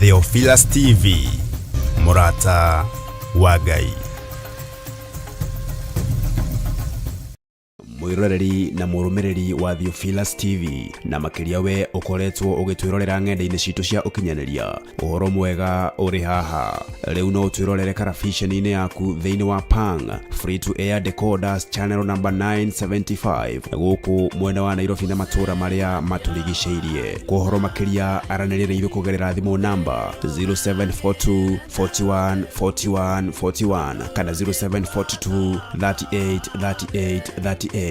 Theophilus TV, mũrata wa Ngai. Mwiroreri na mũrũmĩrĩri wa Theophilus TV, na makĩria we ũkoretwo ũgĩtwĩrorera ng'enda-inĩ citũ cia ũkinyanĩria, ũhoro mwega ũrĩ haha. Rĩu no ũtwĩrorere karabiceni-inĩ yaku thĩinĩ wa Pang Free to Air Decoders channel number 975 gũkũ mwena wa Nairobi na matũũra marĩa matũrigicĩirie. Kwa ũhoro makĩria aranĩria na ithuĩ kũgerera thimũ namba 0742 41 41 41 kana 0742 38 38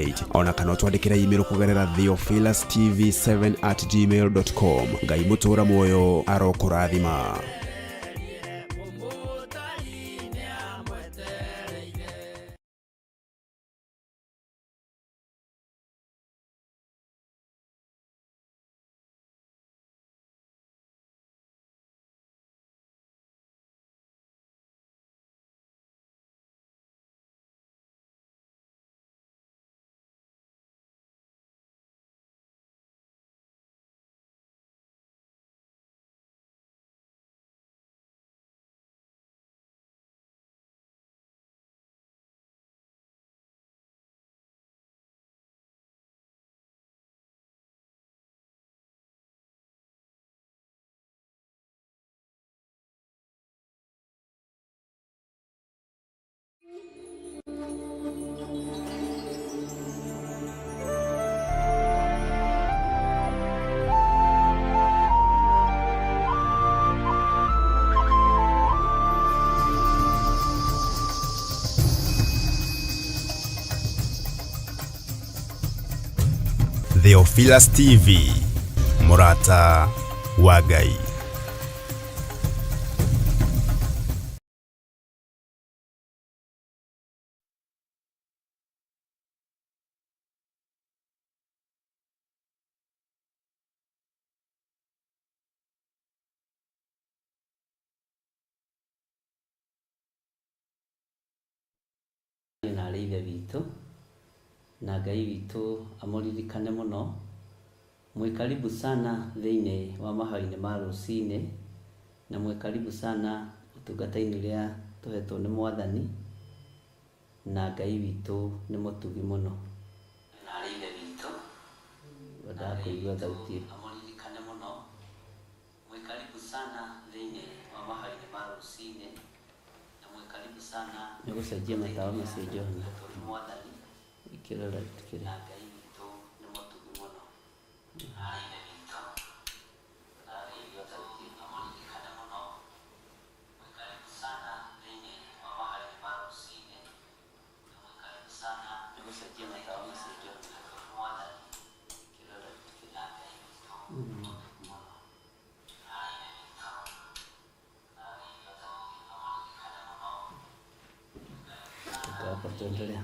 38, ona kana ũtwandĩkĩre email kũgerera theophilustv7@gmail.com. Ngai mũtũũra muoyo arokũrathima. Theophilus TV, mũrata wa Ngai. Na arĩ ithe witũ na Ngai witũ amũririkane mũno. Mwĩ karibu sana thĩinĩ wa mahoya-inĩ ma rũcinĩ, na mwĩ karibu sana ũtungata-inĩ ũrĩa tũhetwo nĩ Mwathani, na Ngai witũ nĩ mũtugi mũno. Na arĩ ithe witũ wendaga kũigua thauti ĩyo. Amũririkane mũno. Mwĩ karibu sana thĩinĩ wa mahoya-inĩ ma rũcinĩ, na mwĩ karibu sana nĩ gũcenjia matawa macio Johana. Ĩkĩra light kĩrĩa. Na Ngai witũ nĩ mũtugi mũno. Arĩ ithe witũ amũririkane mũno. Mwĩ karibu sana thĩinĩ wa mahoya-inĩ ma rũcinĩ, na mwĩ karibu sana nĩ gũcenjia matawa macio Johana. Ĩkĩra light kĩrĩa. Na Ngai witũ nĩ mũtugi mũno. Arĩ ithe witũ Hapa tuendelea.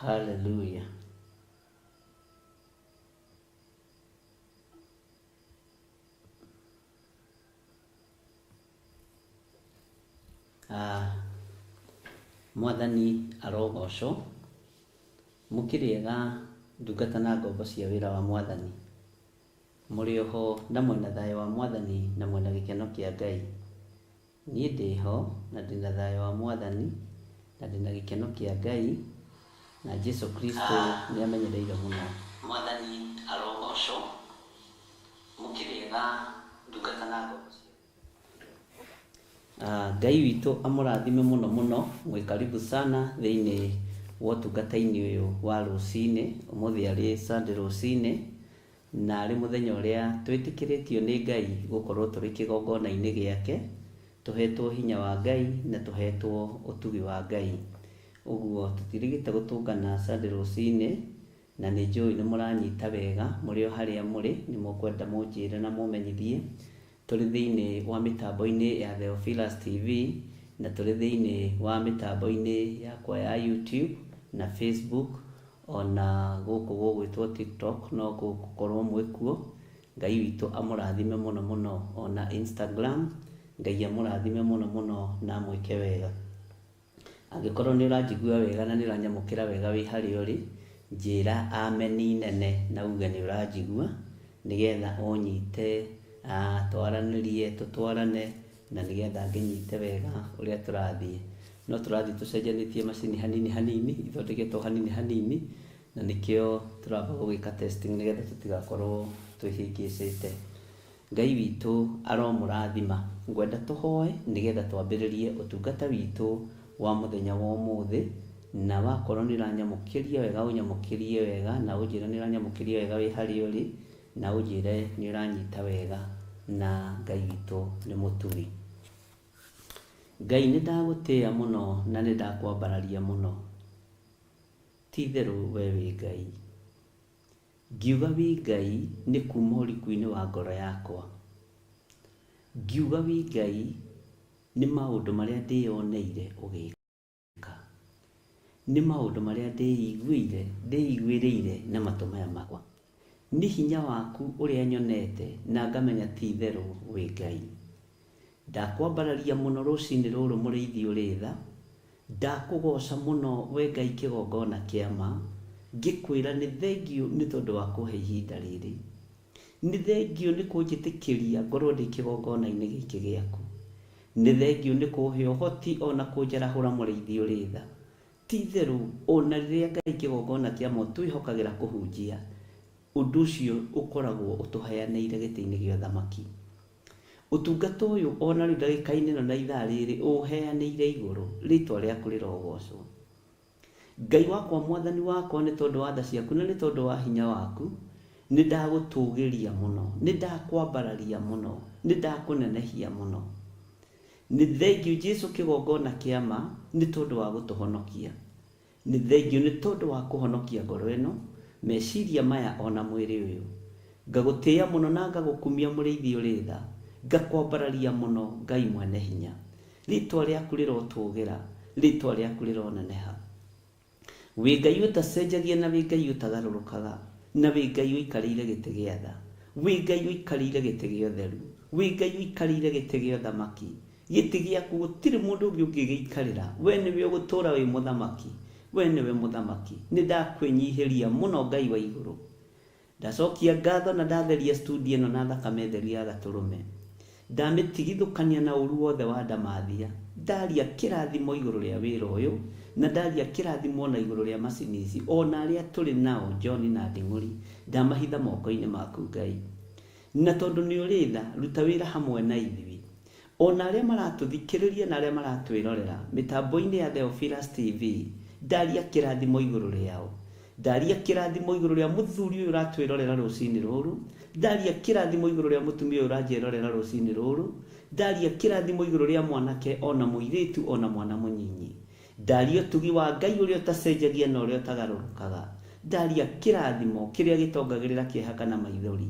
Hallelujah. Ah, Mwathani arogocwo. Mũkĩrĩega ndungata na ngombo cia wĩra wa Mwathani. Mũrĩ oho na mwena thayũ wa Mwathani na mwena gĩkeno kĩa Ngai. Niĩ ndĩho na ndĩna thayũ wa Mwathani na ndĩna gĩkeno kĩa Ngai na Jesu Kristo nĩ amenyereire mũno. Mwathani arogocwo. Mũkĩrĩega ndungata na ngombo cia Ngai witũ amũrathime mũno mũno. Mwĩ karibu sana thĩinĩ wa ũtungata-inĩ ũyũ wa rũcinĩ. Ũmũthĩ arĩ Sunday rũcinĩ, na arĩ mũthenya ũrĩa twĩtĩkĩrĩtio nĩ Ngai gũkorwo tũrĩ kĩgongona-inĩ gĩake, tũhetwo hinya wa Ngai na tũhetwo ũtugi wa Ngai. Ũguo tũtirigĩte gũtũngana Sunday rũcinĩ, na nĩ njũĩ nĩ mũranyita wega mũrĩ o harĩa mũrĩ, nĩ mũkwenda mũnjĩre na mũmenyithie. Tũrĩ thĩinĩ wa mĩtambo-inĩ ya Theophilus TV, na tũrĩ thĩinĩ wa mĩtambo-inĩ yakwa ya YouTube na Facebook. Ona gũkũ gũgwĩtwo TikTok no gũgũkorwo mwĩkuo. Ngai witũ amũrathime mũno mũno. Ona Instagram, Ngai amũrathime mũno mũno na amwĩke wega. Angĩkorwo nĩ ũranjigua wega na nĩ ũranyamũkĩra wega wĩ harĩa ũrĩ, njĩra ameni nene na uge nĩ ũranjigua, nĩgetha ũnyite, twaranĩrie, tũtwarane, na nĩgetha ngĩnyite wega ũrĩa tũrathiĩ. No tũrathiĩ tũcenjanĩtie macini hanini hanini, ithondeketwo hanini hanini, na nĩkĩo tũramba gũgĩka testing nĩgetha tũtigakorwo twĩhĩngĩcĩte. Ngai witũ aromũrathima. Ngwenda tũhoe nĩgetha twambĩrĩrie ũtungata witũ wa mũthenya wa ũmũthĩ, na wakorwo nĩ ũranyamũkĩria wega ũnyamũkĩrie wega, na ũnjĩre nĩ ũranyamũkĩria wega wĩ harĩa ũrĩ, na ũnjĩre nĩ ũranyita wega, na Ngai witũ nĩ mũtugi. Ngai nĩ ndagũtĩĩa mũno na nĩ ndakwambararia mũno. Ti itherũ we wĩ Ngai. Ngiuga wĩ Ngai nĩ kuma ũriku-inĩ wa ngoro yakwa. Ngiuga wĩ Ngai nĩ maũndũ marĩa ndĩyoneire ũgĩka. Nĩ maũndũ marĩa ndĩiguĩire, ndĩiguĩrĩire na matũ maya makwa. Nĩ hinya waku ũrĩa nyonete na ngamenya ti itherũ wĩ Ngai. Ndakwambararia mũno rũcinĩ rũrũ mũrĩithi ũrĩ tha. Ndakũgoca mũno we Ngai kĩgongona kĩa ma. Ngĩkwĩra nĩ thengiũ nĩ tondũ wa kũhe ihinda rĩrĩ. Nĩ thengiũ nĩ kũnjĩtĩkĩria ngorwo ndĩ kĩgongona-inĩ gĩkĩ gĩaku. Nĩ thengiũ nĩ kũhe ũhoti ona kũnjarahũra mũrĩithi ũrĩ tha. Ti itherũ ona rĩrĩa Ngai kĩgongona kĩa ma ũtwĩhokagĩra kũhunjia, ũndũ ũcio ũkoragwo ũtũheanĩire gĩtĩ-inĩ gĩa ũthamaki. Ũtungata ũyũ ona rĩu ndagĩka-inĩ ĩno na ithaa rĩrĩ ũũheanĩire igũrũ, rĩtwa rĩaku rĩrogocwo. Ngai wakwa mwathani wakwa nĩ tondũ wa tha ciaku na nĩ tondũ wa hinya waku, nĩ ndagũtũgĩria mũno, nĩ ndakwambararia mũno, nĩ ndakũnenehia mũno. Nĩ thengiũ Jesu kĩgongona kĩa ma nĩ tondũ wa gũtũhonokia. Nĩ thengiũ nĩ tondũ wa kũhonokia ngoro ĩno, meciria maya ona mwĩrĩ ũyũ. Ngagũtĩĩa mũno na ngagũkumia mũrĩithi ũrĩ tha. Ngakwambararia mũno Ngai mwene hinya. Rĩtwa rĩaku rĩrotũgĩra, rĩtwa rĩaku rĩroneneha. Wĩ Ngai ũtacenjagia na wĩ Ngai ũtagarũrũkaga, na wĩ Ngai ũikarĩire gĩtĩ gĩa tha. Wĩ Ngai ũikarĩire gĩtĩ gĩa ũtheru. Wĩ Ngai ũikarĩire gĩtĩ gĩa ũthamaki. Gĩtĩ gĩaku gũtirĩ mũndũ ũngĩ ũngĩgĩikarĩra. We nĩwe ũgũtũũra wĩ mũthamaki. We nĩwe mũthamaki. Nĩ ndakwĩnyihĩria mũno Ngai wa igũrũ. Ndacokia ngatho na ndatheria studio ĩno na thakame theru ya gatũrũme. Ndamĩtigithũkania na ũru wothe wa ndamathia. Ndaria kĩrathimo igũrũ rĩa wĩra ũyũ, na ndaria kĩrathimo ona igũrũ rĩa macini ici, ona arĩa tũrĩ nao, John na Nding'ũri, ndamahitha moko-inĩ maku Ngai. Na tondũ nĩ ũrĩ tha, ruta wĩra hamwe na ithuĩ. Ona arĩa maratũthikĩrĩria na arĩa maratwĩrorera mĩtambo-inĩ ya Theophilus TV, ndaria kĩrathimo igũrũ rĩao. Ndaria kĩrathimo igũrũ rĩa mũthuri ũyũ ũratwĩrorera rũcinĩ rũrũ. Ndaria kĩrathimo igũrũ rĩa mũtumia ũyũ ũranjĩrorera rũcinĩ rũrũ. Ndaria kĩrathimo igũrũ rĩa mwanake ona mũirĩtu ona mwana mũnyinyi. Ndaria ũtugi wa Ngai ũrĩa ũtacenjagia na ũrĩa ũtagarũrũkaga. Ndaria kĩrathimo kĩrĩa gĩtongagĩrĩra kĩeha kana maithori.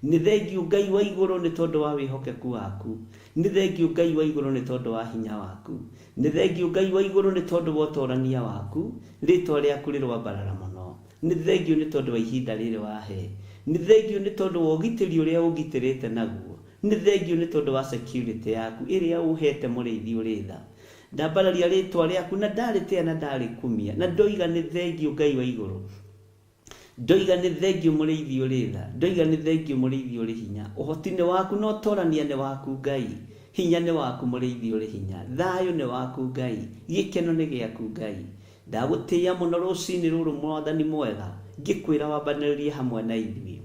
Nĩ thengiũ Ngai wa igũrũ nĩ tondũ wa wĩhokeku waku. Nĩ thengiũ Ngai wa igũrũ nĩ tondũ wa hinya waku. Nĩ thengiũ Ngai wa igũrũ nĩ tondũ wa ũtorania waku. Rĩtwa rĩaku rĩroambarara mũno. Nĩ thengiũ nĩ tondũ wa ihinda rĩrĩ wahe. Nĩ thengiũ nĩ tondũ wa ũgitĩri ũrĩa ũngitĩrĩte naguo. Nĩ thengiũ nĩ tondũ wa security yaku ĩrĩa ũhete mũrĩithi ũrĩ tha. Ndambararia rĩtwa rĩaku na ndarĩtĩa na ndarĩkumia na ndoiga nĩ thengiũ Ngai wa igũrũ. Ndoiga nĩ thengiũ mũrĩithi ũrĩ tha. Ndoiga nĩ thengiũ mũrĩithi ũrĩ hinya. Ũhoti nĩ waku na ũtorania nĩ waku Ngai. Hinya nĩ waku mũrĩithi ũrĩ hinya. Thayũ nĩ waku Ngai. Gĩkeno nĩ gĩaku Ngai. Ndagũtĩĩa mũno rũcinĩ rũrũ mwathani mwega, ngĩkwĩra wambanĩrĩrie hamwe na ithuĩ.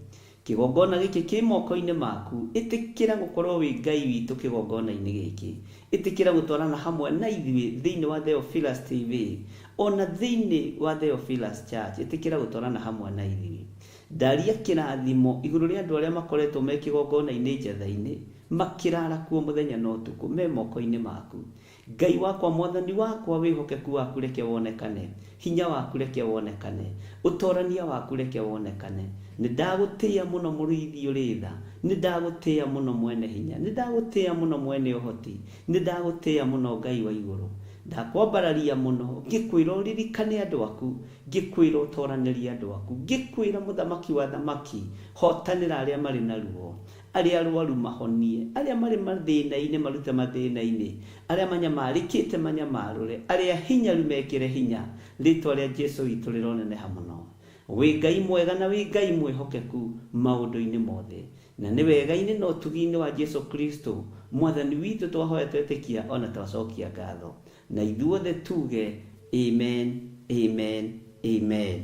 Kĩgongona gĩkĩ kĩ moko-inĩ maku, ĩtĩkĩra gũkorwo wĩ Ngai witũ kĩgongona-inĩ gĩkĩ. Ĩtĩkĩra gũtwarana hamwe na ithuĩ thĩinĩ wa Theophilus TV, ona thĩinĩ wa Theophilus Church, ĩtĩkĩra gũtwarana hamwe na ithuĩ. Ndaria kĩrathimo igũrũ rĩa andũ arĩa makoretwo me kĩgongona-inĩ njatha-inĩ, makĩrara kuo mũthenya na ũtukũ, me moko-inĩ maku. Ngai wakwa mwathani wakwa wĩhokeku waku reke wonekane, hinya waku reke wonekane, ũtorania waku reke wonekane. Nĩ ndagũtĩĩa mũno mũrĩithi ũrĩ tha, nĩ ndagũtĩĩa mũno mwene hinya, nĩ ndagũtĩĩa mũno mwene ũhoti, nĩ ndagũtĩĩa mũno Ngai wa igũrũ. Ndakwambararia mũno ngĩkwĩra ũririkane andũ aku, ngĩkwĩra ũtoranĩrie andũ aku, ngĩkwĩra mũthamaki wa thamaki, hotanĩra arĩa marĩ na ruo, arĩa arwaru mahonie, arĩa marĩ mathĩna-inĩ marute mathĩna-inĩ, arĩa manyamarĩkĩte manyamarũre, arĩa hinyaru mekĩre hinya. Rĩtwa rĩa Jesu witũ rĩroneneha mũno. Wĩ Ngai mwega na wĩ Ngai mwĩhokeku maũndũ-inĩ mothe, na nĩ wega-inĩ na ũtugi-inĩ wa Jesu Kristo mwathani witũ twahoya twetĩkia ona twacokia ngatho, na ithuothe tuge amen, amen, amen.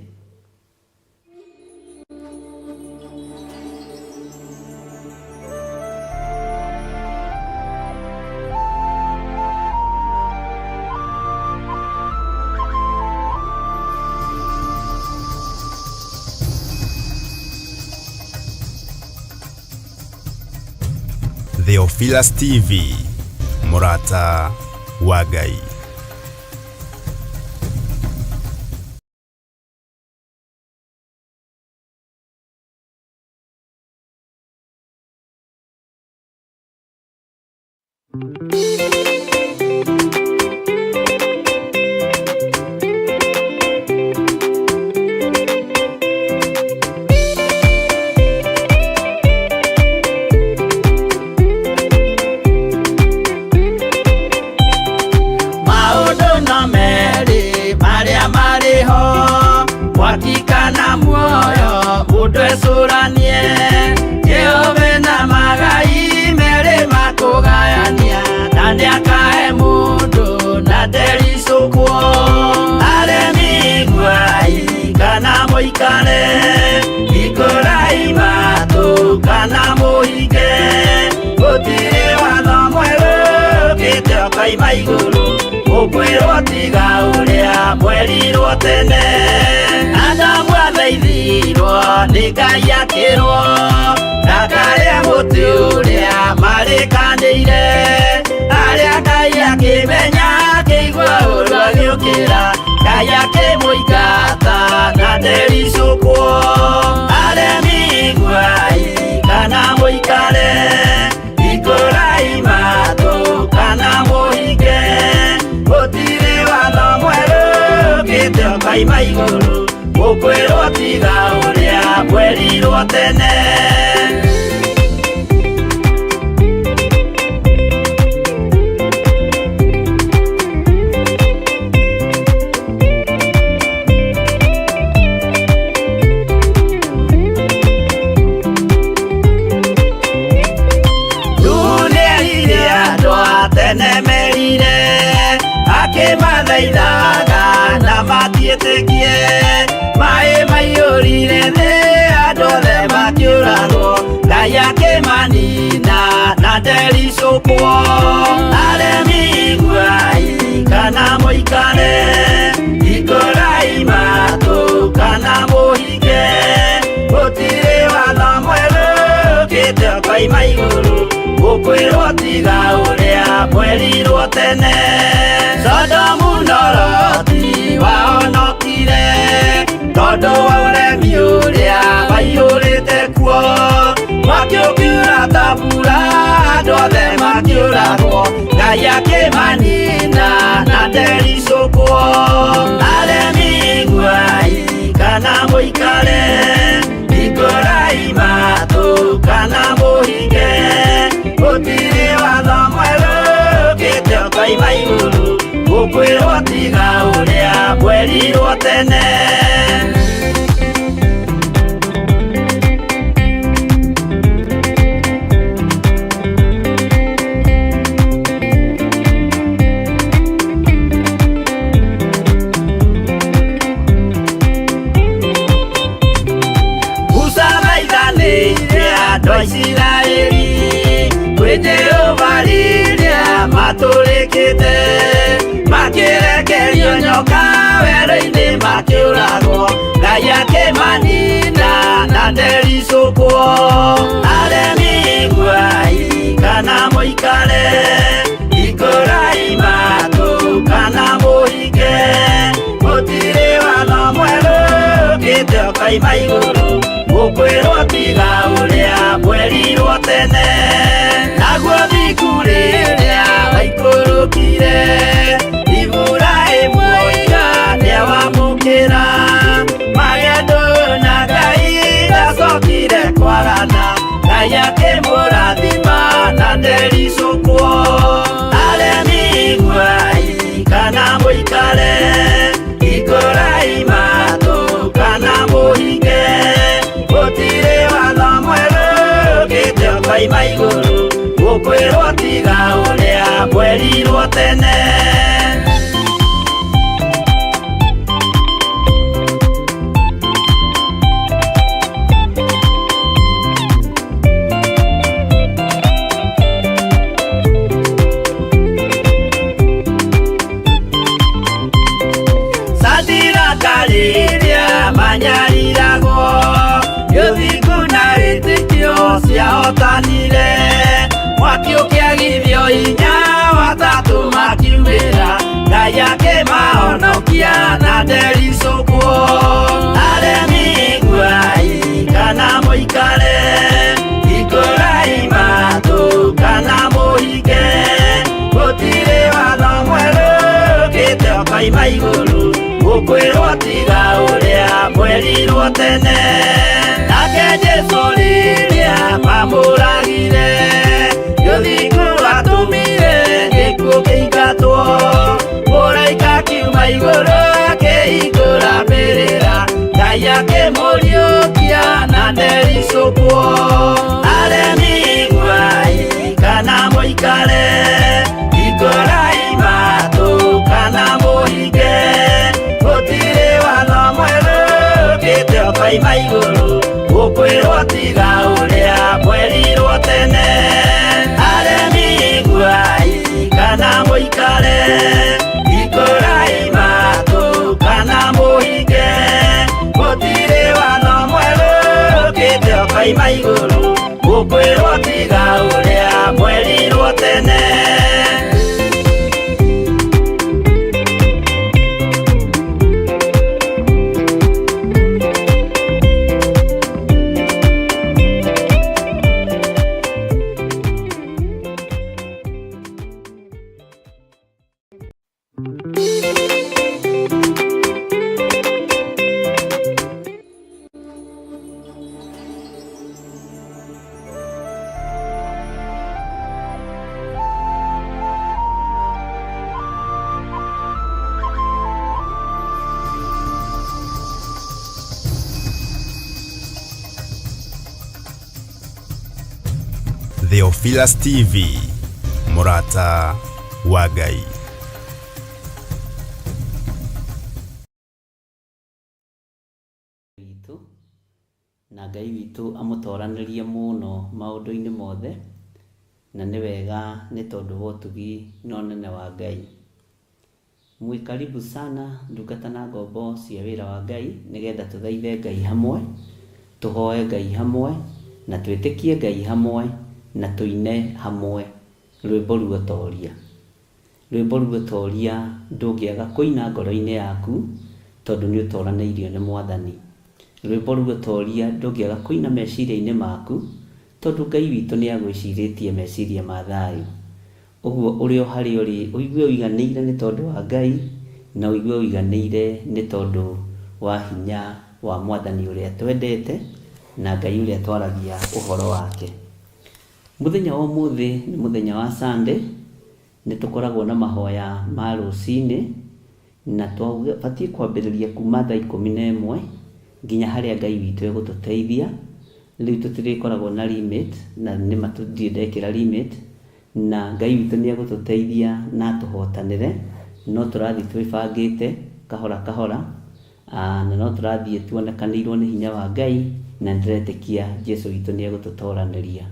Theophilus TV, Murata wa Ngai. Maũndũ no merĩ marĩa marĩ ho, mwaki kana muoyo, mũndũ ecũranie. Jehova na magai merĩ makũgayania, na nĩakahe mũndũ na ndericũkwo. Aremi iguai kana mũikare, hingũrai matũ kana mũhinge, gũtirĩ watho mwerũ ũkĩte ũkoima igũrũ, ũkwĩrwo tiga ũrĩa mwerirwo tene. Adamu athaithirwo nĩ Ngai akĩrwo ndakarĩe mũtĩ ũrĩa marĩkanĩire, arĩa Ngai akĩmenya akĩigua ũru agĩũkĩra, Ngai akĩmũingata na ndericũkwo. Aremi iguai kana mũikare, hingũrai matũ kana mũhinge, gũtirĩ watho mwerũ ũkĩte ũkoima igũrũ, ũkwĩrwo tiga ũrĩa mwerirwo tene. Nĩerire andũ a tene merire, akĩmathaithaga na matiĩtĩkie, maĩ maiyũrire thĩ andũ othe makĩũragwo, Ngai akĩmanina na ndericũkwo. Aremi iguai kana mũikare, hingũrai matũ kana mũhinge, gũtirĩ watho mwerũ ũkĩte ũkoima igũrũ, ũkwĩrwo tiga ũrĩa mwerirwo tene. Sodomu na Loti wahonokire tondũ wa ũremi ũrĩa waiyũrĩte kuo, mwaki ũkiura ta mbura andũ othe makĩũragwo, Ngai akĩmanina na ndericũkwo. Aremi iguai kana mũikare, hingũrai matũ kana mũhinge, gũtirĩ watho mwerũ ũkĩte ũkoima igũrũ, ũkwĩrwo tiga ũrĩa mwerirwo tene. Musa thaithanĩire andũ a Isiraeli kwĩ Jehova rĩrĩa matũrĩkĩte, makĩrekerio nyoka werũ-inĩ makĩũragwo, Ngai akĩmanina na ndericũkwo. Aremi iguai kana mũikare, hingũrai matũ kana mũhinge, gũtirĩ watho mwerũ ũkĩte ũkoima igũrũ, ũkwĩrwo tiga ũrĩa mwerirwo tene. Naguo thiku rĩrĩa waikũrũkire, Rĩrĩa manyariragwo ũthingu na wĩtĩkio ciahotanire mwaki ũkĩagithio hinya watatũ makiumĩra Ngai akĩmahonokia na ndericũkwo aremi iguai kana mũikare hingũrai matũ kana mũhinge gũtirĩ watho mwerũ ũkĩte ũkoima igũrũ gũkwĩrwo tiga ũrĩa mwerirwo tene nake Jesũ rĩrĩa mamũragire ũthingu watũmire gĩkuũ kĩingatwo mũraika akiuma igũrũ akĩhingũra mbĩrĩra Ngai akĩmũriũkia na ndericũkwo aremi iguai kana mũikare hingũrai matũ kana mũhinge gũtirĩ watho mwerũ ũkĩte ũkoima igũrũ gũkwĩrwo tiga ũrĩa mwerirwo tene aremi iguai kana mũikare hingũrai matũ kana mũhinge gũtirĩ watho mwerũ ũkĩte ũkoima igũrũ gũkwĩrwo tiga ũrĩa mwerirwo tene. Theophilus TV, Mũrata wa Ngai. Witũ na Ngai witũ amũtoranĩrie mũno maũndũ-inĩ mothe, na nĩ wega nĩ tondũ wa ũtugi na ũnene wa Ngai. Mwĩ karibu sana ndungata na ngombo cia wĩra wa Ngai, nĩgetha tũthaithe Ngai hamwe, tũhoe Ngai hamwe, na twĩtĩkie Ngai hamwe, na tũine hamwe rwĩmbo ruotoria. Rwĩmbo ruotoria ndũngĩaga kũina ngoro-inĩ yaku tondũ nĩ ũtoranĩirio nĩ Mwathani. Rwĩmbo ruotoria ndũngĩaga kũina meciria-inĩ maku tondũ Ngai witũ nĩ agwĩcirĩtie meciria ma thayũ. Ũguo ũrĩ o harĩa ũrĩ ũigue ũiganĩire nĩ tondũ wa Ngai, na ũigue ũiganĩire nĩ tondũ wa hinya wa Mwathani ũrĩa twendete na Ngai ũrĩa twaragia ũhoro wake. Mũthenya wa ũmũthĩ nĩ mũthenya wa Sunday, nĩ tũkoragwo na mahoya ma rũcinĩ, na twabatiĩ kwambĩrĩria kuma thaa 11 nginya harĩa Ngai witũ egũtũteithia. Rĩu tũtirĩkoragwo na limit, na nĩma ndirĩ ndekĩra limit, na Ngai witũ nĩ egũtũteithia na atũhotanĩre, no tũrathiĩ twĩbangĩte kahora kahora, na no tũrathiĩ tuonekanĩirwo nĩ hinya wa Ngai, na nĩndĩretĩkia Jesũ witũ nĩ egũtũtoranĩria.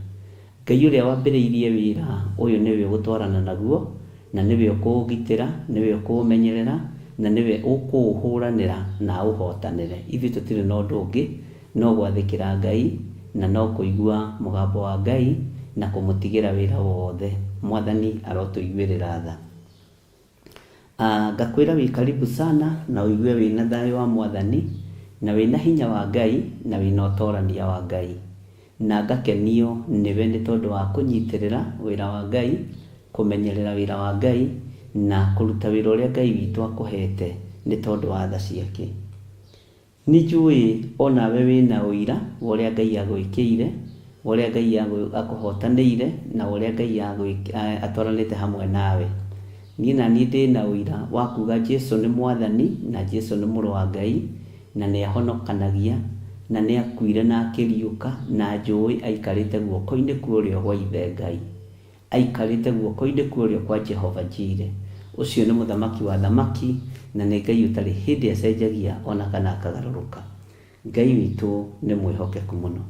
Ngai ũrĩa wambĩrĩirie wĩra ũyũ nĩwe ũgũtwarana naguo, na nĩwe ũkũũgitĩra, nĩwe ũkũũmenyerera, na nĩwe ũkũũhũranĩra na aũhotanĩre. Ithuĩ tũtirĩ na ũndũ ũngĩ no gwathĩkĩra Ngai, na no kũigua mũgambo wa Ngai, na kũmũtigĩra wĩra wothe. Mwathani arotũiguĩrĩra tha. Ngakwĩra wĩ karibu sana na ũigue wĩna thayũ wa Mwathani, na wĩna hinya wa Ngai, na wĩna ũtorania wa Ngai. Na ngakenio nĩwe nĩ tondũ wa kũnyitĩrĩra wĩra wa Ngai, kũmenyerera wĩra wa Ngai, na kũruta wĩra ũrĩa Ngai witũ akũhete nĩ tondũ wa tha ciake. Nĩ njũĩ onawe wĩna ũira wa ũrĩa Ngai agwĩkĩire, wa ũrĩa Ngai akũhotanĩire, na wa ũrĩa Ngai atwaranĩte hamwe nawe. Niĩ na niĩ ndĩna ũira wa kuga Jesũ nĩ Mwathani na Jesũ nĩ Mũrũ wa Ngai, na nĩ ahonokanagia, na nĩ akuire na akĩriũka, na njũĩ aikarĩte guoko-inĩ kwa ũrĩo gwa Ithe Ngai. Aikarĩte guoko-inĩ kwa ũrĩo kwa Jehova Jireh. Ũcio nĩ Mũthamaki wa athamaki, na nĩ Ngai ũtarĩ hĩndĩ acenjagia ona kana akagarũrũka. Ngai witũ nĩ mwĩhokeku mũno.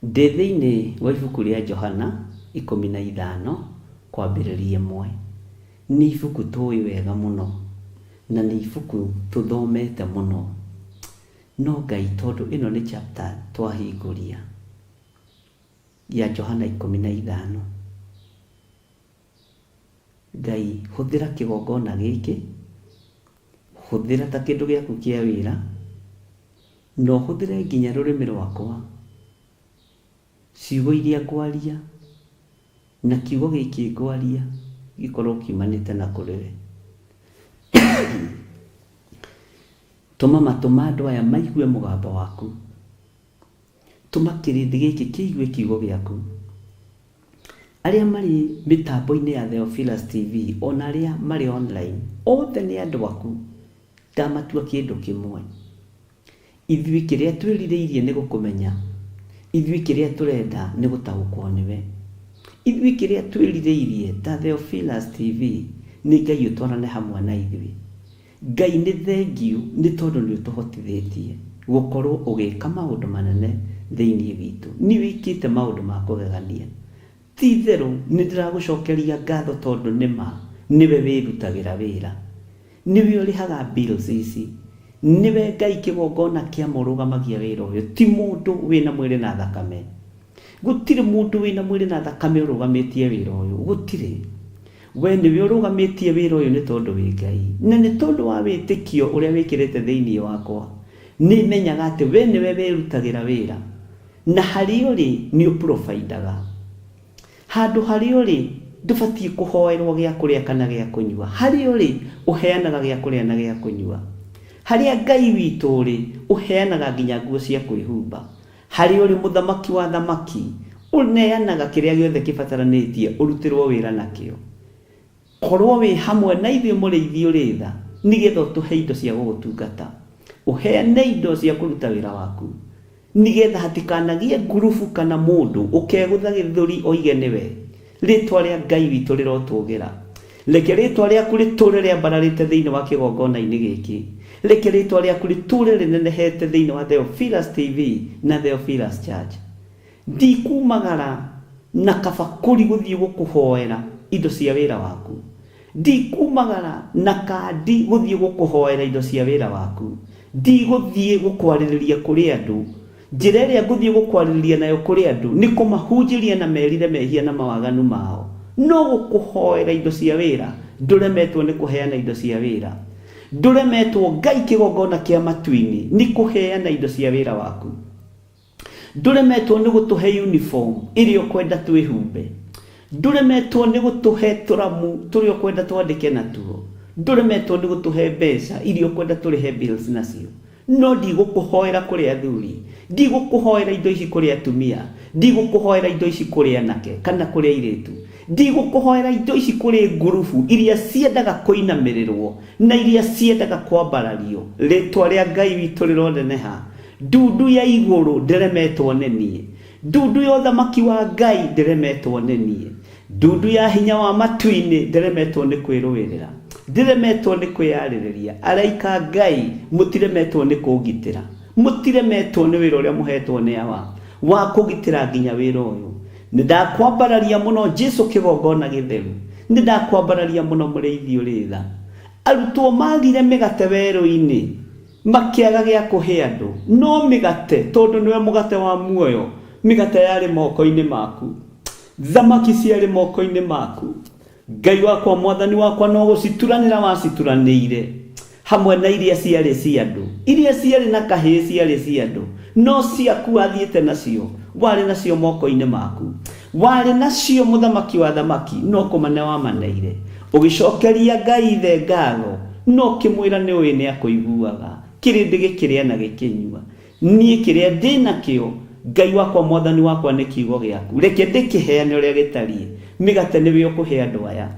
Ndĩ thĩinĩ wa ibuku rĩa Johana 15 kwambĩrĩria 1. Nĩ ibuku tũĩ wega mũno. Na nĩ ibuku tũthomete mũno. No Ngai tondũ ĩno nĩ chapter twahingũria ya Johana 15. Ngai hũthĩra kĩgongona gĩkĩ, hũthĩra ta kĩndũ gĩaku kĩa wĩra, na ũhũthĩre nginya rũrĩmĩ rwakwa, ciugo iria ngwaria, na kiugo gĩkĩ ngwaria gĩkorwo kiumanĩte na kũrĩ we. Tũma matũ ma andũ aya maigue mũgambo waku. Tũma kĩrĩndĩ gĩkĩ kĩigue kiugo gĩaku. Arĩa marĩ mĩtambo-inĩ ya Theophilus TV ona arĩa marĩ online, othe nĩ andũ aku, ndamatua kĩndũ kĩmwe. Ithuĩ kĩrĩa twĩrirĩirie nĩ gũkũmenya, ithuĩ kĩrĩa tũrenda nĩ gũtaũkwo nĩwe. Ithuĩ kĩrĩa twĩrirĩirie ta Theophilus TV nĩ Ngai ũtwarane hamwe na ithuĩ. Ngai nĩ thengiũ nĩ tondũ nĩ ũtũhotithĩtie gũkorwo ũgĩka maũndũ manene thĩinĩ witũ. Nĩ wĩkĩte maũndũ ma kũgegania. Ti itherũ nĩ ndĩragũcokeria ngatho tondũ nĩ ma nĩwe wĩrutagĩra wĩra. Nĩwe ũrĩhaga bills ici. Nĩwe Ngai kĩgongona kĩama ũrũgamagia wĩra ũyũ, ti mũndũ wĩna mwĩrĩ na thakame. Gũtirĩ mũndũ wĩna mwĩrĩ na thakame ũrũgamĩtie wĩra ũyũ. Gũtirĩ. We nĩwe ũrũgamĩtie wĩra ũyũ nĩ tondũ wĩ Ngai. Na nĩ tondũ wa wĩtĩkio ũrĩa wĩkĩrĩte thĩinĩ wakwa, nĩ menyaga atĩ we nĩwe wĩrutagĩra wĩra. Na harĩa ũrĩ nĩ ũprovidaga. Handũ harĩa ũrĩ ndũbatiĩ kũhoerwo gĩa kũrĩa kana gĩa kũnyua. Harĩa ũrĩ ũheanaga gĩa kũrĩa na gĩa kũnyua. Harĩa Ngai witũ ũrĩ ũheanaga nginya nguo cia kwĩhumba. Harĩa ũrĩ mũthamaki wa athamaki ũneanaga kĩrĩa gĩothe kĩbataranĩtie ũrutĩrwo wĩra nakĩo. Korwo wĩ hamwe na ithuĩ mũrĩithi ũrĩ tha, nĩgetha ũtũhe indo cia gũgũtungata. Ũheane indo cia kũruta wĩra waku, nĩgetha hatikanagĩe ngurubu kana mũndũ ũkegũtha gĩthũri oige nĩwe. Rĩĩtwa rĩa Ngai witũ rĩrotũgĩra. Reke rĩĩtwa rĩaku rĩtũũre rĩambararĩte thĩinĩ wa kĩgongona-inĩ gĩkĩ. Reke rĩĩtwa rĩaku rĩtũũre rĩnenehete thĩinĩ wa Theophilus TV na Theophilus Church. Ndikumagara na kabakũri gũthiĩ gũkũhoera indo cia wĩra waku. Ndikumagara na kandi gũthiĩ gũkũhoera indo cia wĩra waku. Ndigũthiĩ gũkwarĩrĩria kũrĩ andũ. Njĩra ĩrĩa ngũthiĩ gũkwarĩrĩria nayo kũrĩ andũ nĩ kũmahunjĩria na merire mehia na mawaganu mao. No gũkũhoera indo cia wĩra, ndũremetwo nĩ kũheana indo cia wĩra. Ndũremetwo Ngai kĩgongona kĩa matu-inĩ nĩ kũheana indo cia wĩra waku. Ndũremetwo nĩ gũtũhe uniform ĩrĩa ũkwenda twĩhumbe. Ndũremetwo nĩ gũtũhe tũramu tũrĩa ũkwenda twandĩke natuo. Ndũremetwo nĩ gũtũhe mbeca iria ũkwenda tũrĩhe bills nacio. No ndigũkũhoera kũrĩ athuri, ndigũkũhoera indo ici kũrĩ atumia, ndigũkũhoera indo ici kũrĩ anake kana kũrĩ airĩtu, ndigũkũhoera indo ici kũrĩ ngurubu iria ciendaga kũinamĩrĩrwo na iria ciendaga kwambarario. Rĩtwa rĩa Ngai witũ rĩroneneha. Ndundu ya igũrũ ndĩremetwo nĩ niĩ, ndundu ya ũthamaki wa Ngai ndĩremetwo nĩ niĩ, ndundu ya hinya wa matu-inĩ ndĩremetwo nĩ kwĩrũĩrĩra, ndĩremetwo nĩ kwĩyarĩrĩria. Araika a Ngai mũtiremetwo nĩ kũngitĩra, mũtiremetwo nĩ wĩra ũrĩa mũhetwo nĩ Awa wa kũgitĩra nginya wĩra ũyũ. Nĩ ndakwambararia mũno Jesu kĩgongona gĩtheru, nĩ ndakwambararia mũno mũrĩithi ũrĩ tha. Arutwo magire mĩgate werũ-inĩ, Makĩaga gĩa kũhe andũ, no mĩgate, tondũ nĩwe mũgate wa muoyo, mĩgate yarĩ moko-inĩ maku. Thamaki ciarĩ moko-inĩ maku. Ngai wakwa, Mwathani wakwa, no gũcituranĩra wacituranĩire hamwe na iria ciarĩ cia andũ. Iria ciarĩ na kahĩĩ ciarĩ cia andũ, no ciaku wathiĩte nacio, warĩ nacio moko-inĩ maku. Warĩ nacio mũthamaki wa athamaki, no kũmane wamaneire. Ũgĩcokeria Ngai Ithe ngatho, na ũkĩmwĩra nĩ ũĩ nĩ akũiguaga. Kĩrĩndĩ gĩkĩrĩa na gĩkĩnyua. Niĩ kĩrĩa ndĩ nakĩo, Ngai wakwa Mwathani wakwa nĩ kiugo gĩaku. Reke ndĩkĩheane ũrĩa gĩtariĩ. Mĩgate nĩwe ũkũhe andũ aya.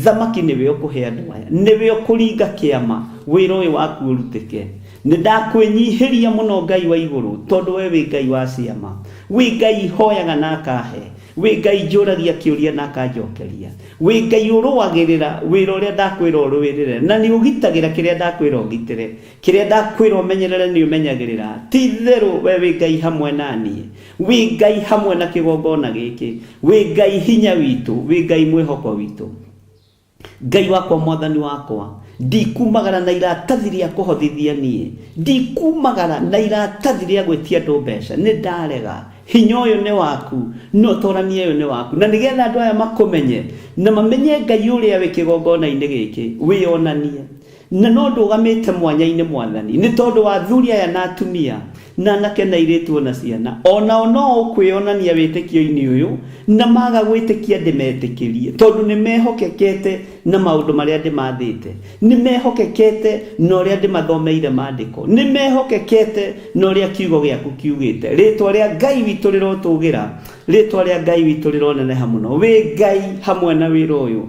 Thamaki nĩwe ũkũhe andũ aya. Nĩwe ũkũringa kĩama wĩra ũyũ waku ũrutĩke. Nĩ ndakwĩnyihĩria mũno Ngai wa igũrũ, tondũ we wĩ Ngai wa ciama. Wĩ Ngai hoyaga na akahe. Wĩ Ngai njũragia kĩũria na akanjokeria. Wĩ Ngai ũrũagĩrĩra wĩra ũrĩa ndakwĩra ũrũĩrĩre, na nĩ ũgitagĩra kĩrĩa ndakwĩra ũgitĩre. Kĩrĩa ndakwĩra ũmenyerere nĩ ũmenyagĩrĩra. Ti itherũ we wĩ Ngai hamwe na niĩ. Wĩ Ngai hamwe na kĩgongona gĩkĩ. Wĩ Ngai hinya witũ. Wĩ Ngai mwĩhoko witũ. Ngai wakwa, Mwathani wakwa, ndikumagara na iratathi rĩa kũhothithia niĩ, ndikumagara na iratathi rĩa gwĩtia andũ mbeca. Nĩ ndarega. Hinya ũyũ nĩ waku, na ũtorania ũyũ nĩ waku, na nĩgetha andũ aya makũmenye na mamenye Ngai ũrĩa wĩ kĩgongona-inĩ gĩkĩ, wĩyonanie. Na no ndũgamĩte mwanya-inĩ, Mwathani, nĩ tondũ wa athuri aya na atumia na anake na airĩtu ona ciana, onao no ũkwĩonania wĩtĩkio-inĩ ũyũ, na maga gwĩtĩkia ndĩmetĩkĩrie, tondũ nĩ mehokekete na maũndũ marĩa ndĩmathĩte, nĩ mehokekete na ũrĩa ndĩmathomeire maandĩko, nĩ mehokekete na ũrĩa kiugo gĩaku kiugĩte. Rĩtwa rĩa Ngai witũ rĩrotũgĩra, rĩtwa rĩa Ngai witũ rĩroneneha mũno. Wĩ Ngai hamwe na wĩra ũyũ.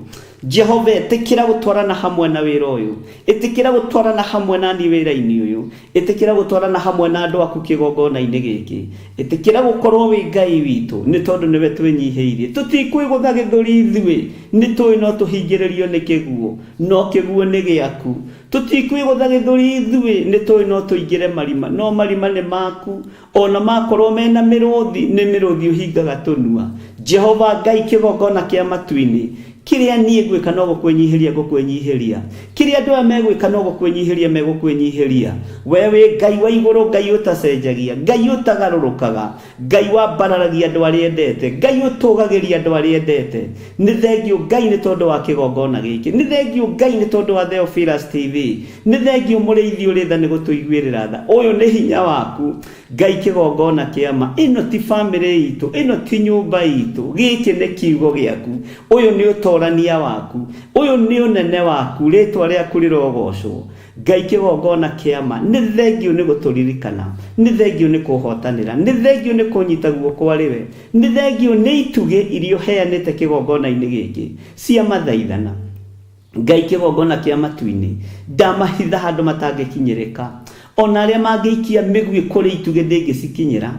Jehova, ĩtĩkĩra gũtwarana hamwe na wĩra ũyũ, ĩtĩkĩra gũtwarana hamwe na niĩ wĩra-inĩ ũyũ, ĩtĩkĩra gũtwarana hamwe na andũ aku kĩgongona-inĩ gĩkĩ, ĩtĩkĩra gũkorwo wĩ Ngai witũ, nĩ tondũ nĩwe twĩnyihĩirie. Tũtikwĩgũtha gĩthũri ithuĩ, nĩ tũĩ no tũhingĩrĩrio nĩ kĩguũ, no kĩguũ nĩ gĩaku. Tũtikwĩgũtha gĩthũri ithuĩ, nĩ tũĩ no tũingĩre marima, no marima nĩ maku. Ona makorwo mena mĩrũthi, nĩ mĩrũthi ũhingaga tũnua. Jehova Ngai, kĩgongona kĩa matu-inĩ, kĩrĩa niĩ ngwĩka no gũkwĩnyihĩria ngũkwĩnyihĩria, kĩrĩa andũ aya megwĩka no gũkwĩnyihĩria megũkwĩnyihĩria. We wĩ Ngai wa igũrũ, Ngai ũtacenjagia, Ngai ũtagarũrũkaga, Ngai wambararagia andũ arĩa endete, Ngai ũtũgagĩria andũ arĩa endete. Nĩ thengiũ Ngai nĩ tondũ wa kĩgongona gĩkĩ, nĩ thengiũ Ngai nĩ tondũ wa Theophilus TV, nĩ thengiũ mũrĩithi ũrĩ tha nĩ gũtũiguĩrĩra tha. Ũyũ nĩ hinya waku Ngai, kĩgongona kĩa ma. Ĩno ti bamĩrĩ itũ, ĩno ti nyũmba itũ, gĩkĩ nĩ kiugo gĩaku. Ũyũ nĩ ũtorania waku, ũyũ nĩ ũnene waku, rĩtwa rĩaku rĩrogocwo. Ngai, kĩgongona kĩa ma, nĩ thengiũ nĩ gũtũririkana, nĩ thengiũ nĩ kũhotanĩra, nĩ thengiũ nĩ kũnyita guoko arĩ we, nĩ thengiũ nĩ itugĩ iria ũheanĩte kĩgongona-inĩ gĩkĩ cia mathaithana. Ngai, kĩgongona kĩa matu-inĩ, ndamahitha handũ matangĩkinyĩrĩka, ona arĩa mangĩikia mĩguĩ kũrĩ itugĩ ndĩngĩcikinyĩra,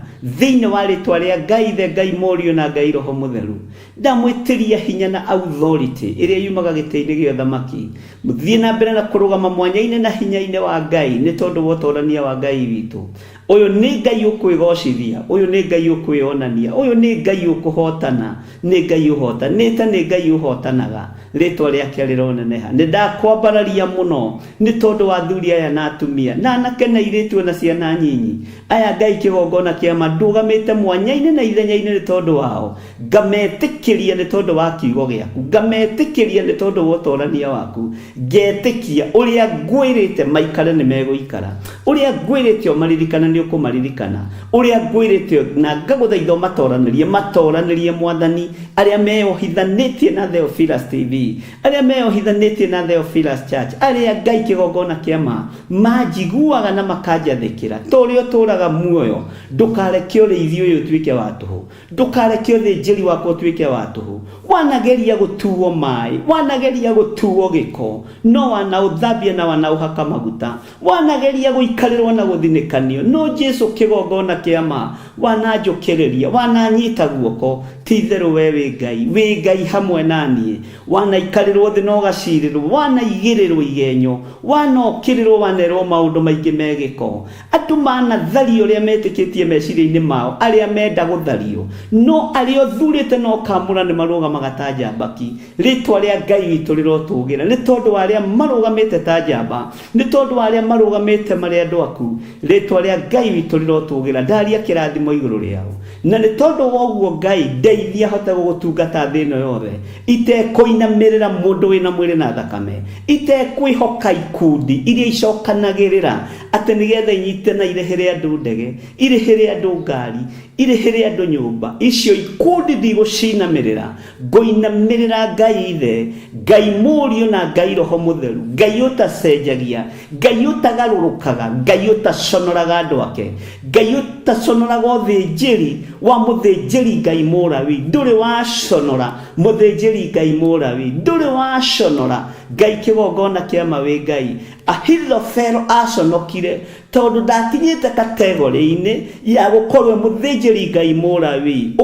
thĩinĩ wa rĩtwa rĩa Ngai Ithe, Ngai Mũriũ na Ngai Roho Mũtheru. Ndamwĩtĩria hinya na authority ĩrĩa yumaga gĩtĩ-inĩ gĩa ũthamaki, mũthiĩ na mbere na kũrũgama mwanya-inĩ na hinya-inĩ wa Ngai nĩ tondũ wa ũtorania wa Ngai witũ. Ũyũ nĩ Ngai ũkwĩgocithia, ũyũ nĩ Ngai ũkwĩonania, ũyũ nĩ Ngai ũkũhotana, nĩ Ngai ũhotanĩte, nĩ Ngai ũhotanaga. Rĩtwa rĩake rĩroneneha. Nĩ ndakwambararia mũno nĩ tondũ wa athuri aya na atumia, na anake na airĩtu na ciana nyinyi. Aya Ngai kĩgongona kĩa ma, ndũgamĩte mwanya-inĩ na ithenya-inĩ nĩ tondũ wao. Ngametĩkĩria nĩ tondũ wa kiugo gĩaku, ngametĩkĩria nĩ tondũ wa ũtorania waku, ngetĩkia ũrĩa ngwĩrĩte maikare nĩ megũikara, ũrĩa ngwĩrĩte ũmaririkane nĩ ũkũmaririkana, ũrĩa ngwĩrĩte na ngagũthaitha ũmatoranĩrie, matoranĩrie Mwathani, arĩa meyohithanĩtie na Theophilus TV, arĩa meyohithanĩtie na Theophilus Church, arĩa Ngai kĩgongona kĩa ma manjiguaga na makanjathĩkĩra. Ta ũrĩa ũtũũraga muoyo, ndũkareke ũrĩithi ũyũ ũtuĩke wa tũhũ, ndũkareke ũthĩnjĩri wakwa ũtuĩke wa tũhũ. Wanageria gũtuo maĩ, wanageria gũtuo gĩko, no wanaũthambia na wanaũhaka maguta, wanageria gũikarĩrwo na gũthinĩkanio, no Jesu kĩgongona kĩa ma wananjũkĩrĩria, wananyita guoko. Ti itherũ we wĩ Ngai, wĩ Ngai hamwe na niĩ. Wanaikarĩrwo thĩ na ũgacirĩrwo, wanaigĩrĩrwo igenyo, wanokĩrĩrwo, wanerwo maũndũ maingĩ me gĩko. Andũ manathario ũrĩa metĩkĩtie meciria-inĩ mao, arĩa menda gũthario, no arĩa ũthurĩte na ũkamũra nĩ marũgamaga ta njamba ki. Rĩtwa rĩa Ngai witũ rĩrotũgĩra nĩ tondũ wa arĩa marũgamĩte ta njamba, nĩ tondũ wa arĩa marũgamĩte marĩ andũ aku. Rĩtwa rĩa Ngai witũ rĩrotũgĩra. Ndaria kĩrathimo igũrũ rĩao, na nĩ tondũ wa ũguo Ngai ndeithia hote gũgũtungata thĩ ĩno yothe, itekũinamĩrĩra mũndũ wĩna mwĩrĩ na thakame, itekwĩhoka ikundi iria icokanagĩrĩra atĩ nĩgetha inyite na irĩhĩre andũ ndege, irĩhĩre andũ ngari, irĩhĩre andũ nyũmba. Icio ikundi ndigũcinamĩrĩra, ngũinamĩrĩra Ngai Ithe, Ngai Mũriũ na Ngai Roho Mũtheru, Ngai ũtacenjagia, Ngai ũtagarũrũkaga, Ngai ũtaconoraga andũ ake, Ngai ũtaconoraga ũthĩnjĩri wa mũthĩnjĩri Ngai Mũlawi. Ndũrĩ waconora mũthĩnjĩri Ngai Mũlawi, ndũrĩ waconora Ngai kĩgongona kĩa ma wĩ Ngai. Ahithofelo aconokire tondũ ndakinyĩte kategori-inĩ ya gũkorwo mũthĩnjĩri Ngai Mũlawi,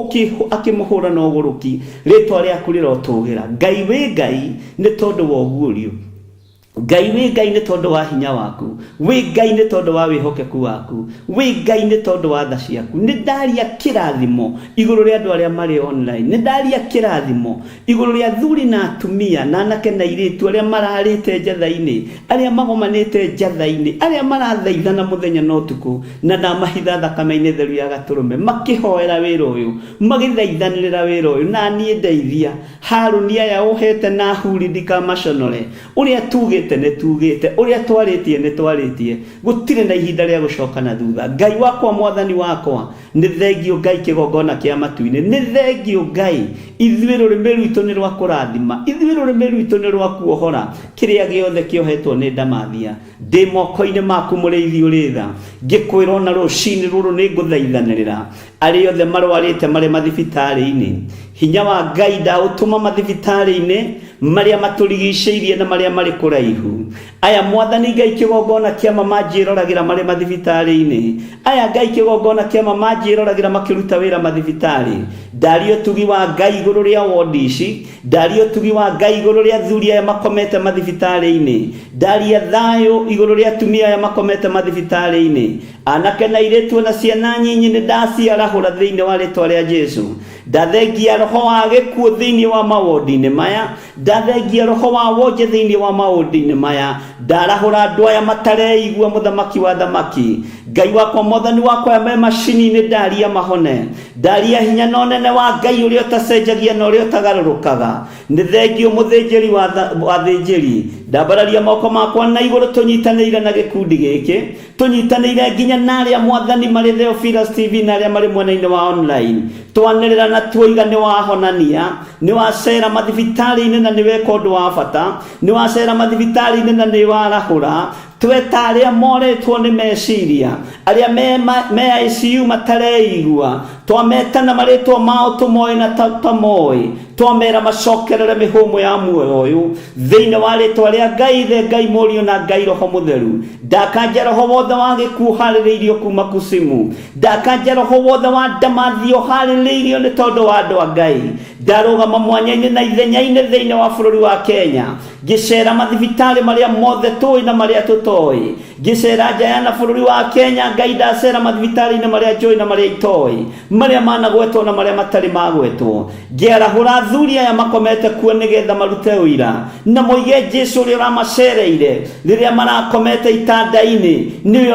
akĩmũhũra na ũgũrũki. Rĩtwa rĩaku rĩrotũgĩra Ngai wĩ Ngai nĩ tondũ wa ũguũrio. Ngai wĩ Ngai nĩ tondũ wa hinya waku, wĩ Ngai nĩ tondũ wa wĩhokeku waku, wĩ Ngai nĩ tondũ wa tha ciaku. Nĩ ndaria kĩrathimo igũrũ rĩa andũ arĩa marĩ online, nĩ ndaria kĩrathimo igũrũ rĩa athuri na atumia na anake na airĩtu arĩa mararĩte njatha-inĩ, arĩa magomanĩte njatha-inĩ, arĩa marathaithana mũthenya na ũtukũ, na ndamahitha thakame-inĩ theru ya Gatũrũme, makĩhoera wĩra ũyũ, magĩthaithanĩrĩra wĩra ũyũ, na niĩ ndeithia. Harũni aya ũhete na Huri ndikamaconore. Ũrĩa tugĩte nĩ tugĩte, ũrĩa twarĩtie nĩ twarĩtie, gũtirĩ na ihinda rĩa gũcoka na thutha. Ngai wakwa, Mwathani wakwa, nĩ thengio Ngai kĩgongona kĩa matu-inĩ, nĩ thengio Ngai. Ithuĩ rũrĩmĩ rwitũ nĩ rwa kũrathima, ithuĩ rũrĩmĩ rwitũ nĩ rwa kuohora kĩrĩa gĩothe kĩohetwo nĩ ndamathia. Ndĩ moko-inĩ maku mũrĩithi ũrĩ tha, ngĩkwĩra ona rũcinĩ rũrũ nĩ ngũthaithanĩrĩra arĩa othe marwarĩte marĩ mathibitarĩ-inĩ. Hinya wa Ngai ndaũtũma mathibitarĩ-inĩ marĩa matũrigicĩirie na marĩa marĩ kũraihu. Aya Mwathani Ngai kĩgongona kĩa ma manjĩroragĩra marĩ mathibitarĩ-inĩ. Aya Ngai kĩgongona kĩa ma manjĩroragĩra makĩruta wĩra mathibitarĩ. Ndaria ũtugi wa Ngai igũrũ rĩa wondi ici, ndaria ũtugi wa Ngai igũrũ rĩa athuri aya makomete mathibitarĩ-inĩ, ndaria thayũ igũrũ rĩa atumia aya makomete mathibitarĩ-inĩ. Anake na airĩtu ona ciana nyinyi nĩ ndaciarahũra thĩinĩ wa rĩtwa rĩa Jesu. Ndathengia roho wa gĩkuũ thĩinĩ wa mawondi-inĩ maya, ndathengia roho wa wonje thĩinĩ wa mawondi-inĩ maya, ndarahũra andũ aya matareigua mũthamaki wa thamaki. Ngai wakwa, Mwathani wakwa, aya me macini-inĩ ndaria mahone, ndaria hinya na ũnene wa Ngai ũrĩa ũtacenjagia na ũrĩa ũtagarũrũkaga. Nĩ thengio mũthĩnjĩri wa athĩnjĩri, ndambararia moko makwa na igũrũ tũnyitanĩire na gĩkundi gĩkĩ, tũnyitanĩire nginya na arĩa Mwathani marĩ Theophilus TV na arĩa marĩ mwena-inĩ wa online. Twanĩrĩra na tuoiga nĩ wahonania, nĩ wacera mathibitarĩ-inĩ na nĩ weka ũndũ wa bata, nĩ wacera mathibitarĩ-inĩ na nĩ warahũra. Tweta arĩa morĩtwo nĩ meciria, arĩa me ICU matareigua, twameta na marĩtwa mao tũmoĩ na tũtamoĩ, twamera macokerere mĩhũmũ ya muoyo ũyũ thĩinĩ wa rĩtwa rĩa Ngai Ithe, Ngai Mũriũ na Ngai Roho Mũtheru. Ndakanja roho wothe wa gĩkuũ harĩrĩirio kuma kusimu, ndakanja roho wothe wa ndamathio harĩrĩirio nĩ tondũ wa andũ a Ngai. Ndarũgama mwanya-inĩ na ithenya-inĩ thĩinĩ wa bũrũri wa Kenya, ngĩcera mathibitarĩ marĩa mothe tũĩ na marĩa tũtoĩ, ngĩcera nja ya na bũrũri wa Kenya. Ngai ndacera mathibitarĩ-inĩ marĩa njũĩ na marĩa itoĩ, marĩa managwetwo na marĩa matarĩ magwetwo, ngĩarahũra athuri aya makomete kuo nĩgetha marute ũira na moige Jesu ũrĩa ũramacereire rĩrĩa marakomete itanda-inĩ nĩwe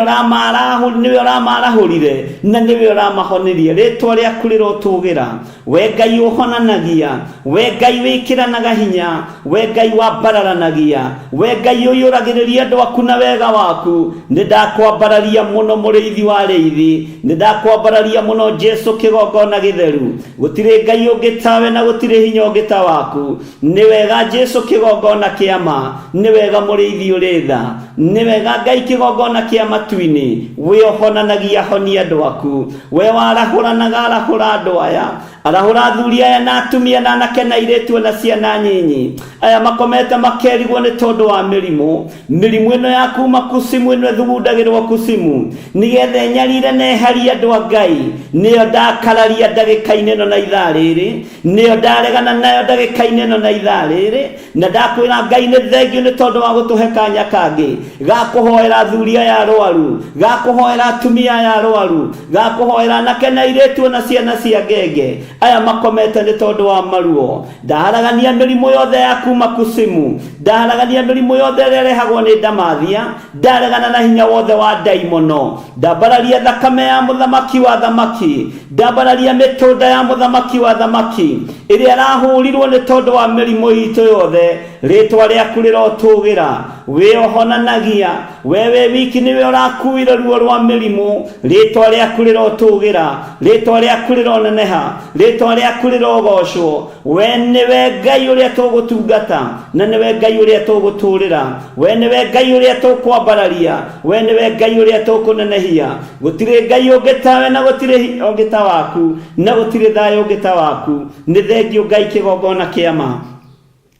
ũramarahũrire na nĩwe ũramahonirie. Rĩtwa rĩaku rĩrotũgĩra, we Ngai ũhonanagia, we Ngai wĩkĩranaga hinya, we Ngai wambararanagia, we Ngai ũiyũragĩrĩria andũ aku na wega waku. Nĩ ndakwambararia mũno mũrĩithi wa arĩithi, nĩ ndakwambararia mũno Jesu kĩgongona gĩtheru. Gũtirĩ Ngai ũngĩ tawe na gũtirĩ hinya ũngĩ ta waku. Nĩ wega Jesu kĩgongona kĩa ma, nĩ wega mũrĩithi ũrĩ tha, nĩ wega Ngai kĩgongona kĩa matu-inĩ. We ũhonanagia honia andũ aku, we warahũranaga arahũra andũ aya, arahũra athuri aya na atumia na anake na airĩtu na ciana nyinyi aya makomete makerigwo nĩ tondũ wa mĩrimũ. Mĩrimũ ĩno ya kuma kusimu ĩno ĩthugundagĩrwo kusimu nĩgetha ĩnyarire na ĩharie andũ a Ngai, nĩyo ndakararia ndagĩka-inĩ ĩno na ithaa rĩrĩ, nĩyo ndaregana nayo ndagĩka-inĩ ĩno na ithaa rĩrĩ, na ndakwĩra Ngai nĩ thengio nĩ tondũ wa gũtũhe kanya kangĩ ga kũhoera athuri aya arwaru, ga kũhoera atumia aya arwaru, ga kũhoera anake na airĩtu na ciana cia ngenge aya makomete nĩ tondũ wa maruo. Ndaharagania mĩrimũ yothe ya kuma kusimu, ndaharagania mĩrimũ yothe ĩrĩa ĩrehagwo nĩ ndamathia, ndaregana na hinya wothe wa ndaimono, ndambararia thakame ya mũthamaki wa thamaki, ndambararia mĩtũnda ya mũthamaki wa thamaki ĩrĩa ĩrahũrirwo nĩ tondũ wa mĩrimũ itũ yothe. Rĩtwa rĩaku rĩrotũgĩra, we ũhonanagia, we wĩ wiki nĩwe ũrakuire ruo rwa mĩrimũ. Rĩtwa rĩaku rĩrotũgĩra, rĩtwa rĩaku rĩroneneha, rĩtwa rĩaku rĩrogocwo. We nĩwe Ngai ũrĩa tũgũtungata, na nĩwe Ngai ũrĩa tũgũtũrĩra, we nĩwe Ngai ũrĩa tũkwambararia, we nĩwe Ngai ũrĩa tũkũnenehia. Gũtirĩ Ngai ũngĩ tawe na gũtirĩ hinya ũngĩ ta waku, na gũtirĩ thayũ ũngĩ ta waku. Nĩ thengio Ngai kĩgongona kĩa ma,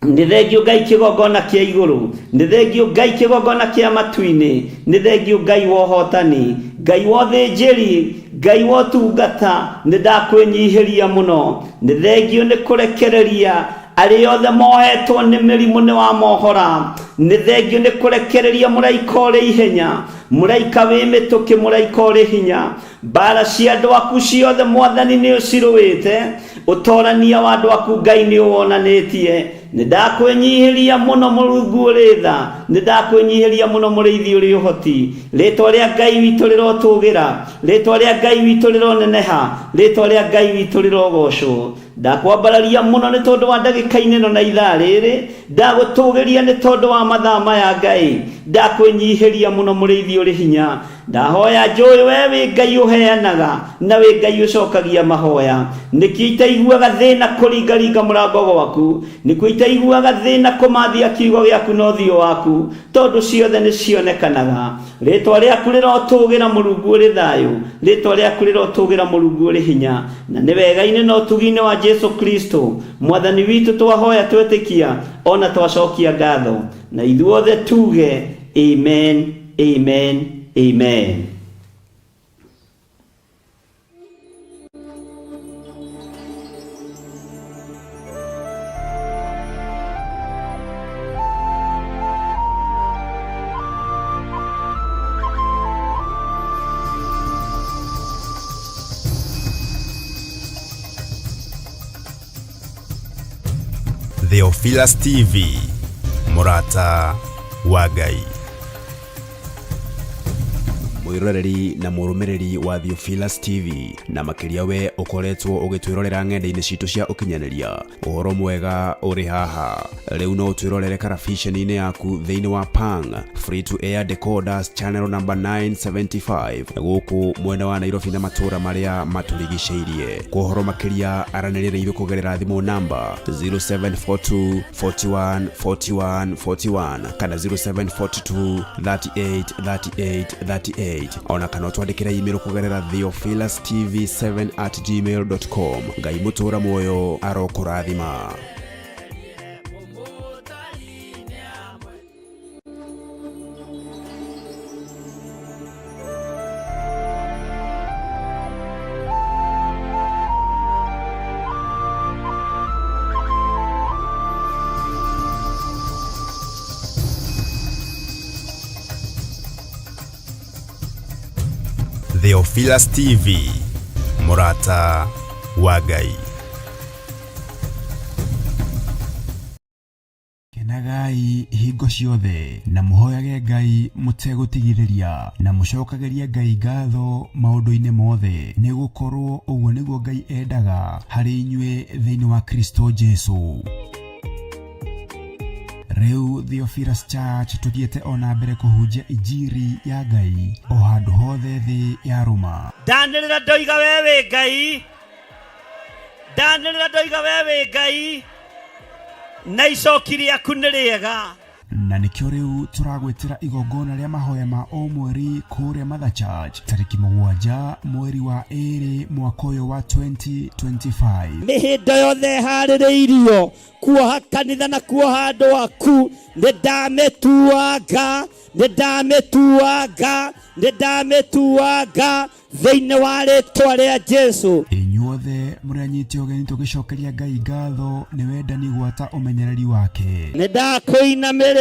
nĩ thengio Ngai kĩgongona kĩa igũrũ, nĩ thengio Ngai kĩgongona kĩa matu-inĩ, nĩ thengio Ngai wa ũhotani, Ngai wa ũthĩnjĩri, Ngai wa ũtungata. Nĩ ndakwĩnyihĩria mũno, nĩ thengio nĩ kũrekereria Arĩa othe mohetwo nĩ mĩrimũ nĩ wamohora. Nĩ thengio nĩ kũrekereria mũraika ũrĩ ihenya, mũraika wĩ mĩtũkĩ, mũraika ũrĩ hinya. Mbara cia andũ aku ciothe Mwathani nĩ ũcirũĩte, ũtorania wa andũ aku Ngai nĩ ũwonanĩtie. Nĩ ndakwĩnyihĩria mũno Mũrungu ũrĩ tha, nĩ ndakwĩnyihĩria mũno mũrĩithi ũrĩ ũhoti. Rĩtwa rĩa Ngai witũ rĩrotũgĩra, rĩtwa rĩa Ngai witũ rĩroneneha, rĩtwa rĩa Ngai witũ rĩrogocwo. Ndakwambararia mũno nĩ tondũ wa ndagĩka-inĩ ĩno na ithaa rĩrĩ, ndagũtũgĩria nĩ tondũ wa mathaa maya Ngai, ndakwĩnyihĩria mũno mũrĩithi ũrĩ hinya. Ndahoya njũĩ we wĩ Ngai ũheanaga na wĩ Ngai ũcokagia mahoya. Nĩkĩo itaiguaga thĩna kũringaringa mũrango gwaku, nĩkĩo itaiguaga thĩna kũmathia kiugo gĩaku na ũthiũ waku, tondũ ciothe nĩ cionekanaga. Rĩtwa rĩaku rĩrotũgĩra Mũrungu ũrĩ thayũ, rĩtwa rĩaku rĩrotũgĩra Mũrungu ũrĩ hinya. Na nĩ wega-inĩ na ũtugi-inĩ wa Jesu Kristo Mwathani witũ twahoya twetĩkia ona twacokia ngatho, na ithuothe tuge amen, amen, amen. Theophilus TV, mũrata wa Ngai. Mwiroreri na mũrũmĩrĩri wa Theophilus TV, na makĩria we ũkoretwo ũgĩtwĩrorera ng'enda-inĩ citũ cia ũkinyanĩria, ũhoro mwega ũrĩ haha. Rĩu no ũtwĩrorere karabiceni-inĩ yaku thĩinĩ wa Pang Free to Air Decoders channel number 975 gũkũ mwena wa Nairobi na matũũra marĩa matũrigicĩirie. Kwa ũhoro makĩria aranĩria na ithuĩ kũgerera thimũ namba 0742 41 41 41 kana 0742 38 38 38, ona kana ũtwandĩkĩre email kũgerera theophilustv7@gmail.com. Ngai mũtũũra muoyo arokũrathima. Theophilus TV, mũrata wa Ngai. Kenagai hingo ciothe na mũhoyage Ngai mũtegũtigithĩria, na mũcokagĩrie Ngai ngatho maũndũ-inĩ mothe, nĩ gũkorwo ũguo nĩguo Ngai endaga harĩ inyuĩ thĩinĩ wa Kristo Jesu. Rĩu Theophilus Church tũthiĩte ona mbere kũhunjia injiri ya Ngai o handũ hothe thĩ ya rũma. Ndanĩrĩra ndoiga we wĩ Ngai, ndanĩrĩra ndoiga we wĩ Ngai, na icoki rĩaku nĩ rĩega. Na nĩkĩo rĩu tũragwĩtĩra igongona rĩa mahoya ma o mweri kũrĩa Mother Church tarĩki 7 mweri wa 2 mwaka ũyũ wa 2025. Mĩhĩndo yothe ĩharĩrĩirio kuoha kanitha na kuoha andũ aku, nĩ ndamĩtuanga, nĩ ndamĩtuanga, nĩ ndamĩtuanga thĩinĩ wa rĩtwa rĩa Jesu. Inyuothe mũrĩ anyite ũgeni tũgĩcokeria Ngai ngatho nĩ wendani gwata ũmenyereri wake. Nĩ ndakũinamĩrĩra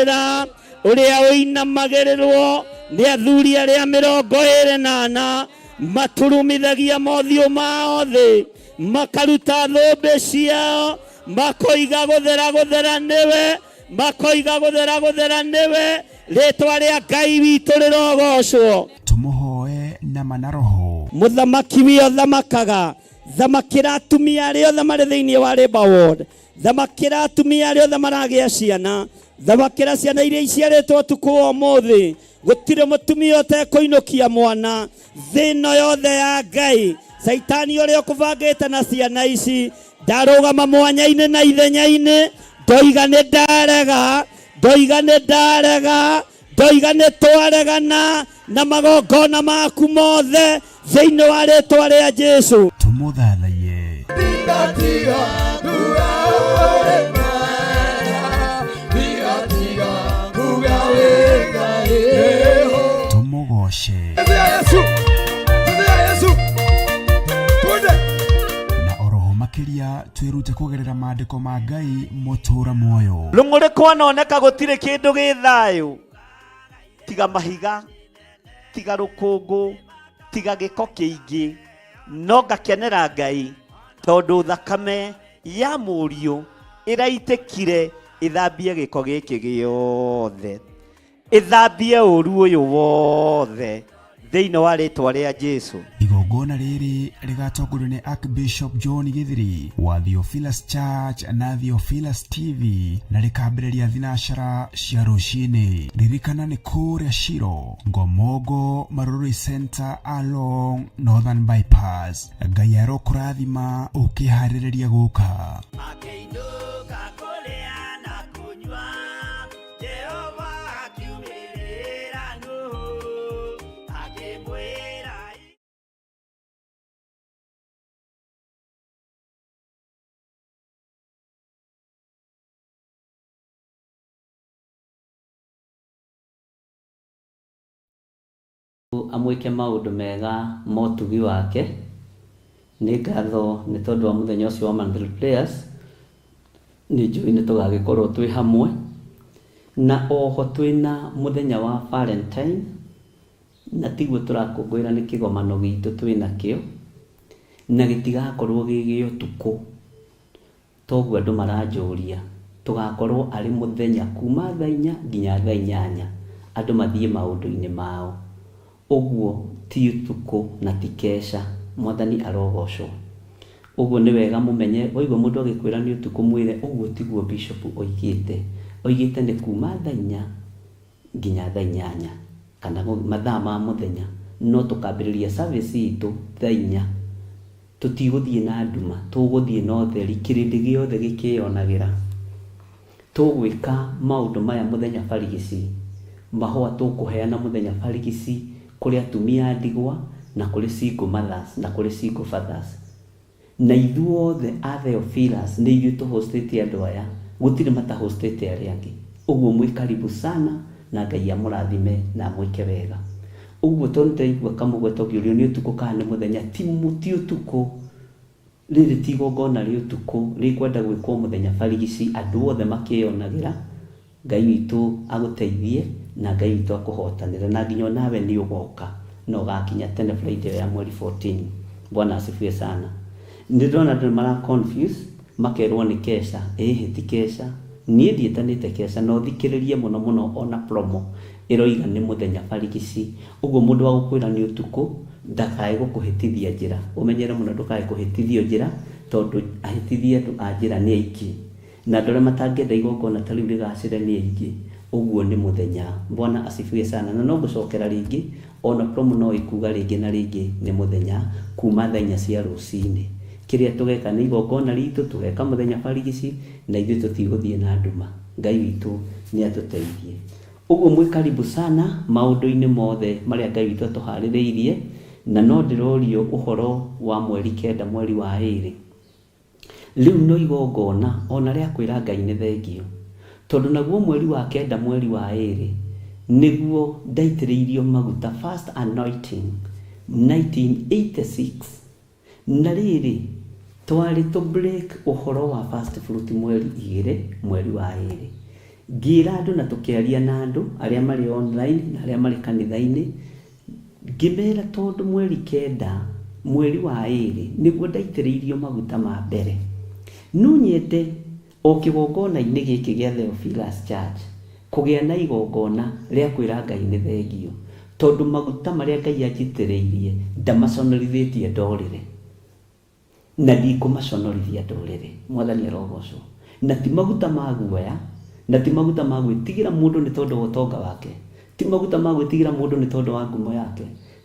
ũrĩa ũinamagĩrĩrwo nĩ athuri arĩa 24 maturumithagia mothiũ mao thĩ, makaruta thũmbĩ ciao, makoiga gũthera gũthera nĩwe, makoiga gũthera gũthera nĩwe, rĩtwa rĩa Ngai witũ rĩrogocwo. Tũmũhoe na mana roho. Mũthamaki wio thamakaga, thamakĩra atumia arĩa othe marĩ thĩinĩ wa Labour Ward, thamakĩra atumia arĩa othe maragĩa ciana, thamakĩra ciana iria iciarĩtwo ũtukũ wa ũmũthĩ. Gũtirĩ mũtumia ũtekũinũkia mwana thĩ ĩno yothe ya Ngai. Caitani ũrĩa ũkũbangĩte na ciana ici ndarũgama mwanya-inĩ na ithenya-inĩ, ndoiga nĩ ndarega, ndoiga nĩ ndarega, ndoiga nĩ twaregana na magongona maku mothe thĩinĩ wa rĩtwa rĩa Jesu. Tũmũthathaiye. Tũmũgoce. Na oroho makĩria Ũka twĩrute kũgerera maandĩko ma Ngai mũtũũra muoyo. Rũng'ũrĩ kwanoneka gũtirĩ kĩndũ gĩ thayũ tiga mahiga, tiga rũkũngũ, tiga gĩko kĩingĩ, no ngakenera Ngai tondũ thakame ya mũriũ ĩraitĩkire ĩthambie gĩko gĩkĩ gĩothe, ĩthambie ũru ũyũ wothe thĩinĩ wa rĩtwa rĩa Jesu. Igongona rĩrĩ rĩgatongorio nĩ Archbishop John Githiri wa Theophilus Church na Theophilus TV na rĩkambĩrĩria thinacara cia rũcinĩ. Ririkana nĩ kũrĩa Shiro, Ngomongo, Marurui Center along Northern Bypass. Ngai arokũrathima ũkĩharĩrĩria gũka. Makĩinũka kũrĩa na kũnyua, Jehova akiumĩrĩra Nuhu, akĩmwĩra. Amwĩke maũndũ mega ma ũtugi wake. Nĩ ngatho nĩ tondũ wa mũthenya ũcio wa monthly prayers, nĩ njũĩ nĩ tũgagĩkorwo twĩ hamwe, na oho twĩna mũthenya wa Valentine, na tiguo tũrakũngũĩra, nĩ kĩgomano gitũ twĩ nakĩo, na gĩtigakorwo gĩ gĩa ũtukũ toguo andũ maranjũria, tũgakorwo arĩ mũthenya kuma thaa 4 nginya thaa 8, andũ mathiĩ maũndũ-inĩ mao. Ũguo ti ũtukũ na ti keca. Mwathani arogocwo. Ũguo nĩ wega mũmenye, waigua mũndũ agĩkwĩra nĩ ũtukũ mwĩre ũguo tiguo bishop oigĩte. Oigĩte nĩ kuma thaa 4 nginya thaa 8 kana mathaa ma mũthenya, no tũkambĩrĩria service itũ thaa 4. Tũtigũthiĩ na nduma, tũgũthiĩ na ũtheri, kĩrĩndĩ gĩothe gĩkĩyonagĩra. Tũgwĩka maũndũ maya mũthenya barigici, mahũa tũkũheana mũthenya barigici kũrĩ atumia a ndigwa na kũrĩ single mothers na kũrĩ single fathers. Na ithuothe a Theophilus nĩ ithuĩ tũhostĩte andũ aya, gũtirĩ matahostĩte arĩa angĩ. Ũguo mwĩ karibu sana na Ngai amũrathime na amwĩke wega. Ũguo tondũ ndĩraigua kamũgweto ngĩũrio nĩ ũtukũ kana nĩ mũthenya, ti ũtukũ. Rĩrĩ ti igongona rĩa ũtukũ, rĩkwenda gwĩkwo mũthenya barigici, andũ othe makĩyonagĩra. Ngai witũ agũteithie na Ngai witũ akũhotanĩre, na nginya onawe nĩ ũgoka na ũgakinya tene Friday ya mweri 14. Bwana asifiwe sana. Nĩ ndĩrona andũ nĩ mara confuse, makerwo nĩ keca. Ĩhĩ, ti keca. Niĩ ndiĩtanĩte keca, na ũthikĩrĩrie mũno mũno ona promo ĩroiga nĩ mũthenya barigici. Ũguo mũndũ wa gũkwĩra nĩ ũtukũ ndakae gũkũhĩtithia njĩra. Ũmenyere mũno ndũkae kũhĩtithio njĩra, tondũ ahĩtithia andũ a njĩra nĩ aingĩ, na andũ arĩa matangĩenda igongona ta rĩu rĩgacĩre nĩ aingĩ. Ũguo nĩ mũthenya. Bwana asifiwe sana. Na no ngũcokera rĩngĩ, ona promo no ĩkuga rĩngĩ na rĩngĩ nĩ mũthenya kuma thaa 4 cia rũcinĩ. Kĩrĩa tũgeka nĩ igongona ritũ, tũgeka mũthenya barigici, na ithuĩ tũtigũthiĩ na nduma. Ngai witũ nĩ atũteithie. Ũguo mwĩ karibu sana maũndũ-inĩ mothe marĩa Ngai witũ atũharĩrĩirie. Na no ndĩrorio ũhoro wa mweri 9 mweri wa 2. Rĩu no igongona ona rĩa kwĩra Ngai nĩ thengio, tondũ naguo mweri wa 9 mweri wa 2 nĩguo ndaitĩrĩirio maguta, first anointing 1986. Na rĩrĩ twarĩ tũ break ũhoro wa first fruit mweri 2 mweri wa 2. Ngĩra andũ na tũkĩaria na andũ arĩa marĩ online na arĩa marĩ kanitha-inĩ, ngĩmera tondũ mweri 9 mweri wa 2 nĩguo ndaitĩrĩirio maguta ma mbere, no nyende o kĩgongona-inĩ gĩkĩ gĩa Theophilus Church kũgĩa na igongona rĩa kwĩra Ngai nĩ thengio, tondũ maguta marĩa Ngai anjitĩrĩirie ndamaconorithĩtie ndũrĩrĩ, na ndikũmaconorithia ndũrĩrĩ. Mwathani arogocwo. Na ti maguta ma guoya, na ti maguta ma gwĩtigĩra mũndũ nĩ tondũ wa ũtonga wake, ti maguta ma gwĩtigĩra mũndũ nĩ tondũ wa ngumo yake,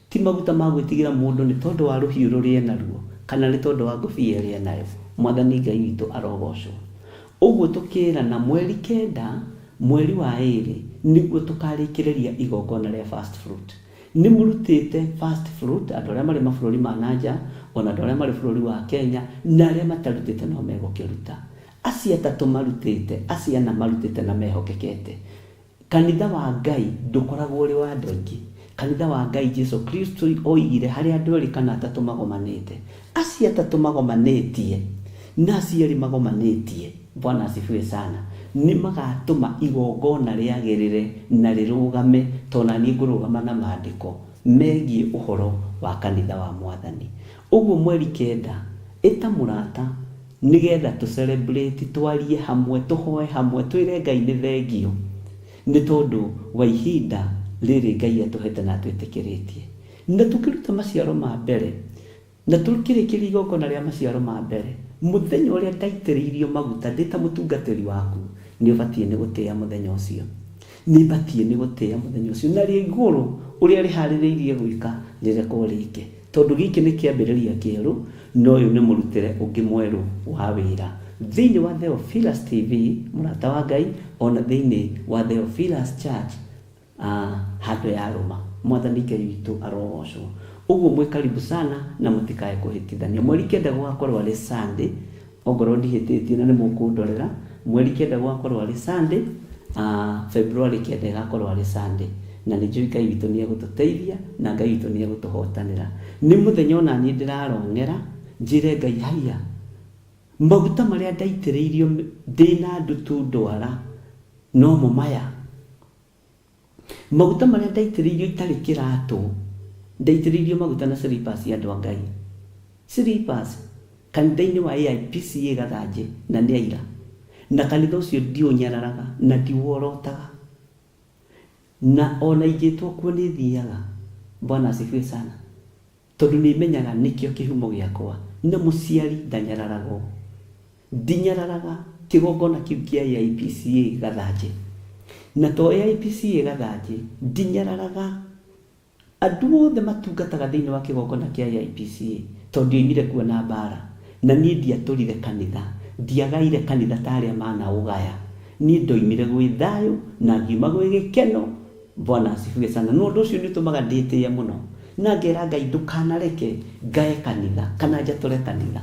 ti maguta ma gwĩtigĩra mũndũ nĩ tondũ wa rũhiũ rũrĩa enaruo, kana nĩ tondũ wa ngũbia ĩrĩa enayo. Mwathani Ngai witũ arogocwo. Ũguo tũkĩrana mweri 9 mweri wa 2 nĩguo tũkarĩkĩrĩria igongona rĩa first fruit. Nĩ mũrutĩte first fruit andũ arĩa marĩ mabũrũri ma nanja, ona andũ arĩa marĩ bũrũri wa Kenya, na arĩa matarutĩte no megũkĩruta. Acio atatũ marutĩte, acio ana marutĩte na mehokekete. Kanitha wa Ngai ndũkoragwo ũrĩ wa andũ aingĩ. Kanitha wa Ngai Jesu Kristo oigire harĩ andũ erĩ kana atatũ magomanĩte. Acio atatũ magomanĩtie Na aciari magomanĩtie, Bwana asifiwe sana, nĩ magatũma igongona rĩagĩrĩre na rĩrũgame, tondũ na niĩ ngũrũgama na maandĩko megiĩ ũhoro wa kanitha wa Mwathani. Ũguo mweri kenda, ĩta mũrata nĩgetha tũ celebrate, twarie hamwe, tũhoe hamwe, twĩre Ngai nĩ thengio nĩ tondũ wa ihinda rĩrĩ Ngai atũhete na atwĩtĩkĩrĩtie. Na tũkĩruta maciaro ma mbere, Na tũkĩrĩkĩria igongona rĩa maciaro ma mbere, mũthenya ũrĩa ndaitĩrĩirio maguta ndĩ ta mũtungatĩri waku, nĩũbatiĩ nĩ gũtĩĩa mũthenya ũcio. Nĩbatiĩ nĩ gũtĩĩa mũthenya ũcio, narĩo igũrũ ũrĩa rĩhaarĩrĩirie gwĩka rĩrekwo rĩke, tondũ gĩkĩ nĩ kĩambĩrĩria kĩerũ, na ũyũ nĩ mũrutĩre ũngĩ mwerũ wa wĩra thĩinĩ wa Theophilus TV, mũrata wa Ngai, o na thĩinĩ wa Theophilus Church. Handũ yarũma. Mwathani Ngai witũ arogocwo. Ũguo mwĩ karibu sana na mũtikae kũhĩtithania. Mweri kenda gũgakorwo arĩ Sunday, ongorwo ndihĩtĩtie na nĩ mũkũndorera, mweri kenda gũgakorwo arĩ Sunday, February kenda ĩgakorwo arĩ Sunday. Na nĩ njũĩ Ngai witũ nĩ egũtũteithia na Ngai witũ nĩ egũtũhotanĩra. Nĩ mũthenya ona niĩ ndĩrarong'era njĩre Ngai haiya, maguta marĩa ndaitĩrĩirio ndĩna ndutu ndwara nomo maya? Maguta marĩa ndaitĩrĩirio itarĩ kĩratũ, ndaitĩrĩirio maguta na slippers andũ a Ngai. Slippers, kanitha-inĩ wa AIPCA Gathanjĩ, na nĩ aira. Na kanitha ũcio ndiũnyararaga na ndiworotaga. Na ona ingĩtwo kuo nĩ thiaga. Bwana asifiwe sana. Tondũ nĩmenyaga nĩkĩo kĩhumo gĩakwa, na mũciari ndanyararagwo. Ndinyararaga kĩgongona kĩu kĩa AIPCA Gathanjĩ. Na to AIPCA Gathanjĩ, ndinyararaga andũ othe matungataga thĩinĩ wa kĩgongona kĩa AIPCA, tondũ ndioimire kuo na mbaara. Na niĩ ndiatũrire kanitha, ndiagaire kanitha ta arĩa manaũgaya. Niĩ ndoimire gwĩ thayũ na ngiuma gwĩ gĩkeno. Bwana asifiwe sana. Na ũndũ ũcio nĩ ũtũmaga ndĩtĩye mũno na ngera Ngai ndũkanareke ngae kanitha kana njatũre kanitha.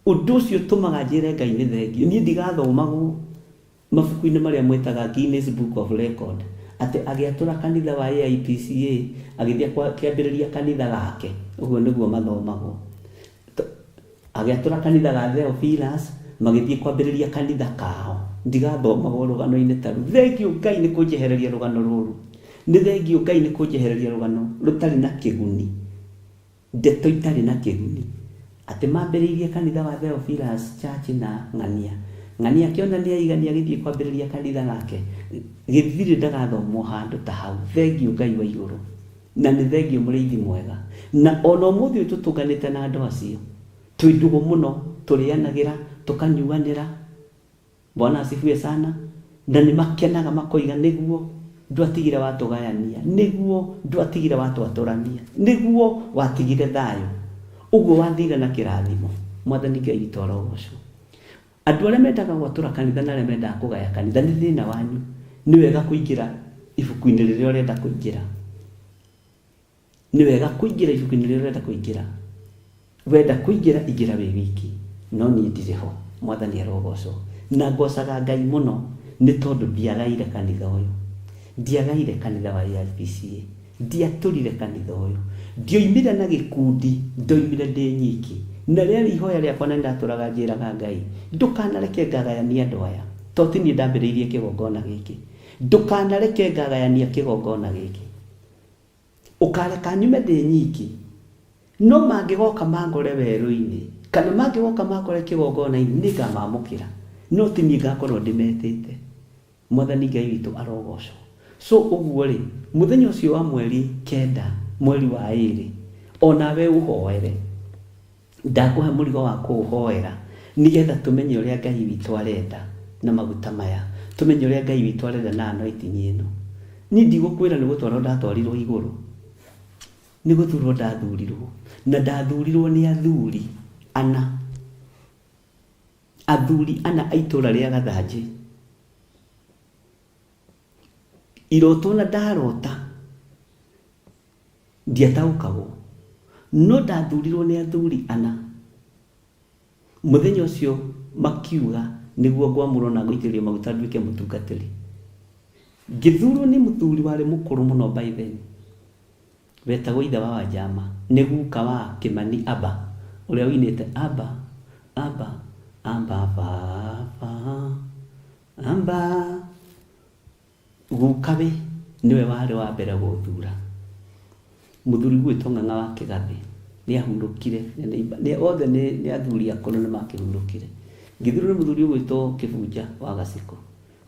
Ũndũ ũcio ũtũmaga njĩre Ngai nĩ thengio. Niĩ ndigathomagwo mabuku-inĩ marĩa mwĩtaga Guinness Book of Record atĩ agĩatũra kanitha wa AIPCA agĩthiĩ akĩambĩrĩria kanitha gake. Ũguo nĩguo mathomagwo. Agĩatũra kanitha ga Theophilus, magĩthiĩ kwambĩrĩria kanitha kao. Ndigathomagwo rũgano-inĩ ta rũu. Thengiũ Ngai nĩ kũnjehereria rũgano rũru. Nĩ thengiũ Ngai nĩ kũnjehereria rũgano rũtarĩ na kĩguni. Ndeto itarĩ na kĩguni. Atĩ mambĩrĩirie kanitha wa Theophilus Church na Ng'ania. Ng'ania akĩona nĩ aigania agĩthiĩ kwambĩrĩria kanitha gake. Gĩthirĩ ndagathomwo handũ ta hau. Thengiũ Ngai wa igũrũ. Na nĩ thengiũ mũrĩithi mwega. Na o na ũmũthĩ ũyũ tũtũnganĩte na andũ acio, twĩ ndũgũ mũno, tũrĩanagĩra, tũkanyuanĩra. Bwana asifiwe sana. Na nĩ makenaga makoiga nĩguo ndwatigire watũgayania, nĩguo ndwatigire watwatũrania, nĩguo watigire thayũ. Ũguo wathire na kĩrathimo. Mwathani Ngai witũ arogocwo. Andũ arĩa mendaga gwatũra kanitha na arĩa mendaga kũgaya kanitha nĩ thĩna wanyu. Nĩ wega kũingĩra ibuku-inĩ rĩrĩa ũrenda kũingĩra. Nĩ wega kũingĩra ibuku-inĩ rĩrĩa ũrenda kũingĩra. Wenda kũingĩra ingĩra wĩ wiki, no niĩ ndirĩ ho. Mwathani arogocwo. Na ngocaga Ngai mũno nĩ tondũ ndiagaire kanitha ũyũ. Ndiagaire kanitha wa AIPCA. Ndiatũrire kanitha ũyũ. Ndioimire na gĩkundi, ndoimire ndĩ nyiki. Na rĩarĩ ihoya rĩakwa na nĩndatũraga njĩraga Ngai, ndũkanareke ngagayanie andũ aya, tondũ ti niĩ ndambĩrĩirie kĩgongona gĩkĩ. Ndũkanareke ngagayania kĩgongona gĩkĩ. Ũkareka nyume ndĩ nyiki. No mangĩgoka mangore werũ-inĩ, kana mangĩgoka mangore kĩgongona-inĩ, nĩngamamũkĩra, no ti niĩ ngakorwo ndĩmetĩte. Mwathani Ngai witũ arogocwo. So ũguo rĩ, mũthenya ũcio wa mweri kenda, mweri wa ĩrĩ, o nawe ũhoere. Ndakũhe mũrigo wa kũũhoera, nĩgetha tũmenye ũrĩa Ngai witũ arenda na maguta maya, tũmenye ũrĩa Ngai witũ arenda na anointing ĩno. Niĩ ndigũkwĩra nĩ gũtwarwo ndatwarirwo igũrũ, nĩ gũthurwo ndathurirwo, na ndathurirwo nĩ athuri ana. Athuri ana a itũũra rĩa Gathanjĩ. Iroto ona ndarota ndiataũkagwo, no ndathurirwo nĩ athuri ana. Mũthenya ũcio makiuga nĩguo ngwamũrwo na ngũitĩrĩrio maguta nduĩke mũtungatĩri. Ngĩthurwo nĩ mũthuri warĩ mũkũrũ mũno by then. Wetagwo ithe wa Wanjama, nĩ guka wa Kĩmani Abba, ũrĩa ũinĩte Abba, Abba, Amba baba amba. Gukawe niwe warĩ wa mbere gũthura. Mũthuri gwĩtwo Ng'ang'a wa Kĩgathĩ nĩ ahurũkire, othe nĩ athuri akũrũ nĩ makĩhurũkire. Ngĩthurwo nĩ mũthuri ũgwĩtwo Kĩbunja wa Gacikũ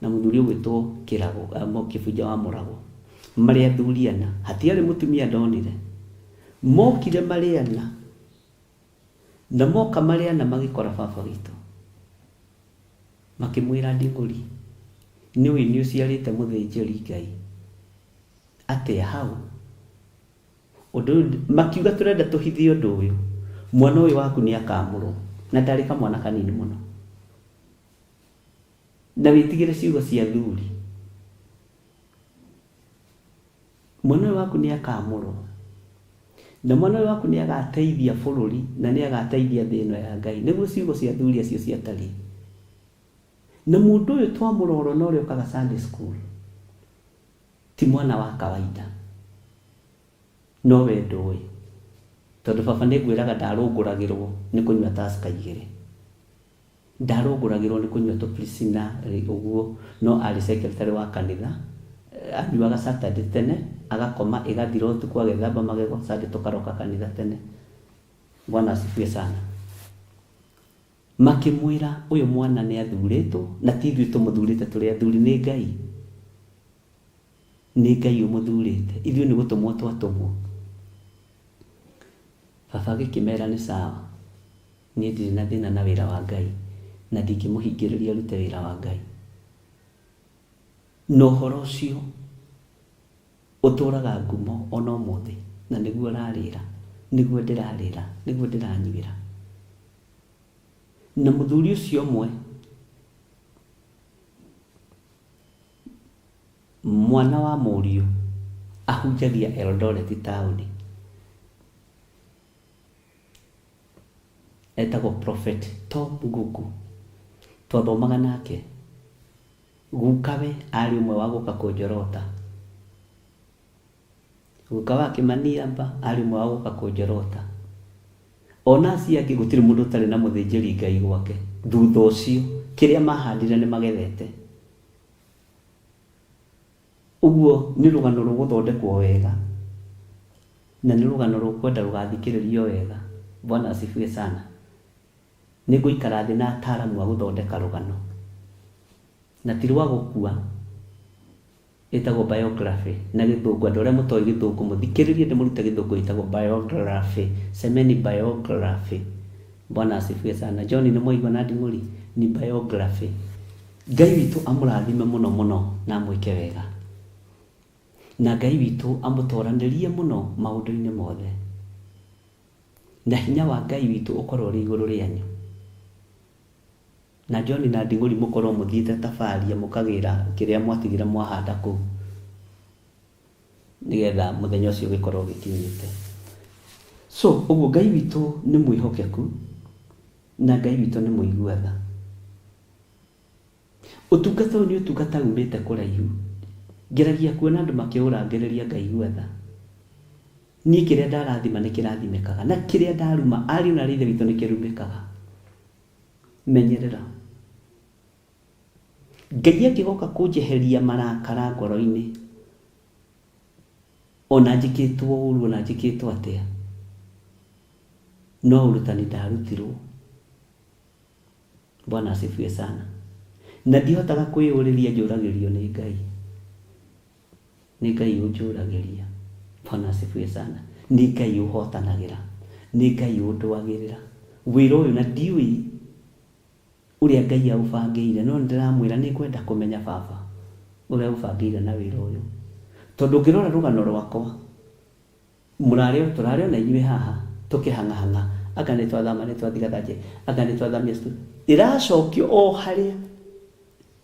na mũthuri ũgwĩtwo Kĩrago, Kĩbunja wa Mũrago. Marĩ athuri ana, hatiarĩ mũtumia ndonire. Mokire marĩ ana, na moka marĩ ana magĩkora baba witũ. Makĩmwĩra Nding'ũri, nĩũĩ nĩ ũciarĩte mũthĩnjĩri Ngai atĩa hau? Ũndũ ũyũ makiuga tũrenda tũhithe ũndũ ũyũ, mwana ũyũ waku nĩ akamũrwo, na ndarĩ kamwana kanini mũno. Na wĩtigĩre ciugo cia athuri. Mwana ũyũ waku nĩ akamũrwo, na mwana ũyũ waku nĩ agateithia bũrũri na nĩ agateithia thĩ ĩno ya Ngai. Nĩguo ciugo cia athuri acio ciatariĩ. Na mũndũ ũyũ twamũrora na ũrĩa ũkaga Sunday school, ti mwana wa kawaida. No we ndũĩ. Tondũ baba nĩ ngwĩraga ndarũngũragĩrwo nĩ kũnyua Tusker igĩrĩ. Ndarũngũragĩrwo nĩ kũnyua tũ Priscilla ũguo, no arĩ secretary wa kanitha. Anyuaga Saturday tene, agakoma ĩgathira ũtukũ agethamba magego, Sunday tũkaroka kanitha tene. Bwana asifiwe sana. Makĩmwĩra ũyũ mwana nĩ athurĩtwo, na ti ithuĩ tũmũthurĩte tũrĩ athuri, nĩ Ngai. Nĩ Ngai ũmũthurĩte, ithuĩ nĩ gũtũmwo twatũmwo. Baba agĩkĩmera nĩ sawa, niĩ ndirĩ na thĩna na wĩra wa Ngai, na ndingĩmũhingĩrĩria arute wĩra wa Ngai. Na ũhoro ũcio ũtũraga ngumo ona ũmũthĩ, na nĩguo ũrarĩra, nĩguo ndĩrarĩra, nĩguo ndĩranyuĩra. Na mũthuri ũcio ũmwe, mwana wa mũriũ, ahunjagia Eldoret taũni. Etagwo Prophet Tom Nguku. Twathomaga nake. Gukawe arĩ ũmwe wa gũka kũnjorota. Guka wa Kĩmaniamba arĩ ũmwe wa gũka kũnjorota. Ona acio angĩ gũtirĩ mũndũ ũtarĩ na mũthĩnjĩri Ngai gwake. Thutha ũcio, kĩrĩa mahandire nĩ magethete. Ũguo nĩ rũgano rũgũthondekwo wega, na nĩ rũgano rũkwenda rũgathikĩrĩrio wega. Bwana asifiwe sana. Nĩ ngũikara thĩ na ataaramu a gũthondeka rũgano. Na ti rwa gũkua, ĩtagwo biography na gĩthũngũ. Andũ arĩa mũtoĩ gĩthũngũ mũthikĩrĩrie ndĩmũrute gĩthũngũ, ĩtagwo biography. Semeni biography. Bwana asifiwe sana. John nĩ mwaigua na Nding'ũri ni biography. Ngai witũ amũrathime mũno mũno na amwĩke wega. Na Ngai witũ amũtoranĩrie mũno maũndũ-inĩ mothe. Na hinya wa Ngai witũ ũkorwo ũrĩ igũrũ rĩanyu. Na John na Nding'ũri mũkorwo mũthiĩte tabaria mũkagĩra kĩrĩa mwatigire mwahanda kũu. Nĩgetha mũthenya ũcio ũgĩkorwo ũgĩkinyĩte. So, ũguo Ngai witũ nĩ mwĩhokeku na Ngai witũ nĩ mũigua tha. Ũtungata ũyũ nĩ ũtungata umĩte kũraihu. Ngeragia kuona andũ makĩũrangĩrĩria ngaigua tha. Niĩ kĩrĩa ndarathima nĩ kĩrathimĩkaga, na kĩrĩa ndaruma ariũ na aarĩ a Ithe witũ nĩ kĩrumĩkaga. Menyerera. Ngai angĩgoka kũnjeheria marakara ngoro-inĩ, ona njĩkĩtwo ũru, ona njĩkĩtwo atĩa, no ũrutani ndarutirwo. Bwana asifiwe sana. Na ndihotaga kwĩyũrĩria njũragĩrio nĩ Ngai. Nĩ Ngai ũnjũragĩria. Bwana asifiwe sana. Nĩ Ngai ũhotanagĩra. Nĩ Ngai ũndũagĩrĩra. Wĩra ũyũ na ndiũĩ ũrĩa Ngai aũbangĩire, no nĩndĩramwĩra nĩ ngwenda kũmenya baba ũrĩa ũbangĩire na wĩra ũyũ. Tondũ ũngĩrora rũgano rwakwa, mũrarĩo, tũrarĩo na inyuĩ haha, tũkĩhang'ahang'a, anga nĩ twathama, nĩ twathiĩ Gathanje, anga nĩ twathamia studio. Ĩracokio o harĩa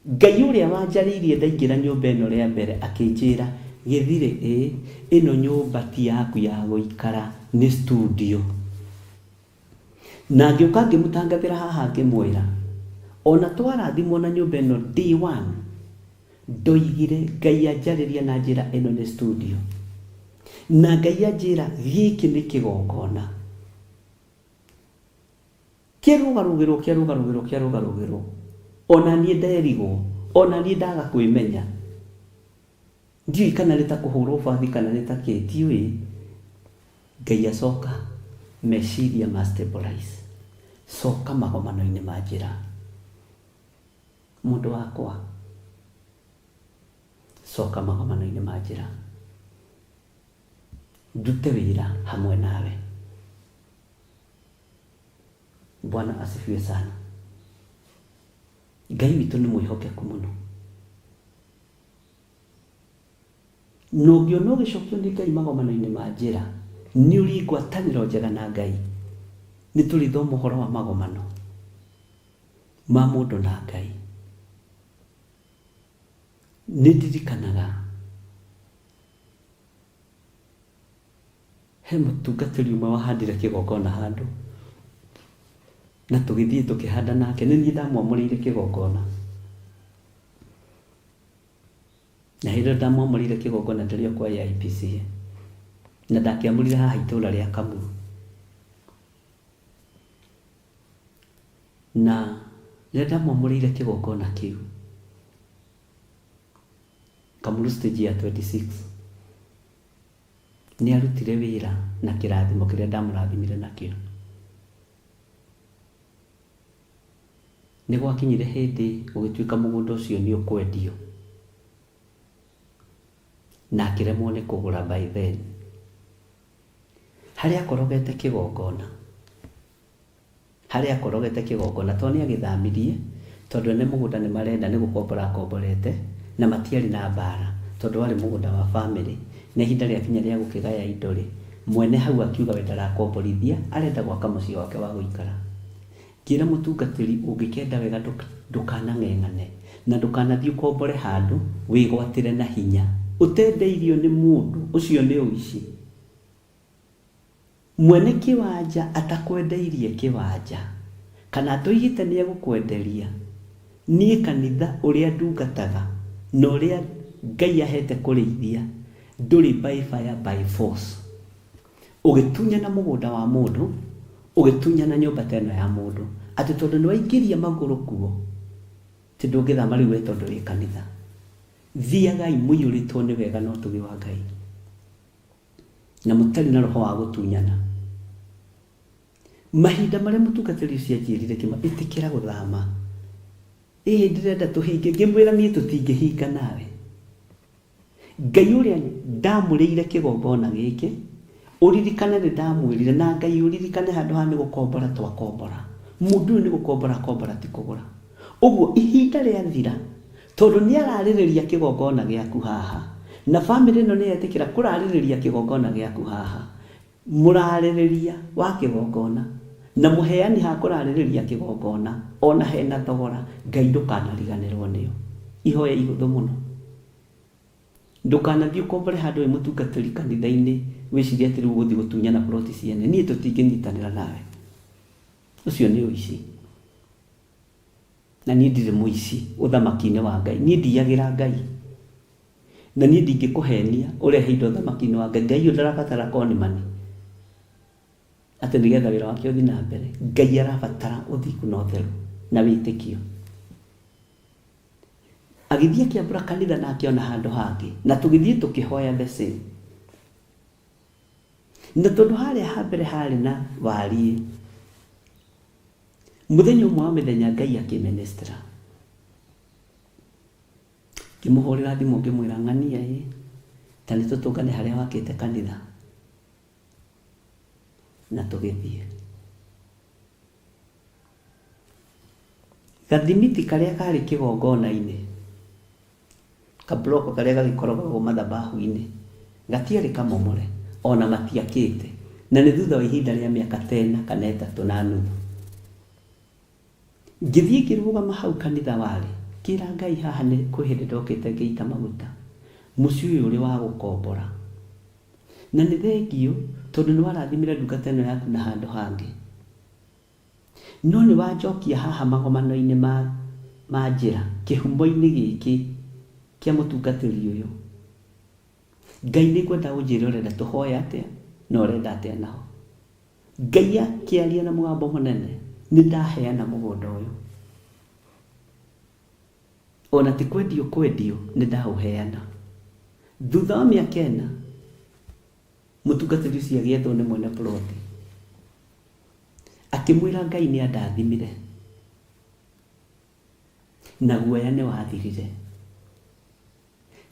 Ngai ũrĩa wanjarĩirie ndaingĩra nyũmba ĩno rĩa mbere akĩnjĩra, Gĩthirĩ, ĩ, ĩno nyũmba ti yaku ya gũikara, nĩ studio. Na ngĩũka ngĩmũtangathĩra haha ngĩmwĩra, ona twarathimwo na nyũmba ĩno day one, ndoigire Ngai anjarĩria na njĩra ĩno nĩ studio. Na Ngai anjĩra gĩkĩ nĩ kĩgongona. Kĩarũgarũgĩrwo, kĩarũgarũgĩrwo, kĩarũgarũgĩrwo. Ona niĩ nderigwo, ona niĩ ndaga kwĩmenya. Ndiũĩ kana nĩ ta kũhũrwo bathi kana nĩ ta kĩ, ndiũĩ. Ngai acoka meciria ma stabilize. Coka magomano-inĩ ma njĩra. Mũndũ wakwa, coka magomano-inĩ ma njĩra. Ndute wĩra hamwe nawe. Bwana asifiwe sana. Ngai witũ nĩ mwĩhokeku mũno. Na ũngĩona ũgĩcokio nĩ Ngai magomano-inĩ ma njĩra, nĩ ũrĩ ngwatanĩro njega na Ngai. Nĩ tũrĩthoma ũhoro wa magomano ma mũndũ na Ngai. Nĩ ndirikanaga he mũtungatĩri ũmwe wahandire kĩgongona handũ, na tũgĩthiĩ tũkĩhanda nake, nĩ niĩ ndamwamũrĩire kĩgongona. Na hĩndĩ ĩyo ndamwamũrĩire kĩgongona ndĩrĩ o kwa AIPCA, na ndakĩamũrire haha itũra rĩa Kamuru. Na rĩrĩa ndamwamũrĩire kĩgongona kĩu, Kamuru stage ya 26, nĩ arutire wĩra na kĩrathimo kĩrĩa ndamũrathimire nakĩo. Nĩ gwakinyire hĩndĩ gũgĩtuĩka mũgũnda ũcio nĩ ũkwendio, na akĩremwo nĩ kũgũra by then. Harĩa akorogete kĩgongona, harĩa akorogete kĩgongona, tondũ nĩ agĩthamirie, tondũ ene mũgũnda nĩ marenda nĩ gũkombora akomborete, na matiarĩ na mbara, tondũ warĩ mũgũnda wa bamĩrĩ, na ihinda rĩakinya rĩa gũkĩgaya indo-rĩ, mwene hau akiuga we ndarakomborithia, arenda gwaka mũciĩ wake wa gũikara. Ngĩra mũtungatĩri, ũngĩkenda wega ndũkanang'eng'ane, na ndũkanathiĩ ũkombore handũ wĩgwatĩre na hinya, ũtendeirio nĩ mũndũ, ũcio nĩ ũici. Mwene kĩwanja atakwendeirie kĩwanja, kana atoigĩte nĩ egũkwenderia, niĩ kanitha ũrĩa ndungataga na ũrĩa Ngai ahete kũrĩithia, ndũrĩ by fire by force. Ũgĩtunyana mũgũnda wa mũndũ, ũgĩtunyana nyũmba ta ĩno ya mũndũ, atĩ tondũ nĩ waingĩria magũrũ kuo, atĩ ndũngĩthama rĩu we tondũ wĩ kanitha. Thiagai mũiyũrĩtwo nĩ wega na ũtugi wa Ngai, na mũtarĩ na roho wa gũtunyana. Mahinda marĩa mũtungatĩri ũcio anjĩrire kĩma, ĩtĩkĩra gũthama. Ĩĩ ndĩrenda tũhinge, ngĩmwĩra niĩ tũtingĩhinga nawe. Ngai ũrĩa ndamũrĩire kĩgongona gĩkĩ, ũririkane nĩ ndamwĩrire, na Ngai ũririkane handũ haha nĩ gũkombora twakombora. Mũndũ ũyũ nĩ gũkombora akombora ti kũgũra. Ũguo ihinda rĩathira, tondũ nĩ ararĩrĩria kĩgongona gĩaku haha, na bamĩrĩ ĩno nĩ yetĩkĩra kũrarĩrĩria kĩgongona gĩaku haha, mũrarĩrĩria wa kĩgongona, na mũheani ha kũrarĩrĩria kĩgongona, ona hena thogora, Ngai ndũkanariganĩrwo nĩo. Ihoya ihũthũ mũno. Ndũkanathiĩ ũkombore handũ wĩ mũtungatĩri kanitha-inĩ wĩcirie atĩ rĩu ũgũthiĩ gũtunyana ploti ciene. Niĩ tũtingĩnyitanĩra nawe. Ũcio nĩ ũici. Na niĩ ndirĩ mũici ũthamaki-inĩ wa Ngai. Niĩ ndiyagĩra Ngai. Na niĩ ndingĩkũhenia ũrehe indo ũthamaki-inĩ wa Ngai. Ngai ũyũ ndarabatara konimani atĩ nĩgetha wĩra wake ũthiĩ na mbere. Ngai arabatara ũthingu na ũtheru na wĩtĩkio. Agĩthiĩ akĩambũra kanitha na akĩona handũ hangĩ, na tũgĩthiĩ tũkĩhoya the same. Na tondũ harĩa ha mbere harĩ na wariĩ, mũthenya ũmwe wa mĩthenya Ngai akĩministra. Ngĩmũhũrĩra thimũ ngĩmwĩra ng'ania ĩ, ta nĩ tũtũngane harĩa wakĩte kanitha. Na tũgĩthiĩ. Gathimiti karĩa karĩ kĩgongona-inĩ, kabloko karĩa gagĩkoragwo mathabahu-inĩ, gatiarĩ kamomore, ona matiakĩte, na nĩ thutha wa ihinda rĩa mĩaka ta ĩna kana ĩtatũ na nuthu. Ngĩthiĩ ngĩrũgama hau kanitha warĩ, ngĩra Ngai haha nĩ kwĩ hĩndĩ ndokĩte ngĩita maguta, mũciĩ ũyũ ũrĩ wa gũkombora. Na nĩ thengiũ tondũ nĩ warathimire ndungata ĩno yaku na handũ hangĩ. No nĩ wanjokia haha magomano-inĩ ma, ma njĩra, kĩhumo-inĩ gĩkĩ kĩa mũtungatĩri ũyũ. Ngai nĩ ngwenda ũnjĩre ũrenda tũhoye atĩa na ũrenda atĩa naho. Ngai akĩaria na mũgambo mũnene, Nĩ ndaheana mũgũnda ũyũ. Ona ti kwendio kwendio, nĩ ndaũheana. Thutha wa mĩaka ĩna, mũtungatĩri ũcio agĩethwo nĩ mwene ploti. Akĩmwĩra Ngai nĩ andathimire. Na guoya nĩ wathirire.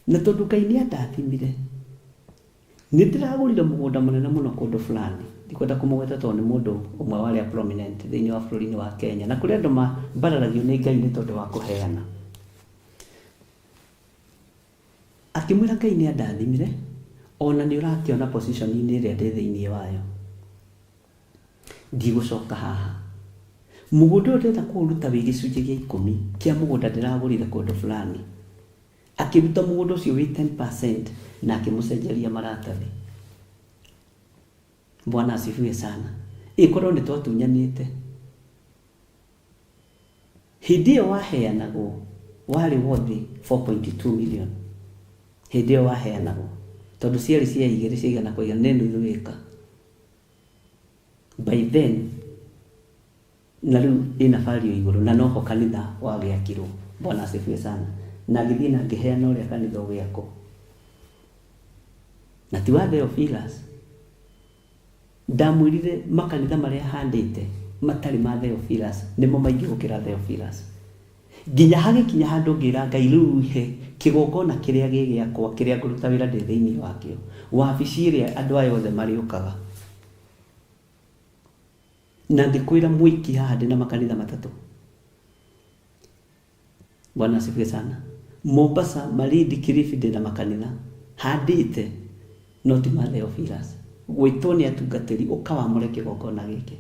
Na tondũ Ngai nĩ andathimire, nĩ ndĩragũrire mũgũnda mũnene mũno kũndũ fulani. Ndikwenda kũmũgweta tondũ nĩ mũndũ ũmwe wa arĩa prominent thĩinĩ wa bũrũri-inĩ wa Kenya. Na kũrĩ andũ mambararagio nĩ Ngai nĩ tondũ wa kũheana. Akĩmwĩra Ngai nĩ andathimire, ona nĩ ũrakĩona position-inĩ ĩrĩa ndĩ thĩinĩ wayo. Ndigũcoka haha. Mũgũnda ũyũ ndĩrenda kũũruta wĩ gĩcunjĩ gĩa ikũmi kĩa mũgũnda ndĩragũrire kũndũ fulani. Akĩruta mũgũnda ũcio wĩ 10% na akĩmũcenjeria maratathi. Bwana asifiwe sana. Ĩkorwo nĩ twatunyanĩte. Hĩndĩ ĩyo waheanagwo warĩ worth 4.2 million. Hĩndĩ ĩyo waheanagwo. Tondũ ciarĩ cia igĩrĩ cia igana kwa igana nĩ nuthu ĩka. By then na rĩu ĩna value igũrũ na noho kanitha wagĩakirwo. Bwana asifiwe sana. Na ngĩthiĩ na ngĩheana ũrĩa kanitha ũgĩakwo. Na ti wa Theophilus. Ndamwĩrire makanitha marĩa handĩte matarĩ ma Theophilus nĩmo maingĩ gũkĩra Theophilus. Nginya hagĩkinya handũ ngĩra Ngai rĩu he kĩgongona kĩrĩa gĩ gĩakwa kĩrĩa ngũruta wĩra ndĩ thĩinĩ wakĩo, wabici ĩrĩa andũ aya othe marĩũkaga. Na ngĩkwĩra mwiki haha ndĩna makanitha matatũ. Bwana asifiwe sana. Mombasa, Malindi, Kilifi ndĩna makanitha handĩte no ti ma Theophilus. Gwĩtwo nĩ atungatĩri ũka wamũre kĩgongona gĩkĩ.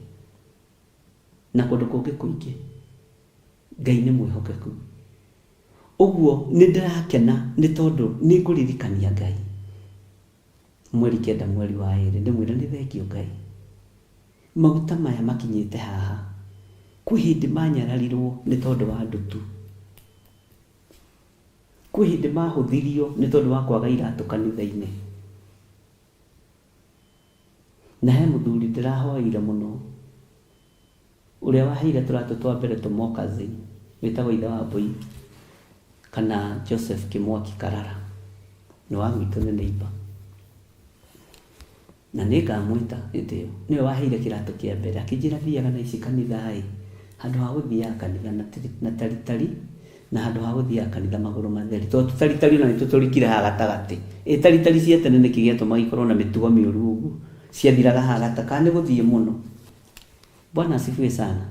Na kũndũ kũngĩ kũingĩ. Ngai nĩ mwĩhokeku. Ũguo nĩ ndĩrakena nĩ tondũ nĩ ngũririkania Ngai. Mweri kenda mweri wa ĩrĩ ndĩmwĩre nĩ thengio Ngai. Maguta maya makinyĩte haha. Kwĩ hĩndĩ manyararirwo nĩ tondũ wa ndutu. Kwĩ hĩndĩ mahũthirio nĩ tondũ wa kwaga iratũ kanitha-inĩ. Na he mũthuri ndĩrahoeire mũno, ũrĩa waheire tũratũ twa mbere tũmokazi, wĩtagwo ithe wa Mbũi, kana Joseph Kĩmwaki Karara. Nĩ wa gwitũ nĩ neighbor. Na nĩ ngamwĩta hĩndĩ ĩyo. Nĩwe waheire kĩratũ kĩa mbere. Akĩnjĩra thiaga na ici kanitha-ĩ, handũ ha gũthiaga kanitha na taritari, na handũ ha gũthiaga kanitha magũrũ matheri. Tondũ tũtaritari ona nĩ tũtũrĩkire haha gatagatĩ. Ĩ taritari cia tene nĩkĩ gĩatũmaga ikorwo na mĩtugo mĩũru ũguo? Ciathiraga haha gatagatĩ. Kana nĩ gũthiĩ mũno? Bwana asifiwe sana.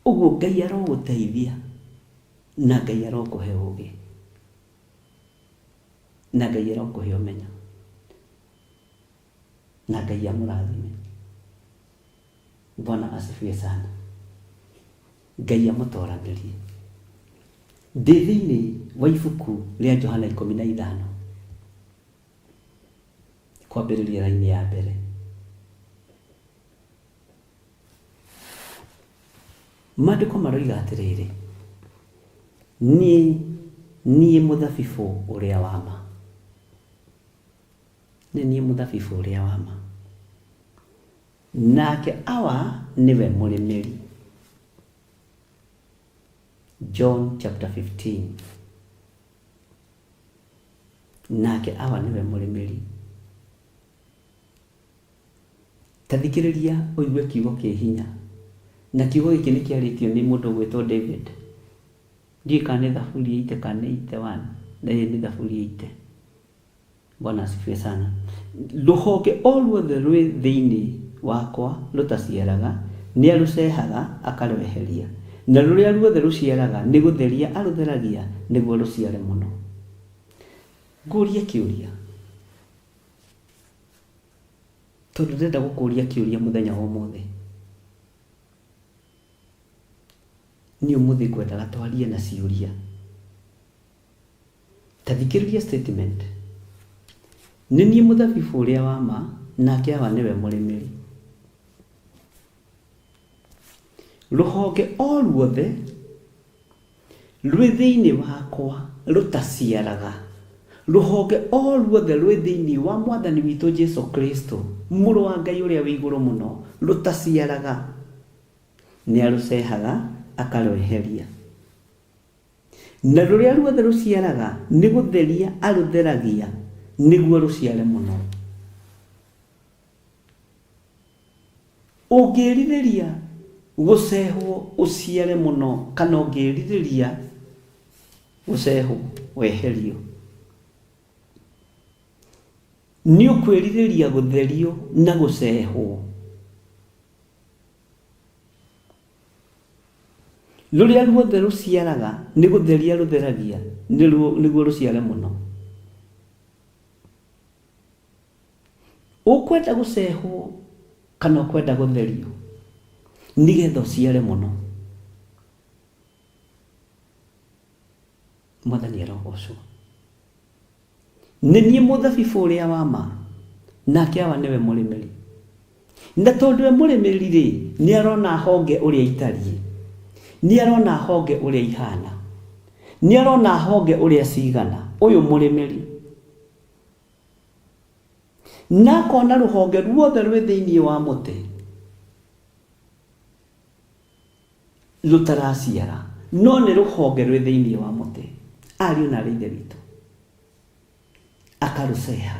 Ũguo Ngai arogũteithia na Ngai arokũhe ũgĩ. Na Ngai arokũhe ũmenyo. Na Ngai amũrathime. Bwana asifiwe sana. Ngai amũtoranĩrie. Ndĩ thĩinĩ wa ibuku rĩa Johana 15. Kwambĩrĩria raini ya mbere. Maandĩko maroiga atĩrĩrĩ, niĩ niĩ mũthabibũ ũrĩa wa ma. Nĩ niĩ mũthabibũ ũrĩa wa ma. Nake Awa nĩwe mũrĩmĩri. John chapter 15. Nake Awa nĩwe mũrĩmĩri. Ta thikĩrĩria ũigue kiugo kĩ hinya. Na kiugo gĩkĩ nĩ kĩarĩtio nĩ mũndũ ũgwĩtwo David. Ndiũĩ kana nĩ Thaburi 80 kana nĩ 81. Ĩĩ nĩ Thaburi 80. Bwana asifiwe sana. Rũhonge o ruothe rwĩ thĩinĩ wakwa rũtaciaraga, nĩ arũcehaga akarweheria. Na rũrĩa ruothe rũciaraga nĩ gũtheria arũtheragia nĩguo rũciare mũno. Ngũrie kĩũria. Tondũ ndĩrenda gũkũria kĩũria mũthenya wa ũmũthĩ. Niĩ ũmũthĩ ngwendaga twarie na ciũria. Ta thikĩrĩria statement. Nĩ niĩ mũthabibũ ũrĩa wa ma, nake Awa nĩwe mũrĩmĩri. Rũhonge o ruothe rwĩ thĩinĩ wakwa rũtaciaraga, Rũhonge o ruothe rwĩ thĩinĩ wa Mwathani witũ Jesu Kristo, Mũrũ wa Ngai ũrĩa wĩ igũrũ mũno, rũtaciaraga, nĩ arũcehaga akarweheria. Na rũrĩa ruothe rũciaraga nĩ gũtheria arũtheragia nĩguo rũciare mũno. Ũngĩrirĩria gũcehwo ũciare mũno kana ũngĩrirĩria gũcehwo weherio, nĩ ũkwĩrirĩria gũtherio na gũcehwo. Rũrĩa ruothe rũciaraga nĩ gũtheria rũtheragia nĩguo rũciare mũno. Ũkwenda gũcehwo kana ũkwenda gũtherio nĩgetha ũciare mũno? Mwathani arogocwo. Nĩ niĩ mũthabibũ ũrĩa wa ma, nake Awa nĩwe mũrĩmĩri. Na tondũ we mũrĩmĩri-rĩ, nĩ arona honge ũrĩa itariĩ, nĩ arona honge ũrĩa ihana, nĩ arona honge ũrĩa cigana, ũyũ mũrĩmĩri. Na akona rũhonge ruothe rwĩ thĩinĩ wa mũtĩ rũtaraciara, no nĩ rũhonge rwĩ thĩinĩ wa mũtĩ. Ariũ na aarĩ a Ithe witũ, akarũceha.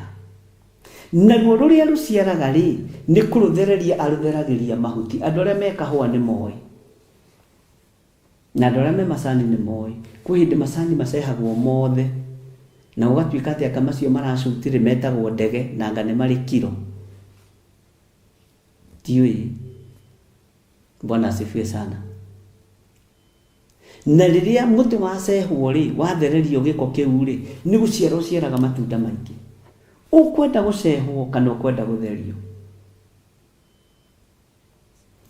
Naruo rũrĩa rũciaraga-rĩ, nĩ kũrũthereria arũtheragĩria mahuti. Andũ arĩa me kahũa nĩ moĩ, na andũ arĩa me macani nĩ moĩ. Kwĩ hĩndĩ macani macehagwo mothe, na gũgatuĩka atĩ anga macio maracutirĩ metagwo ndege, na anga nĩ marĩ kiro. Ndiũĩ. Bwana asifiwe sana. Na rĩrĩa mũtĩ wacehwo-rĩ, wathererio gĩko kĩu-rĩ, nĩ gũciara ũciaraga matunda maingĩ. Ũkwenda gũcehwo kana ũkwenda gũtherio?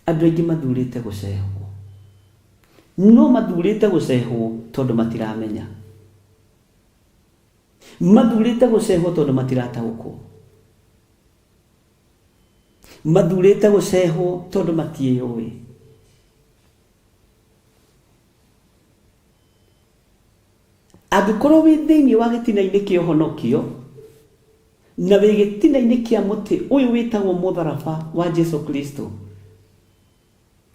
Andũ aingĩ mathurĩte gũcehwo. No mathurĩte gũcehwo tondũ matiramenya. Mathurĩte gũcehwo tondũ matirataũkwo. Mathurĩte gũcehwo tondũ matiĩyũĩ. Angĩkorwo wĩ thĩinĩ wa gĩtina-inĩ kĩa ũhonokio, na wĩ gĩtina-inĩ kĩa mũtĩ ũyũ wĩtagwo mũtharaba wa Jesu Kristo,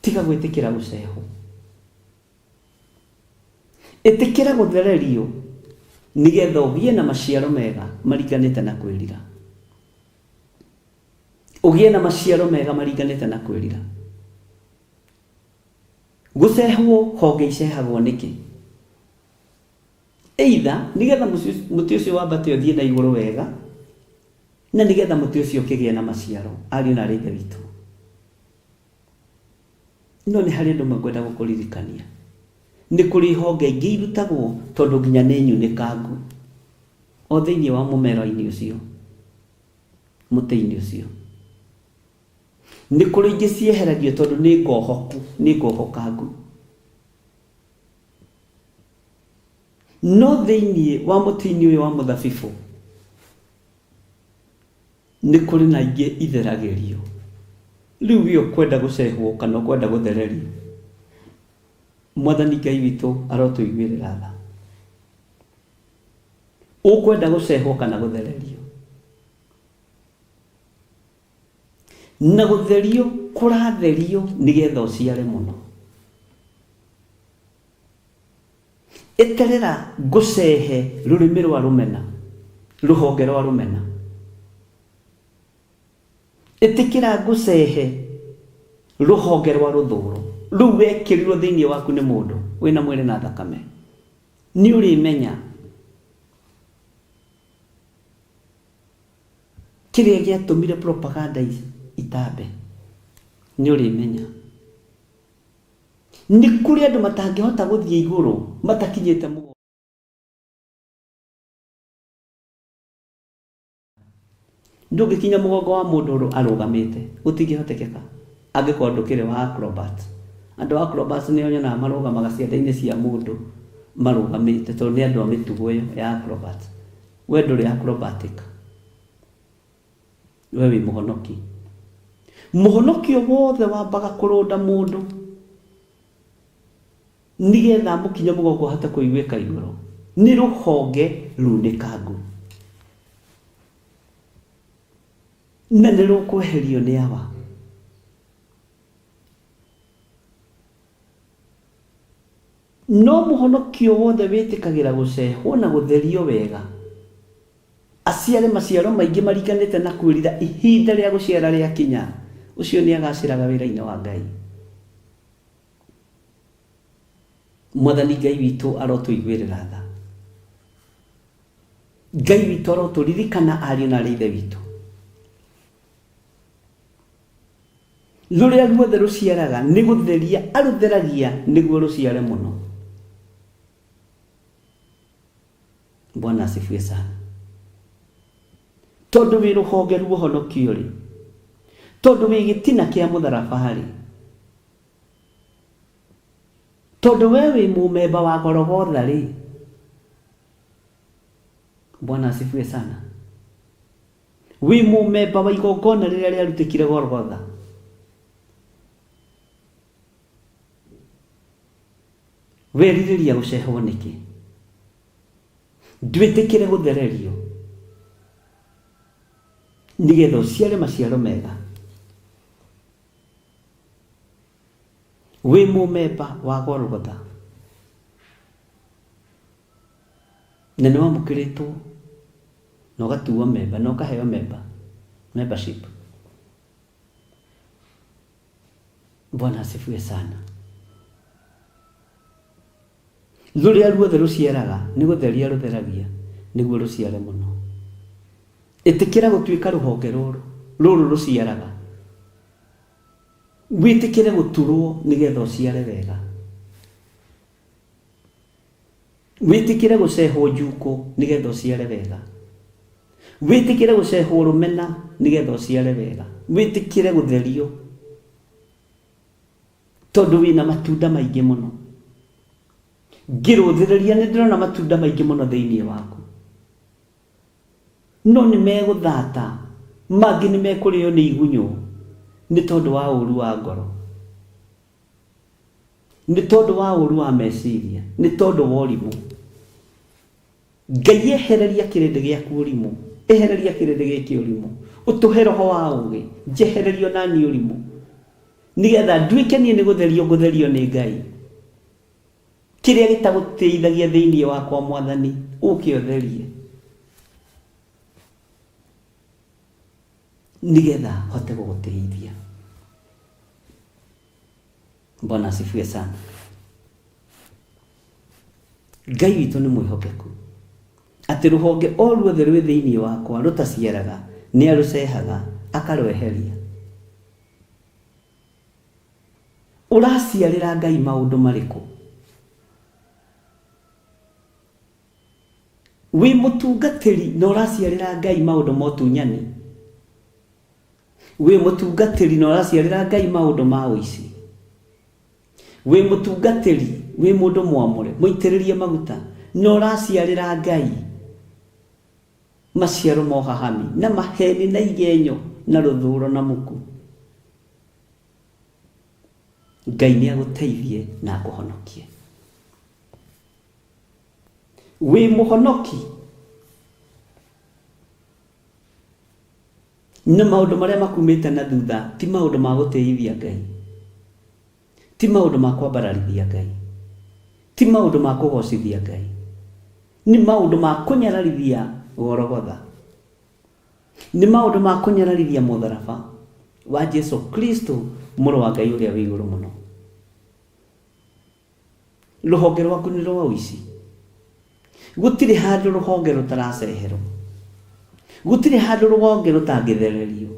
tiga gwĩtĩkĩra gũcehwo. Ĩtĩkĩra gũthererio nĩgetha ũgĩe na maciaro mega maringanĩte na kwĩrira. Ũgĩe na maciaro mega maringanĩte na kwĩrira. Gũcehwo honge icehagwo nĩkĩ? Either nĩgetha mũtĩ ũcio wambate ũthiĩ na igũrũ wega, na nĩgetha mũtĩ ũcio ũkĩgĩe na maciaro. Ariũ na aarĩ a Ithe witũ, no nĩ harĩ ũndũ ũmwe ngwenda gũkũririkania. Nĩ kũrĩ honge ingĩ irutagwo tondũ nginya nĩ nyunĩkangu o thĩinĩ wa mũmera-inĩ ũcio, mũtĩ-inĩ ũcio. Nĩ kũrĩ ingĩ cieheragio tondũ nĩ ngohoku, nĩ ngohokangu. No thĩinĩ wa mũtĩ-inĩ ũyũ wa mũthabibũ, nĩ kũrĩ na ingĩ itheragĩrio. Rĩu we ũkwenda gũcehwo kana ũkwenda gũthererio? Mwathani Ngai witũ arotũiguĩrĩra tha. Ũkwenda gũcehwo kana gũthererio? Na gũtherio kũratherio nĩgetha ũciare mũno. Eterera ngũcehe rũrĩmĩ rwa rũmena, rũhonge rwa rũmena. Ĩtĩkĩra ngũcehe rũhonge rwa rũthũũro rũu wekĩrirwo thĩinĩ waku nĩ mũndũ wĩna mwĩrĩ na thakame. Nĩ ũrĩmenya Kĩrĩa gĩatũmire propaganda itambe nĩ ũrĩmenya. Nĩ kũrĩ andũ matangĩhota gũthiĩ igũrũ matakinyĩte mũgongo. Ndũngĩkinya mũgongo wa mũndũ arũgamĩte, gũtingĩhotekeka angĩkorwo ndũkĩrĩ wa acrobat. Andũ a acrobats nĩo nyonaga marũgamaga ciande-inĩ cia mũndũ marũgamĩte tondũ nĩ andũ a mĩtugo ĩyo ya acrobat. We ndũrĩ acrobatic. We wĩ mũhonoki. Mũhonokio wothe wambaga kũrũnda mũndũ nĩgetha amũkinye mũgongo ahote kũiguĩka igũrũ. Nĩ rũhonge runĩkangu. Na nĩ rũkweherio nĩ Awa. No mũhonokio wothe wĩtĩkagĩra gũcehwo na gũtherio wega, aciare maciaro maingĩ maringanĩte na kwĩrira ihinda rĩa gũciara rĩakinya, ũcio nĩ agacĩraga wĩra-inĩ wa Ngai. Mwathani Ngai witũ arotũiguĩrĩra tha. Ngai witũ arotũririkana ariũ na arĩ ithe witũ. Rũrĩa ruothe rũciaraga nĩ gũtheria arũtheragia nĩguo rũciare mũno. Bwana asifiwe sana. Tondũ wĩ rũhonge ruohonokio rĩ, tondũ wĩ gĩtina kĩa mũtharaba rĩ, tondũ we wĩ mũmemba wa Golgotha rĩ, Bwana asifiwe sana. Wĩ mũmemba wa igongona rĩrĩa rĩarutĩkire Golgotha. Werirĩria gũcehwo nĩkĩ? Ndwĩtĩkĩre gũthererio nĩgetha ũciare maciaro mega. Wĩ mũmemba wa Golgotha na nĩ wamũkĩrĩtwo na ũgatuo memba na ũkaheo memba membership. Bwana asifiwe sana. Rũrĩa ruothe rũciaraga nĩ gũtheria rũtheragia nĩguo rũciare mũno. Ĩtĩkĩra gũtuĩka rũhonge rũrũ rũrũ rũciaraga. Wĩtĩkĩre gũturwo nĩgetha ũciare wega. Wĩtĩkĩre gũcehwo njukũ nĩgetha ũciare wega. Wĩtĩkĩre gũcehwo rũmena nĩgetha ũciare wega. Wĩtĩkĩre gũtherio tondũ wĩna matunda maingĩ mũno. Ngĩrũthĩrĩria nĩ ndĩrona matunda maingĩ mũno thĩinĩ waku. No nĩ megũthata, mangĩ nĩ mekũrĩo nĩ igunyũ nĩ tondũ wa ũru wa ngoro. Nĩ tondũ wa ũru wa meciria, nĩ tondũ wa ũrimũ. Ngai ehereria kĩrĩndĩ gĩaku ũrimũ, ehereria kĩrĩndĩ gĩkĩ ũrimũ, ũtũhe roho wa ũgĩ, njehererio na niĩ ũrimũ, nĩgetha nduĩke niĩ nĩ gũtherio ngũtherio nĩ Ngai. Kĩrĩa gĩtagũtĩithagia thĩinĩ wakwa Mwathani, ũke ũtherie, nĩgetha hote gũgũtĩithia. Bwana asifiwe sana. Ngai witũ nĩ mwĩhokeku atĩ rũhonge o ruothe rwĩ thĩinĩ wakwa rũtaciaraga nĩ arũcehaga akarweheria. Ũraciarĩra Ngai maũndũ marĩkũ? Wĩ mũtungatĩri na ũraciarĩra Ngai maũndũ ma ũtunyani? Wĩ mũtungatĩri na ũraciarĩra Ngai maũndũ ma ũici? Wĩ mũtungatĩri, wĩ mũndũ mwamũre, mũitĩrĩrie maguta, na ũraciarĩra Ngai maciaro ma ũhahami, na maheni, na igenyo, na rũthũro, na muku? Ngai nĩ agũteithie na akũhonokie. Wĩ mũhonoki na maũndũ marĩa makumĩte na thutha ti maũndũ ma gũtĩithia Ngai, ti maũndũ ma kwambararithia Ngai, ti maũndũ ma kũgocithia Ngai, nĩ maũndũ ma kũnyararithia Gologotha, nĩ maũndũ ma kũnyararithia mũtharaba wa Jesu Kristo mũrũ wa Ngai ũrĩa wĩ igũrũ mũno. Rũhonge rwaku nĩ rwa ũici. Gũtirĩ handũ rũhonge rũtaraceherwo. Gũtirĩ handũ rũhonge rũtangĩthererio.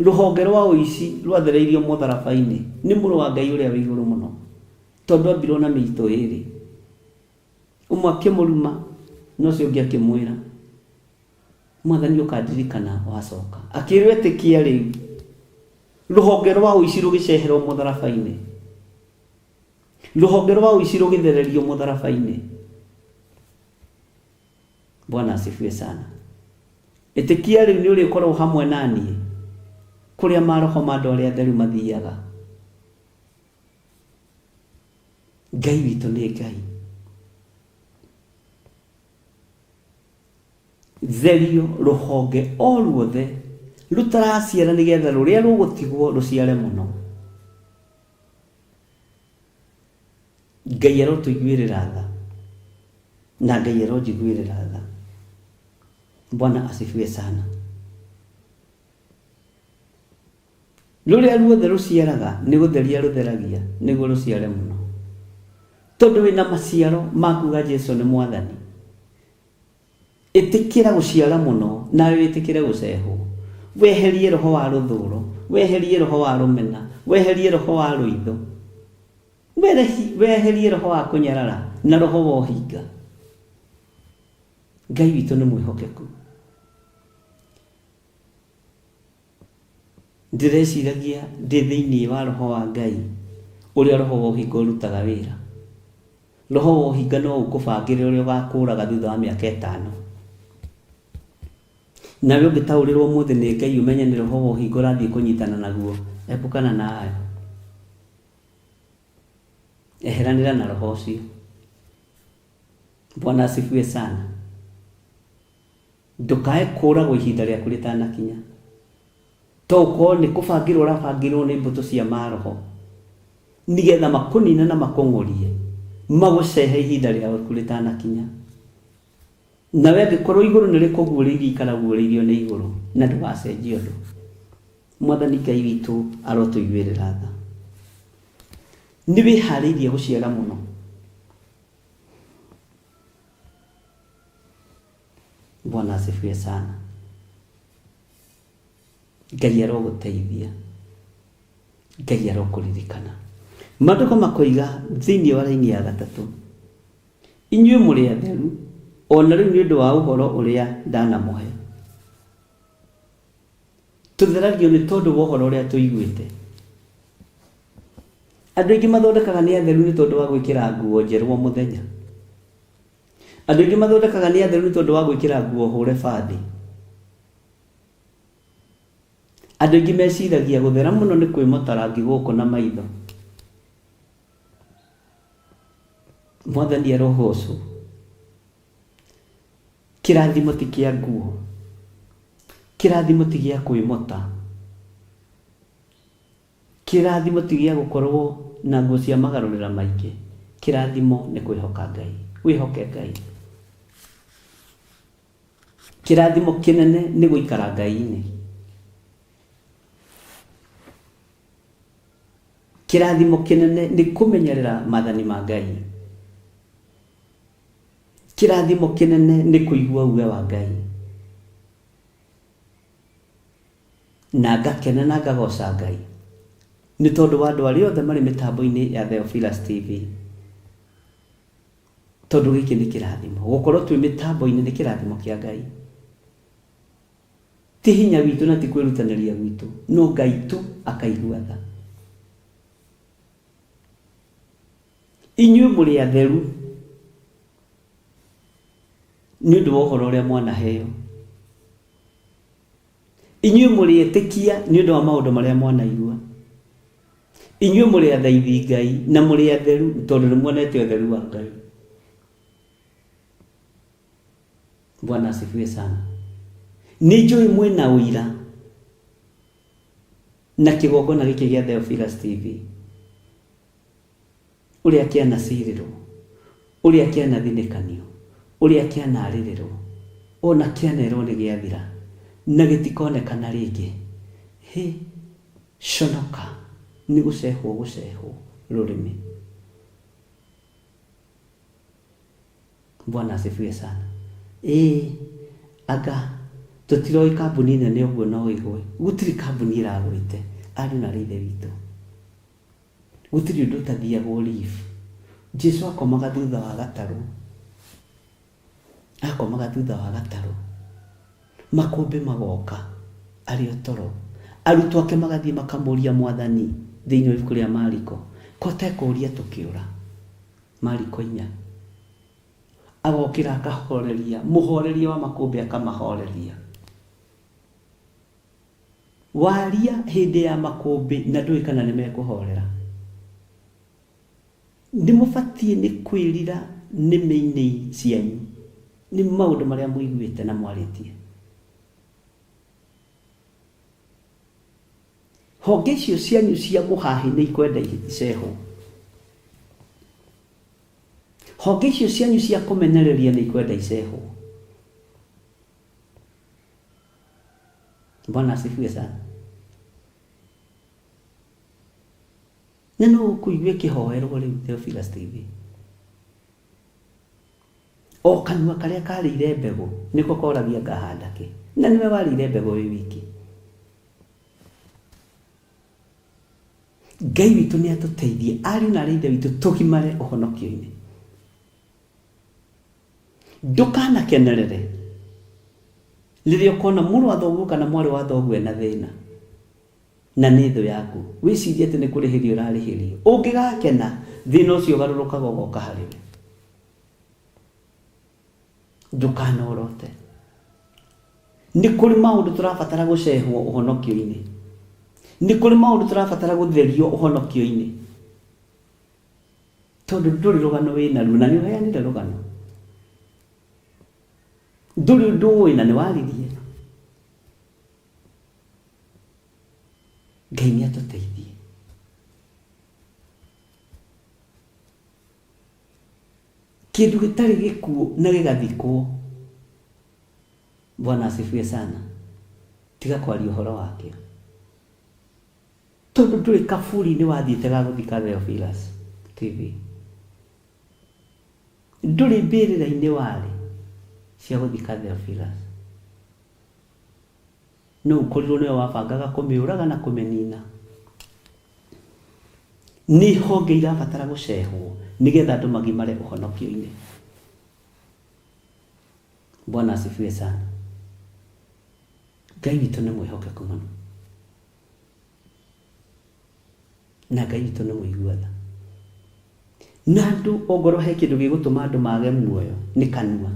Rũhonge rwa ũici rwathereirio mũtharaba-inĩ nĩ mũrũ wa Ngai ũrĩa wĩ igũrũ mũno, tondũ ambirwo na mĩitũ ĩrĩ. Ũmwe akĩmũruma na ũcio ũngĩ akĩmwĩra, Mwathani ũkandirikana wacoka. Akĩrwo ĩtĩkia rĩu. Rũhonge rwa ũici rũgĩceherwo mũtharaba-inĩ. Rũhonge rwa ũici rũgĩthererio mũtharaba-inĩ. Bwana asifiwe sana. Ĩtĩkia rĩu nĩ ũrĩkorwo hamwe na niĩ kũrĩa maroho ma andũ arĩa atheru mathiaga. Ngai witũ nĩ Ngai. Therio rũhonge o ruothe rũtaraciara nĩgetha rũrĩa rũgũtigwo rũciare mũno. Ngai arotũiguĩrĩra tha na Ngai aronjiguĩrĩra tha. Bwana asifiwe sana. Rũrĩa ruothe rũciaraga nĩ gũtheria rũtheragia nĩguo rũciare mũno. Tondũ wĩna maciaro ma kuga Jesu nĩ Mwathani. Ĩtĩkĩra gũciara mũno nawe wĩtĩkĩre gũcehwo. Weherie roho wa rũthũro, weherie roho wa rũmena, weherie roho wa rũitho, weherie roho wa kũnyarara na roho wa ũhinga. Ngai witũ nĩ mwĩhokeku. Ndĩreciragia ndĩ thĩinĩ wa roho wa Ngai ũrĩa roho wa ũhinga ũrutaga wĩra. Roho wa ũhinga no ũkũbangĩre ũrĩa ũgakũraga thutha wa mĩaka ĩtano. Nawe ũngĩtaũrĩrwo ũmũthĩ nĩ Ngai ũmenye nĩ roho wa ũhinga ũrathiĩ kũnyitana naguo, epukana nayo. Eheranĩra na roho ũcio. Bwana asifiwe sana. Ndũkae kũũragwo ihinda rĩaku rĩtanakinya. To ũkorwo nĩ kũbangĩrwo ũrabangĩrwo nĩ mbũtũ cia maroho nĩgetha makũnine na makũng'ũrie, magũcehe ihinda rĩaku rĩtanakinya. Nawe angĩkorwo igũrũ nĩ rĩkũguũrĩirie, ikara ũguũrĩirio nĩ igũrũ na ndũgacenjie ũndũ. Mwathani Ngai witũ arotũiguĩrĩra tha. Nĩ wĩharĩirie gũciara mũno? Bwana asifiwe sana. Ngai arogũteithia, Ngai arokũririkana. Maandĩko makoiga thĩinĩ wa raini ya gatatũ, inyuĩ mũrĩ atheru o na rĩu nĩ ũndũ wa ũhoro ũrĩa ndanamũhe. Tũtheragio nĩ tondũ wa ũhoro ũrĩa tũiguĩte. Andũ aingĩ mathondekaga nĩ atheru nĩ tondũ wa gwĩkĩra nguo njerũ o mũthenya. Andũ aingĩ mathondekaga nĩ atheru nĩ tondũ wa gwĩkĩra nguo hũre bathi. Andũ aingĩ meciragia gũthera mũno nĩ kwĩmota rangi gũkũ na maitho. Mwathani arogocwo. Kĩrathimo ti kĩa nguo. Kĩrathimo ti gĩa kwĩmota. Kĩrathimo ti gĩa gũkorwo na nguo cia magarũrĩra maingĩ. Kĩrathimo nĩ kwĩhoka Ngai. Wĩhoke Ngai. Kĩrathimo kĩnene nĩ gũikara Ngai-inĩ. Kĩrathimo kĩnene nĩ kũmenyerera mathani ma Ngai. Kĩrathimo kĩnene nĩ kũigua uge wa Ngai. Na ngakena na ngagoca Ngai nĩ tondũ wa andũ arĩa othe marĩ mĩtambo-inĩ ya Theophilus TV. Tondũ gĩkĩ nĩ kĩrathimo. Gũkorwo twĩ mĩtambo-inĩ nĩ kĩrathimo kĩa Ngai. Ti hinya witũ na ti kwĩrutanĩria gwitũ, no Ngai tu akaigua tha. Inyuĩ mũrĩ atheru nĩ ũndũ wa ũhoro ũrĩa mwanaheo. Inyuĩ mũrĩ etĩkia nĩ ũndũ wa maũndũ marĩa mwanaigua. Inyuĩ mũrĩ athaithi Ngai na mũrĩ atheru tondũ nĩ muonete ũtheru wa Ngai. Bwana asifiwe sana. Nĩ njũĩ mwĩna ũira na kĩgongona gĩkĩ gĩa Theophilus TV ũrĩa kĩanacirĩrwo, ũrĩa kĩanathinĩkanio, ũrĩa kĩanarĩrĩrwo, ona kĩanerwo nĩ gĩathira na gĩtikonekana rĩngĩ. Hĩ, conoka nĩ gũcehwo gũcehwo rũrĩmĩ. Bwana asifiwe sana. Ĩĩ, anga tũtiroĩ kambuni nene ũguo no ĩgwe. Gũtirĩ kambuni ĩragwĩte, ariũ na aarĩ a Ithe witũ. Gũtirĩ ũndũ ũtathiagwo leave. Jesu akomaga thutha wa gatarũ. Akomaga thutha wa gatarũ. Makũmbĩ magoka arĩ o toro. Arutwo ake magathiĩ makamũria Mwathani thĩinĩ wa ibuku rĩa Mariko, ko ũtekũũria tũkĩũra? Mariko inya. Agokĩra akahoreria, mũhoreria wa makũmbĩ akamahoreria. Waria hĩndĩ ya makũmbĩ na ndũĩ kana nĩ mekũhorera. Nĩ mũbatiĩ nĩ kwĩrira nĩmĩ-inĩ cianyu. Nĩ maũndũ marĩa mũiguĩte na mwarĩtie. Honge icio cianyu cia mũhahi nĩ ikwenda icehwo. Honge icio cianyu cia kũmenereria nĩ ikwenda icehwo. Bwana asifiwe sana. Na no ũkũigua ĩkĩhoerwo rĩu Theophilus TV. O kanua karĩa karĩire mbegũ nĩko koragia ngahanda kĩ. Na nĩwe warĩire mbegũ wĩ wiki. Ngai witũ nĩ atũteithie ariũ na arĩ ithe witũ tũgimare ũhonokio-inĩ. Ndũkanakenerere rĩrĩa ũkona mũrũ wa thoguo kana mwarĩ wa thoguo ena thĩna na nĩ thũ yaku, wĩcirie atĩ nĩ kũrĩhĩrio ũrarĩhĩrio. Ũngĩgakena, thĩna ũcio ũgarũrũkaga ũgoka harĩ we. Ndũkanorote. Nĩ kũrĩ maũndũ tũrabatara gũcehwo ũhonokio-inĩ. Nĩ kũrĩ maũndũ tũrabatara gũtherio ũhonokio-inĩ. Tondũ ndũrĩ rũgano wĩnaruo na nĩ ũheanire rũgano. Ndũrĩ ũndũ ũĩ na nĩ waririe. Ngai nĩ atũteithie. Kĩndũ gĩtarĩ gĩkuũ na gĩgathikwo. Bwana asifiwe sana. Tiga kwaria ũhoro wakĩo. Tondũ ndũrĩ kaburi-inĩ wathiĩte ga gũthika Theophilus TV. Ndũrĩ mbĩrĩra-inĩ warĩ cia gũthika Theophilus. No ũkorirwo nĩwe wabangaga kũmĩũraga na kũmĩnina. Nĩ honge irabatara gũcehwo nĩgetha andũ magimare ũhonokio-inĩ. Bwana asifiwe sana. Ngai witũ nĩ mwĩhokeku mũno. Na Ngai witũ nĩ mũigua tha. Na andũ ongorwo he kĩndũ gĩgũtũma andũ mage muoyo nĩ kanua.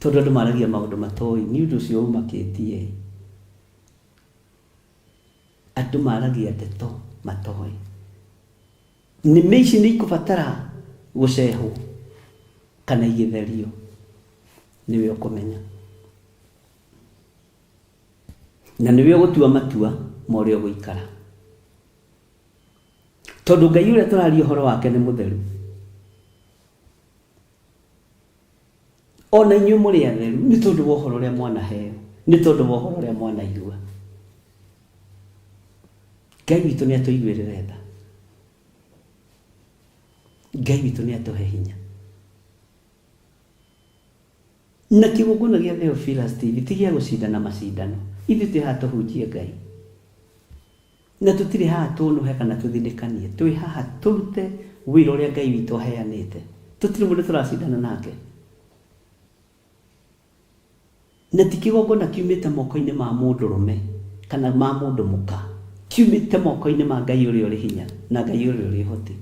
Tondũ andũ maragia maũndũ matoĩ, nĩ ũndũ ũcio ũmakĩtie. Andũ maragia ndeto matoĩ. Nĩmĩ ici nĩ ikũbatara gũcehwo kana igĩtherio, nĩwe ũkũmenya. Na nĩwe ũgũtua matua ma ũrĩa ũgũikara. Tondũ Ngai ũrĩa tũraria ũhoro wake nĩ mũtheru. Ona inyuĩ mũrĩ atheru nĩ tondũ wa ũhoro ũrĩa mwanaheo, nĩ tondũ wa ũhoro ũrĩa mwanaigua. Ngai witũ nĩ atũiguĩrĩre tha. Ngai witũ nĩ atũhe hinya. Na kĩgongona gĩa Theophilus TV ti gĩa gũcindana macindano. Ithuĩ twĩ haha tũhunjie Ngai. Na tũtirĩ haha tũnũhe kana tũthinĩkanie. Twĩ haha tũrute wĩra ũrĩa Ngai witũ aheanĩte. Tũtirĩ mũndũ tũracindana nake. Na ti kĩgongona kiumĩte moko-inĩ ma mũndũrũme kana ma mũndũ mũka. Kiumĩte moko-inĩ ma Ngai ũrĩa ũrĩ hinya na Ngai ũrĩa ũrĩ ũhoti.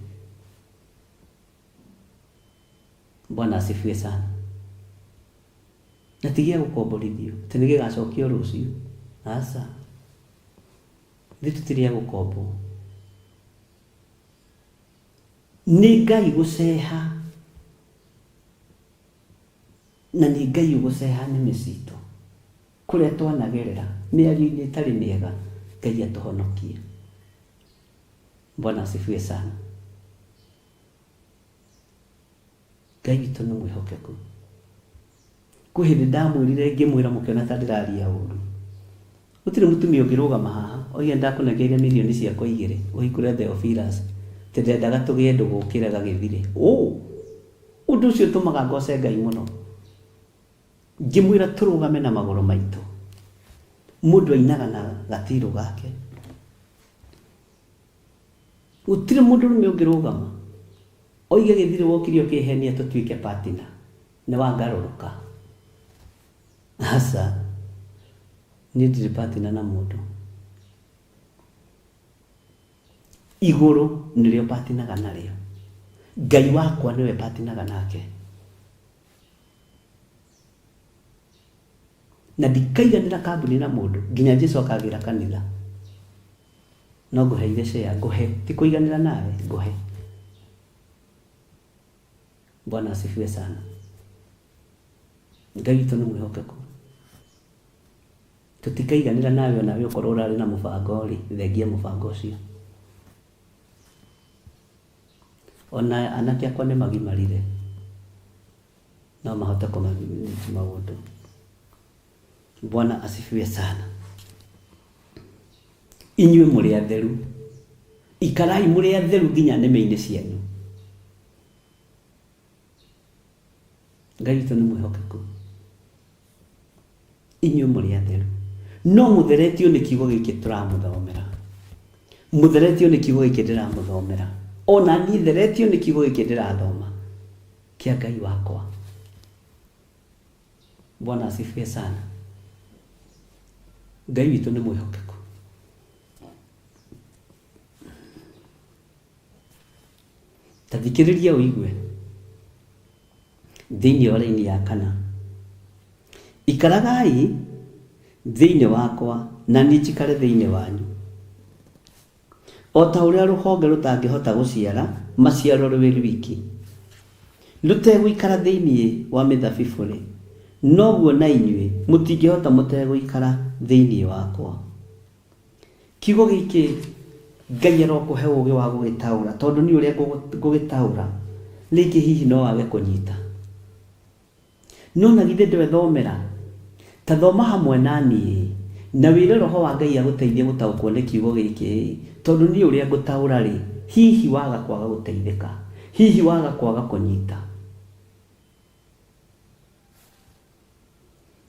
Bwana asifiwe sana. Na ti gĩa gũkomborithio atĩ nĩ gĩgacokio rũciũ. Aca. Ithuĩ tũtirĩ a gũkombwo. Nĩ Ngai gũceha na nĩ Ngai ũgũceha nĩmĩ citũ kũrĩa twanagerera mĩario-inĩ ĩtarĩ mĩega, Ngai atũhonokie. Bwana asifiwe sana. Ngai witũ nĩ mwĩhokeku. Kwĩ hĩndĩ ndamwĩrire ngĩmwĩra mũkĩona ta ndĩraria ũru. Gũtirĩ mũtumia ũngĩrũgama haha oige ndakũnengeire mirioni ciakwa igĩrĩ ũhingũre Theophilus atĩ ndendaga tũgĩe ndũgũ ũkĩrega gĩthirĩ. Ũũ! Ũndũ ũcio ũtũmaga ngoce Ngai mũno. Ngĩmwĩra tũrũgame na magũrũ maitũ. Mũndũ ainaga na gatirũ gake. Gũtirĩ mũndũrũme ũngĩrũgama oige gĩthirĩ wokire ũkĩhenia tũtuĩke partner nĩ wangarũrũka. Aca, niĩ ndirĩ partner na mũndũ. Igũrũ nĩrĩo partinaga narĩo. Ngai wakwa nĩwe partinaga nake. Na ndikaiganĩra kambuni na mũndũ nginya Jesu akagĩra kanitha. No ngũheire share, ngũhe, ti kũiganĩra nawe, ngũhe. Bwana asifiwe sana. Ngai witũ nĩ mwĩhokeku. Tũtikaiganĩra nawe onawe ũkorwo ũrarĩ na mũbango rĩ, thengia mũbango ũcio. Ona anake akwa nĩ magimarire, no mahote kũmanage maũndũ. Bwana asifiwe sana. Inyuĩ mũrĩ atheru, ikarai mũrĩ atheru nginya nĩmĩ-inĩ cianyu. Ngai witũ nĩ mwĩhokeku. Inyuĩ mũrĩ atheru, no mũtheretio nĩ kiugo gĩkĩ tũramũthomera. Mũtheretio nĩ kiugo gĩkĩ ndĩramũthomera. Ona niĩ theretio nĩ kiugo gĩkĩ ndĩrathoma kĩa Ngai wakwa. Bwana asifiwe sana. Ngai witũ nĩ mwĩhokeku. Ta thikĩrĩria ũigue thĩinĩ wa raini ya kana. Ikaragai thĩinĩ wakwa na niĩ njikare thĩinĩ wanyu. O ta ũrĩa rũhonge rũtangĩhota gũciara maciaro rwĩ rwiki, rũtegũikara thĩinĩ wa mĩthabibũ-rĩ, noguo na inyuĩ mũtingĩhota mũtegũikara thĩinĩ wakwa. Kiugo gĩkĩ Ngai arokũhe ũgĩ wa gũgĩtaũra, tondũ niĩ ũrĩa ngũgĩtaũra rĩngĩ hihi no wage kũnyita. No na githĩ ndwethomera? Ta thoma hamwe na niĩ, na wĩre Roho wa Ngai agũteithie gũtaũkwo nĩ kiugo gĩkĩ, tondũ niĩ ũrĩa ngũtaũra rĩ, hihi waga kwaga gũteithĩka, hihi waga kwaga kũnyita.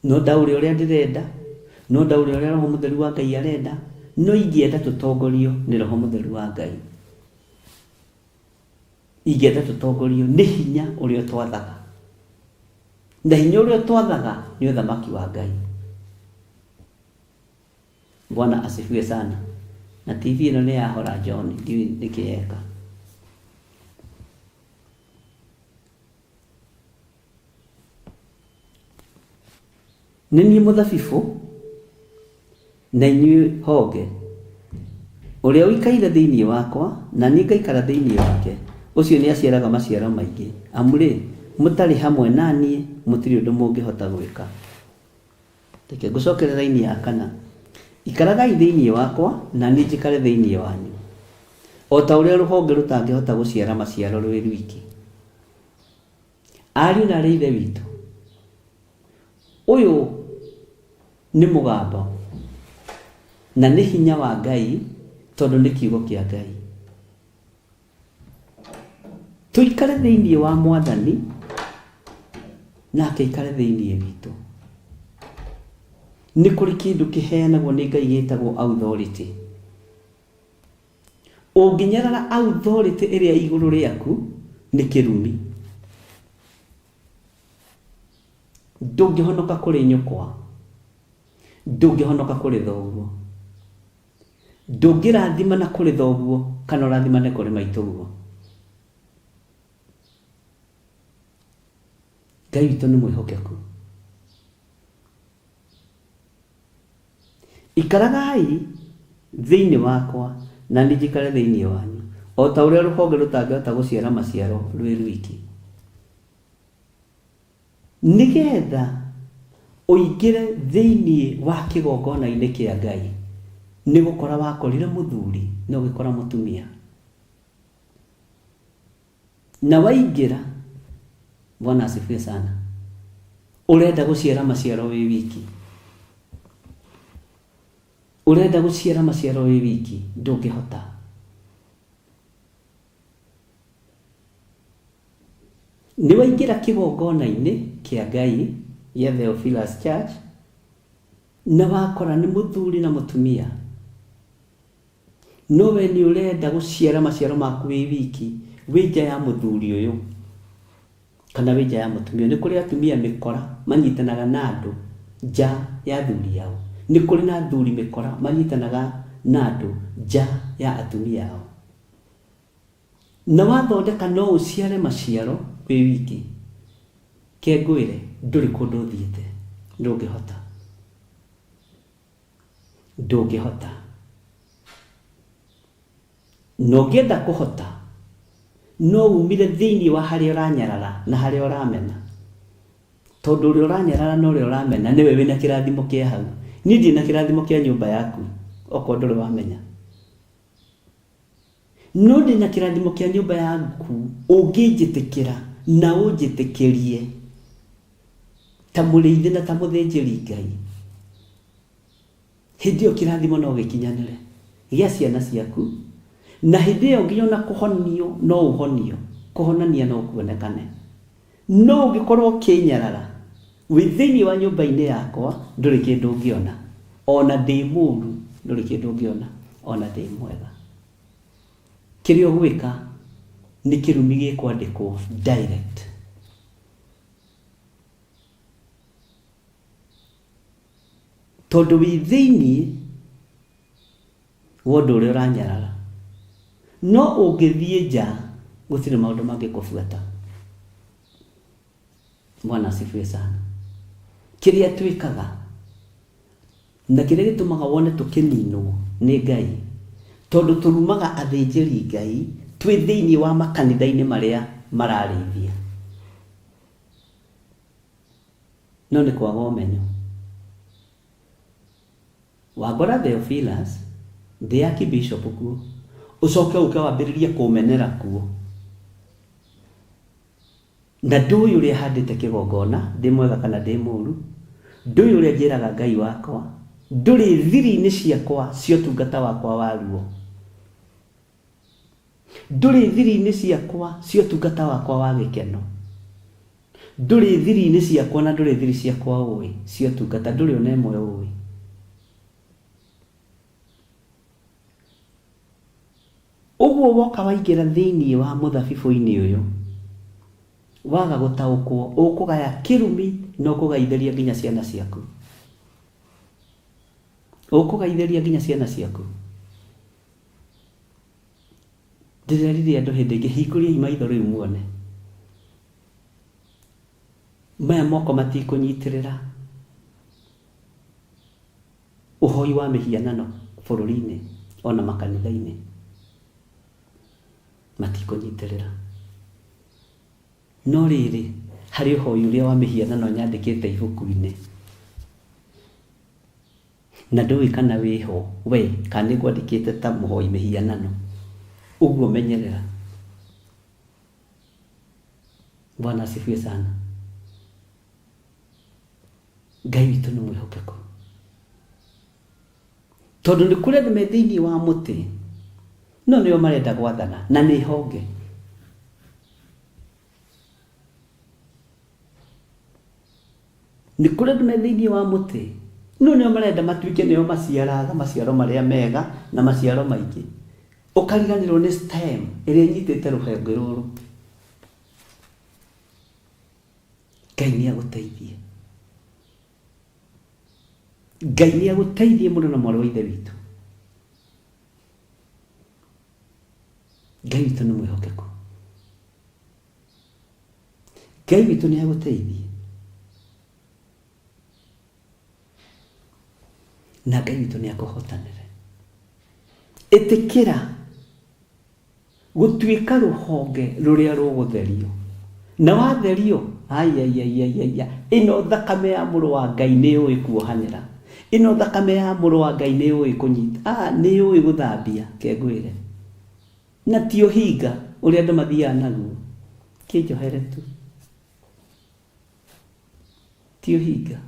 No ndaũre ũrĩa ndĩrenda, no ndaũre ũrĩa Roho Mũtheru wa Ngai arenda, no ingĩenda tũtongorio nĩ Roho Mũtheru wa Ngai. Ingĩenda tũtongorio nĩ hinya ũrĩa ũtwathaga. Na hinya ũrĩa ũtwathaga nĩ ũthamaki wa Ngai. Bwana asifiwe sana. Na TV ĩno nĩ yahora John, ndiũĩ nĩkĩ yeka. Nĩ niĩ mũthabibũ na inyuĩ honge. Ũrĩa ũikaire thĩinĩ wakwa na niĩ ngaikara thĩinĩ wake, ũcio nĩ aciaraga maciaro maingĩ, amu rĩ, mũtarĩ hamwe na niĩ mũtirĩ ũndũ mũngĩhota gwĩka. Reke ngũcokere raini ya kana. Ikaragai thĩinĩ wakwa na niĩ njikare thĩinĩ wanyu. O ta ũrĩa rũhonge rũtangĩhota gũciara maciaro rwĩ rwiki. Ariũ na aarĩ a Ithe witũ, ũyũ nĩ mũgambo na nĩ hinya wa Ngai tondũ nĩ kiugo kĩa Ngai. Tũikare thĩinĩ wa Mwathani nake aikare thĩinĩ witũ. Nĩ kũrĩ kĩndũ kĩheanagwo nĩ Ngai gĩtagwo authority. Ũngĩnyarara authority ĩrĩa igũrũ rĩaku nĩ kĩrumi. Ndũngĩhonoka kũrĩ nyũkwa, ndũngĩhonoka kũrĩ thoguo, ndũngĩrathimana kũrĩ thoguo kana ũrathimane kũrĩ maitũguo. Ngai witũ nĩ mwĩhokeku. Ikaragai thĩinĩ wakwa na niĩ njikare thĩinĩ wanyu, o ta ũrĩa rũhonge rũtangĩhota gũciara maciaro rwĩ rwiki. Nĩgetha ũingĩre thĩinĩ wa kĩgongona-inĩ kĩa Ngai, nĩ gũkora wakorire mũthuri na ũgĩkora mũtumia. Na waingĩra, Bwana asifiwe sana, ũrenda gũciara maciaro wĩ wiki. Ũrenda gũciara maciaro wĩ wiki, ndũngĩhota. Nĩ waingĩra kĩgongona-inĩ kĩa Ngai gĩa Theophilus Church, na wakora nĩ mũthuri na mũtumia. No we nĩ ũrenda gũciara maciaro maku wĩ wiki, wĩ nja ya mũthuri ũyũ kana wĩ nja ya mũtumia. Nĩ kũrĩ atumia mĩkora manyitanaga na andũ nja ya athuri ao. Nĩ kũrĩ na athuri mĩkora manyitanaga na andũ nja ya atumia ao. Na wathondeka no ũciare maciaro wĩ wiki. Ke ngwĩre ndũrĩ kũndũ ũthiĩte, ndũngĩhota. Ndũngĩhota. Na ũngĩenda kũhota, no umire thĩinĩ wa harĩa ũranyarara na harĩa ũramena. Tondũ ũrĩa ũranyarara na ũrĩa ũramena nĩwe wĩna kĩrathimo kĩa hau. Niĩ ndirĩ na kĩrathimo kĩa nyũmba yaku, okorwo ndũrĩ wamenya. No ndĩna kĩrathimo kĩa nyũmba yaku ũngĩnjĩtĩkĩra na ũnjĩtĩkĩrie ta mũrĩithi na ta mũthĩnjĩri Ngai. Hĩndĩ ĩyo kĩrathimo no gĩkinyanĩre gĩa ciana ciaku, na hĩndĩ ĩyo nginya ona kũhonio no ũhonio, kũhonania no kuonekane. No ũngĩkorwo ũkĩnyarara wĩ thĩinĩ wa nyũmba-inĩ yakwa, ndũrĩ kĩndũ ũngĩona. Ona ndĩ mũru, ndũrĩ kĩndũ ũngĩona, ona ndĩ mwega. Kĩrĩa ũgwĩka nĩ kĩrumi gĩkwandĩkwo direct. Tondũ wĩ thĩinĩ wa ũndũ ũrĩa ũranyarara. No ũngĩthiĩ nja, gũtirĩ maũndũ mangĩkũbuata. Bwana asifiwe sana. Kĩrĩa twĩkaga na kĩrĩa gĩtũmaga wone tũkĩninwo nĩ Ngai, tondũ tũrumaga athĩnjĩri Ngai twĩ thĩinĩ wa makanitha-inĩ marĩa mararĩithia. No nĩ kwaga ũmenyo. Wangora Theophilus, ndĩ archbishop kuo, ũcoke ũke wambĩrĩrie kũmenera kuo. Na ndũĩ ũrĩa handĩte kĩgongona, ndĩ mwega kana ndĩ mũru, ndũĩ ũrĩa njĩraga Ngai wakwa, ndũrĩ thiri-inĩ ciakwa cia ũtungata wakwa wa ruo. Ndũrĩ thiri-inĩ ciakwa cia ũtungata wakwa wa gĩkeno. Ndũrĩ thiri-inĩ ciakwa na ndũrĩ thiri ciakwa ũĩ cia ũtungata, ndũrĩ ona ĩmwe ũĩ. Ũguo woka waingĩra thĩinĩ wa mũthabibũ-inĩ ũyũ, waga gũtaũkwo, ũkũgaya kĩrumi na ũkũgaithĩria nginya ciana ciaku. Ũkũgaithĩria nginya ciana ciaku. Ndĩrerire andũ hĩndĩ ĩngĩ, hingũriai maitho rĩu muone. Maya moko matikũnyitĩrĩra ũhoi wa mĩhianano bũrũri-inĩ ona makanitha-inĩ. Matikũnyitĩrĩra. No rĩrĩ, harĩ ũhoi ũrĩa wa mĩhianano nyandĩkĩte ibuku-inĩ. Na ndũĩ kana wĩho we, kana nĩ ngwandĩkĩte ta mũhoi mĩhianano. Ũguo menyerera. Bwana asifiwe sana. Ngai witũ nĩ mwĩhokeku. Tondũ nĩ kũrĩ andũ me thĩinĩ wa mũtĩ, no nĩo marenda gwathana, na nĩ honge. Nĩ kũrĩ andũ me thĩinĩ wa mũtĩ, no nĩo marenda matuĩke nĩo maciaraga maciaro marĩa mega na maciaro maingĩ. Ũkariganĩrwo nĩ stem ĩrĩa ĩnyitĩte rũhonge rũrũ. Ngai nĩ agũteithie. Ngai nĩ agũteithie mũno na mwarĩ wa ithe witũ. Ngai witũ nĩ mwĩhokeku. Ngai witũ nĩ agũteithie. Na Ngai witũ nĩ akũhotanĩre. Ĩtĩkĩra gũtuĩka rũhonge rũrĩa rũgũtherio. Na watherio, aiaiaiaiaia, ĩno thakame ya mũrũ wa Ngai nĩ yũĩ kuohanĩra. Ĩno thakame ya mũrũ wa Ngai nĩ yũĩ kũnyita, ah, nĩ yũĩ gũthambia, kengwĩre. Na ti ũhinga ũrĩa andũ mathiaga naguo. Kĩnjohere tu. Ti ũhinga.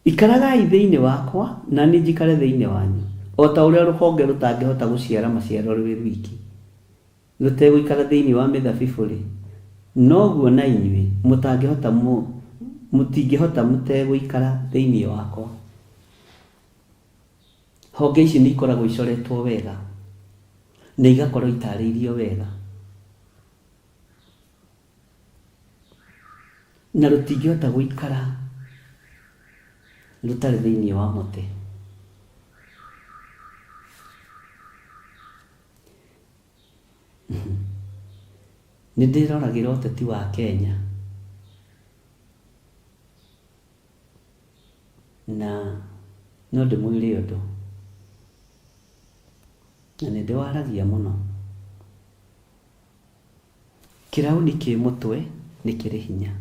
Ikaragai thĩinĩ wakwa, na niĩ njikare thĩinĩ wanyu. O ta ũrĩa rũhonge rũtangĩhota gũciara maciaro rwĩ rwiki, rũtegũikara thĩinĩ wa mĩthabibũ-rĩ, noguo na inyuĩ mũtangĩhota mũtingĩhota mũtegũikara thĩinĩ wakwa. Honge ici nĩ ikoragwo icoretwo wega na igakorwo itarĩirio wega. Na rũtingĩhota gũikara rũtarĩ thĩinĩ wa mũtĩ. Nĩ ndĩroragĩra ũteti wa Kenya na no ndĩmwĩre ũndũ. Na nĩ ndĩwaragia mũno. Kĩrauni kĩ mũtwe nĩ kĩrĩ hinya,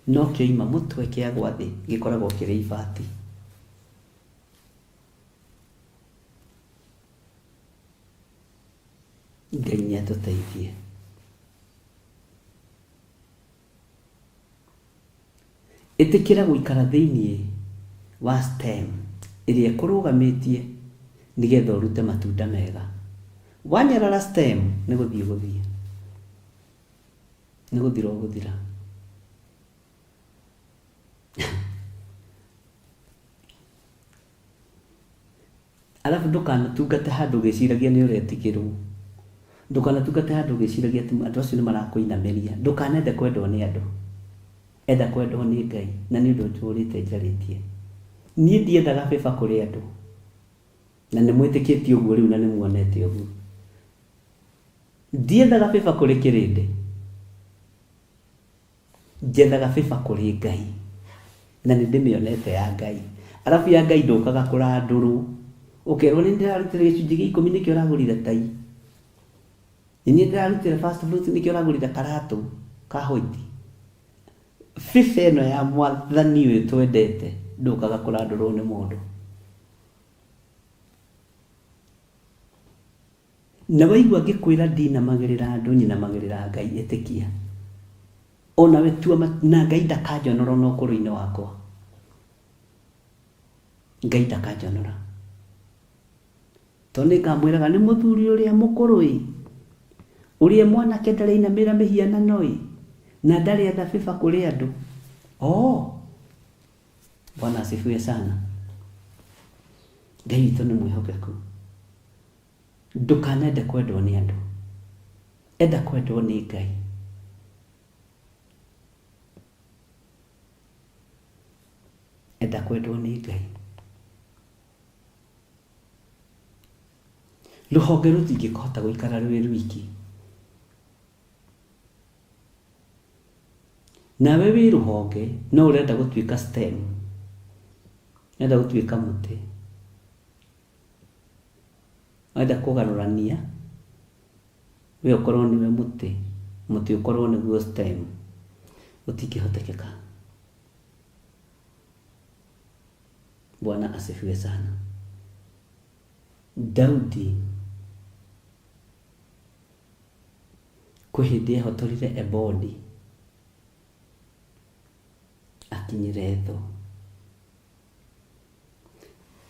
no kĩoima mũtwe kĩagwa thĩ gĩkoragwo kĩrĩ ibati. Ngai nĩ atũteithie. Ĩtĩkĩra gũikara thĩinĩ wa stem ĩrĩa ĩkũrũgamĩtie nĩgetha ũrute matunda mega. Wanyarara stem nĩ gũthiĩ ũgũthiĩ, nĩ gũthira ũgũthira. Arabu ndũkanatungate handũ ũgĩciragia nĩ ũretigĩrwo. Ndũkanatungate handũ ũgĩciragia atĩ andũ acio nĩ marakũinamĩria. Ndũkanende kwendwo nĩ andũ. Enda kwendwo nĩ Ngai. Na nĩ ũndũ njũrĩte njarĩtie. Niĩ ndiendaga favor kũrĩ andũ. Na nĩ mwĩtĩkĩtie ũguo rĩu na nĩ muonete ũguo. Ndiethaga favor kũrĩ kĩrĩndĩ. Njethaga favor kũrĩ Ngai. Na nĩ ndĩmĩonete ya Ngai. Arabu ya Ngai ndũkaga kũrandũrwo. Ũkerwo nĩ ndĩrarutire gĩcunjĩ gĩa ikũmi nĩkĩo ũragũrire tai. Nĩ niĩ ndĩrarutire first fruit nĩkĩo ũragũrire karatũ ka white. Favor ĩno ya mwathani ũyũ twendete ndũkaga kũrandũrwo nĩ mũndũ. Na waigua ngĩkwĩra ndinamagĩrĩra andũ nyinamagĩrĩra Ngai ĩtĩkia. Onawe tua na Ngai ndakanjonora ona ũkũrũ-inĩ wakwa. Ngai ndakanjonora. Tondũ nĩngamwĩraga nĩ mũthuri ũrĩa mũkũrũ ĩ, ũrĩa mwanake ndarĩ ainamĩrĩra mĩhianano ĩ, na ndarĩ etha favor kũrĩ andũ. Oh, Bwana asifiwe sana. Ngai witũ nĩ mwĩhokeku. Ndũkanende kwendwo nĩ andũ. Enda kwendwo nĩ Ngai. Enda kwendwo nĩ Ngai. Rũhonge rũtingĩhota gũikara rwĩ rwiki. Nawe wĩ rũhonge no ũrenda gũtuĩka stem, ũrenda gũtuĩka mũtĩ, ũrenda kũgarũrania we ũkorwo nĩwe mũtĩ, mũtĩ ũkorwo nĩguo stem, gũtingĩhotekeka. Bwana asifiwe sana. Daudi kwĩ hĩndĩ ehotorire ebodi akinyĩre thũ.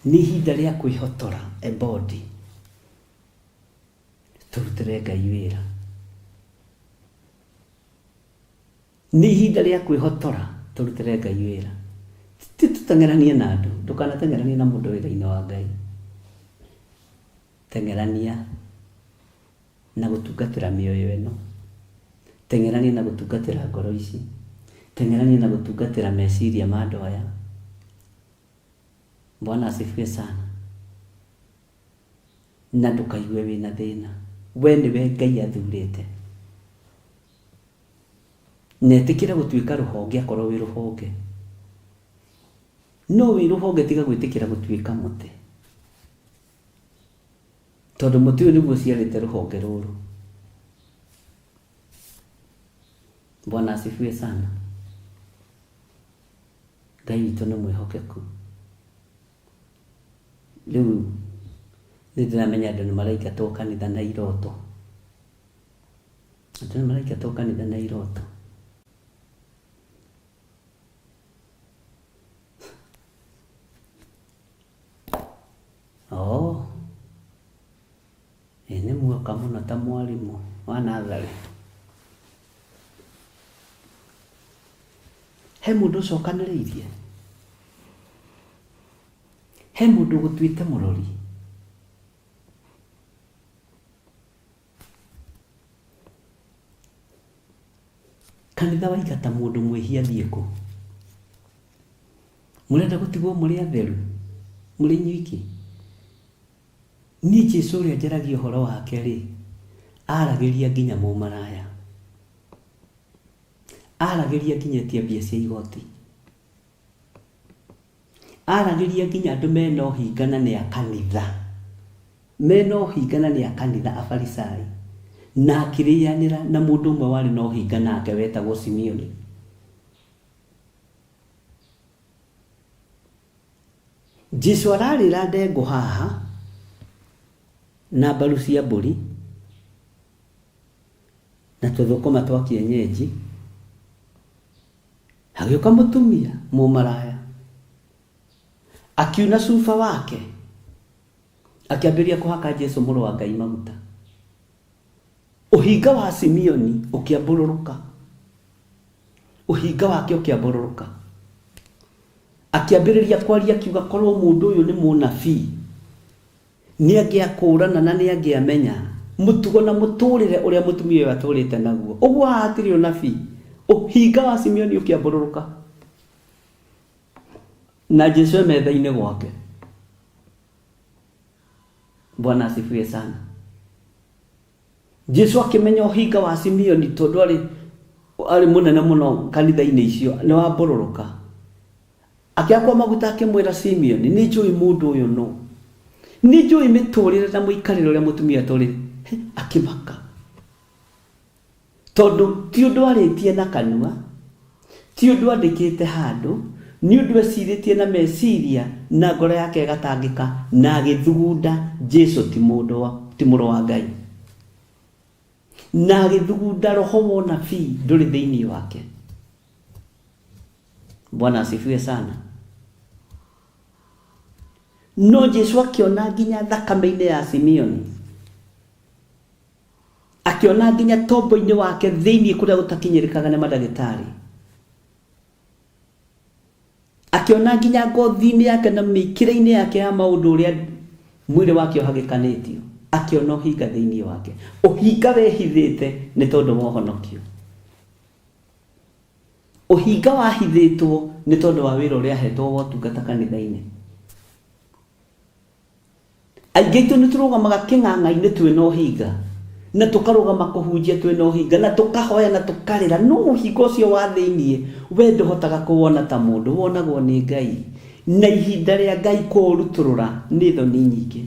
Nĩ ihinda rĩa kwĩhotora ebodi tũrutĩre Ngai wĩra. Nĩ ihinda rĩa kwĩhotora tũrutĩre Ngai wĩra. Ti tũteng'eranie na andũ, ndũkanateng'eranie na mũndũ wĩra-inĩ wa Ngai. Teng'erania na gũtungatĩra mĩoyo ĩno. Teng'erania na gũtungatĩra ngoro ici. Teng'erania na gũtungatĩra meciria ma andũ aya. Bwana asifiwe sana. Na ndũkaigue wĩna thĩna. We nĩwe Ngai athurĩte. Na ĩtĩkĩra gũtuĩka rũhonge akorwo wĩ rũhonge. No wĩ rũhonge tiga gwĩtĩkĩra gũtuĩka mũtĩ. Tondũ mũtĩ ũyũ nĩguo ũciarĩte rũhonge rũrũ. Bwana asifiwe sana. Ngai witũ nĩ mwĩhokeku. Rĩu nĩ ndĩramenya andũ nĩ maraingatwo kanitha na iroto. Andũ nĩ maraingatwo kanitha na iroto. Oh, ĩ nĩ muoka mũno ta mwarimũ wa natharĩ. He mũndũ ũcokanĩrĩirie? He mũndũ ũgũtuĩte mũrori? Kanitha waingata mũndũ mwĩhia athiĩ kũ? Mũrenda gũtigwo mũrĩ atheru? Mũrĩ inyuiki? Niĩ Jesu ũrĩa njaragia ũhoro wake rĩ, aragĩria nginya mũmaraya. Aragĩria nginya etia mbia cia igoti. Aragĩria nginya andũ mena ũhinga na nĩ a kanitha. Mena ũhinga na nĩ a kanitha Afarisai, na akĩrĩanĩra na mũndũ ũmwe warĩ na ũhinga nake wetagwo Simeoni. Jesu ararĩra ndengũ haha na mbaru cia mbũri na tũthũkũma twa kienyeji, hagĩũka mũtumia mũmaraya akiuna cuba wake akĩambĩrĩria kũhaka Jesu mũrũ wa Ngai maguta. Ũhinga wa Simeoni ũkĩambũrũrũka, ũhinga wake ũkĩambũrũrũka, akĩambĩrĩria kwaria akiuga korwo mũndũ ũyũ nĩ mũnabii nĩ angĩakũrana na nĩ angĩamenya mũtugo na mũtũrĩre ũrĩa mũtumia ũyũ atũrĩte naguo. Ũguo haha hatirĩ ũnabii. Ũhinga wa Simeoni ũkĩambũrũrũka na Jesu e metha-inĩ gwake. Bwana asifiwe sana. Jesu akĩmenya ũhinga wa Simeoni tondũ arĩ arĩ mũnene mũno kanitha-inĩ icio nĩ wambũrũrũka. Akĩhakwo maguta akĩmwĩra Simeoni, nĩ njũĩ mũndũ ũyũ nũ. Nĩ njũĩ mĩtũrĩre na mũikarĩre ũrĩa mũtumia atũrĩte. Akĩmaka. Tondũ ti ũndũ arĩtie na kanua, ti ũndũ andĩkĩte handũ, nĩ ũndũ ecirĩtie na meciria na ngoro yake ĩgatangĩka na agĩthugunda Jesu ti mũndũ wa, ti mũrũ wa Ngai. Na agĩthugunda roho wa ũnabii ndũrĩ thĩinĩ wake. Bwana asifiwe sana. No Jesu akĩona nginya thakame-inĩ ya Simeoni, akĩona nginya tombo-inĩ wake thĩinĩ kũrĩa gũtakinyĩrĩkaga nĩ mandagĩtarĩ, akĩona nginya ngothi-inĩ yake na mĩikĩre-inĩ yake ya maũndũ ũrĩa mwĩrĩ wake ũhagĩkanĩtio, akĩona ũhinga thĩinĩ wake. Ũhinga wehithĩte nĩ tondũ wa ũhonokio. Ũhinga wahithĩtwo nĩ tondũ wa wĩra ũrĩa ahetwo wa ũtungata kanitha-inĩ. Aingĩ aitũ nĩ tũrũgamaga kĩng'ang'a-inĩ twĩna ũhinga, na tũkarũgama kũhunjia twĩna ũhinga, na tũkahoya na tũkarĩra, no ũhinga ũcio wa thĩinĩ we ndũhotaga kũwona ta mũndũ, wonagwo nĩ Ngai. Na ihinda rĩa Ngai kũũrutũrũra nĩ thoni nyingĩ.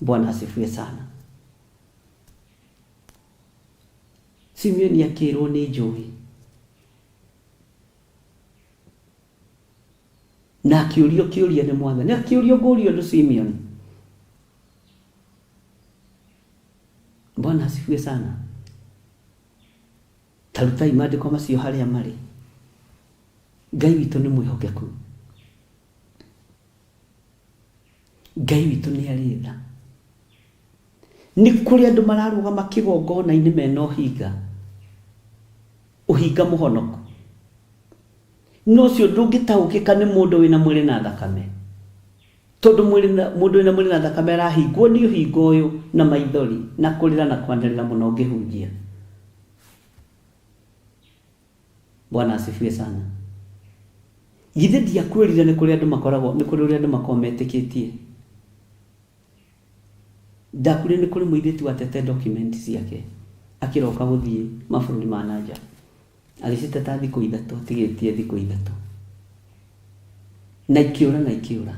Bwana asifiwe sana. Simeoni akĩrwo nĩ njũĩ na akĩũrio kĩũria nĩ Mwathani, akĩũrio ngũrio ũndũ Simeoni. Bwana asifiwe sana. Tarutai maandĩko macio harĩa marĩ. Ngai witũ nĩ mwĩhokeku. Ngai witũ nĩ arĩ tha. Nĩ kũrĩ andũ mararũgama kĩgongona-inĩ mena ũhinga, ũhinga mũhonoku. No ũcio ndũngĩtaũkĩka nĩ mũndũ wĩna mwĩrĩ na thakame. Tondũ mwĩrĩ na, mũndũ wĩna mwĩrĩ na thakame arahingwo nĩ ũhinga ũyũ na maithori na kũrĩra na kwanĩrĩra mũno ngĩhunjia. Bwana asifiwe sana. Githĩ ndiakwĩrire nĩ kũrĩ andũ makoragwo, nĩ kũrĩ ũrĩa andũ makoragwo metĩkĩtie. Ndakwĩrire nĩ kũrĩ mũirĩtu watete document ciake akĩroka gũthiĩ mabũrũri ma na nja. Agĩciteta thikũ ithatũ, atigĩtie thikũ ithatũ. Na ikĩũra na ikĩũra.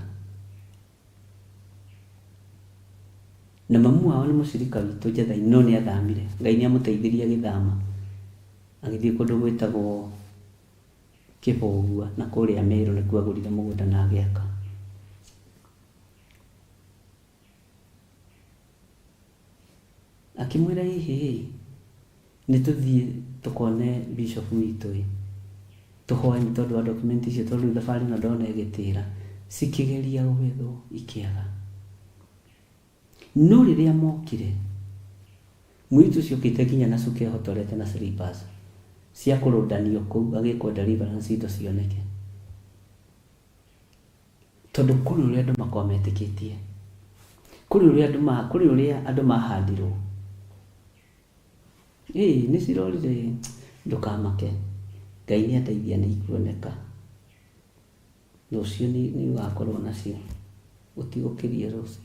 Na mamu wao nĩ mũcirika witũ Njathai no nĩ athamire. Ngai nĩ amũteithirie agĩthama. Agĩthiĩ kũndũ gwĩtagwo Kĩbogua na kũrĩa Meru nĩkuo agũrire mũgũnda na agĩaka. Akĩmwĩra ĩhĩ nĩ tũthiĩ tũkone bishop witũ ĩ, tũhoe nĩ tondũ wa document icio tondũ rĩu thabarĩ ĩno ndona ĩgĩtĩra. Cikĩgeria gwethwo ikĩaga. No rĩrĩa mokire, mũirĩtu ũcio okĩte nginya na cuka ehotorete na slippers cia kũrũndanio kũu agĩkwo deliverance indo cioneke. Tondũ kũrĩ ũrĩa andũ makoragwo metĩkĩtie. Kũrĩ ũrĩa andũ ma, kũrĩ ũrĩa andũ mahandirwo. Ĩĩ nĩ cirorire ĩ, ndũkamake. Ngai nĩ andeithia nĩ ikuoneka. Rũciũ nĩ ũgakorwo nacio. Gũtigũkĩria rũciũ.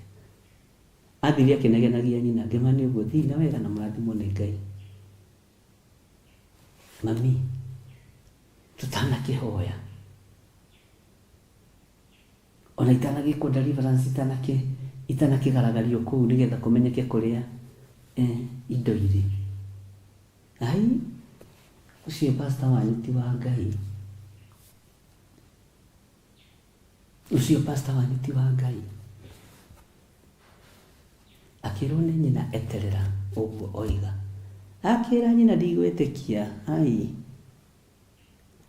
Athire akĩnegenagia nyina, ngĩma nĩ ũguo, thiĩi na wega na mũrathimwo nĩ Ngai. Mami, Itanakĩgaragario kũu nĩgetha kũmenyeke kũrĩa indo irĩ. Ai, ũcio pastor wanyu ti wa Ngai. Ũcio pastor wanyu ti wa Ngai. Akĩrwo nĩ nyina eterera ũguo oiga. Akĩra nyina ndigwĩtĩkia. Ai.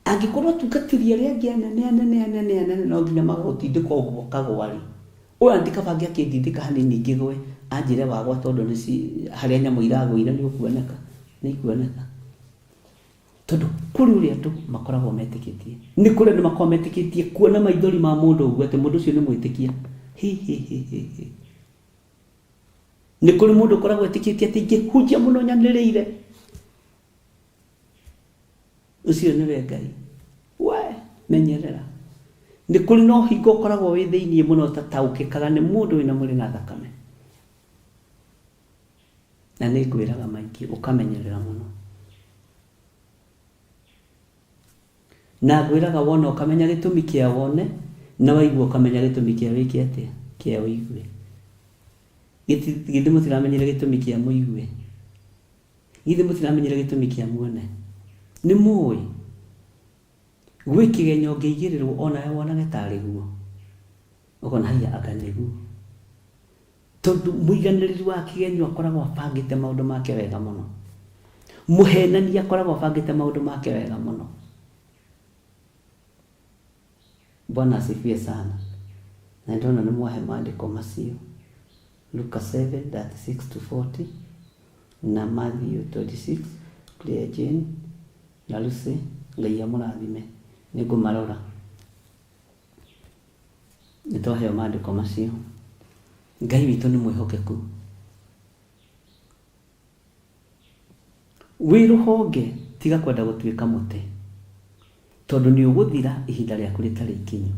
Angĩkorwo atungatĩri arĩa angĩ anene anene anene anene no nginya magagũtindĩka ũguo ũkagwa rĩ, ũyũ anti kaba angĩakĩndindĩka hanini ngĩgwe anjĩre wagwa tondũ nĩ harĩa nyamũ iragũire nĩ ũkuoneka, nĩ ikuoneka. Tondũ kũrĩ ũrĩa andũ makoragwo metĩkĩtie. Nĩ kũrĩ andũ makoragwo metĩkĩtie kuona maithori ma mũndũ ũguo atĩ mũndũ ũcio nĩ mwĩtĩkia. Hi hi hi hi hi. Nĩ kũrĩ mũndũ ũkoragwo etĩkĩtie atĩ ingĩhunjia mũno nyanĩrĩire, ũcio nĩwe Ngai. We, menyerera. Nĩ kũrĩ na ũhinga ũkoragwo wĩ thĩiniĩ mũno ũtataũkĩkaga nĩ mũndũ wĩna mwĩrĩ na thakame. Na nĩ ngwĩraga maingĩ, ũkamenyerera mũno. Na ngwĩraga wona ũkamenya gĩtũmi kĩa wone, na waigua ũkamenya gĩtũmi kĩa wĩke atĩa, kĩa ũigue. Githĩ mũtiramenyire gĩtũmi kĩa mũigue? Githĩ mũtiramenyire gĩtũmi kĩa muone? Nĩ mũĩ? Gwĩ kĩgenyo ũngĩigĩrĩrwo onawe wonage tarĩ guo. Ũkona haiya anga nĩguo. Tondũ mũiganĩrĩri wa kĩgenyo akoragwo abangĩte maũndũ make wega mũno. Mũhenania akoragwo abangĩte maũndũ make wega mũno. Bwana asifiwe sana. Na ndona nĩ mwahe maandĩko macio. Luka 7:36 to 40 na Matthew 26, Claire Jane na Lucy, Ngai amũrathime. Nĩ ngũmarora. Nĩ twaheo maandĩko macio. Ngai witũ nĩ mwĩhokeku. Wĩ rũhonge tiga kwenda gũtuĩka mũtĩ, tondũ nĩ ũgũthira ihinda rĩaku rĩtarĩ ikinyu.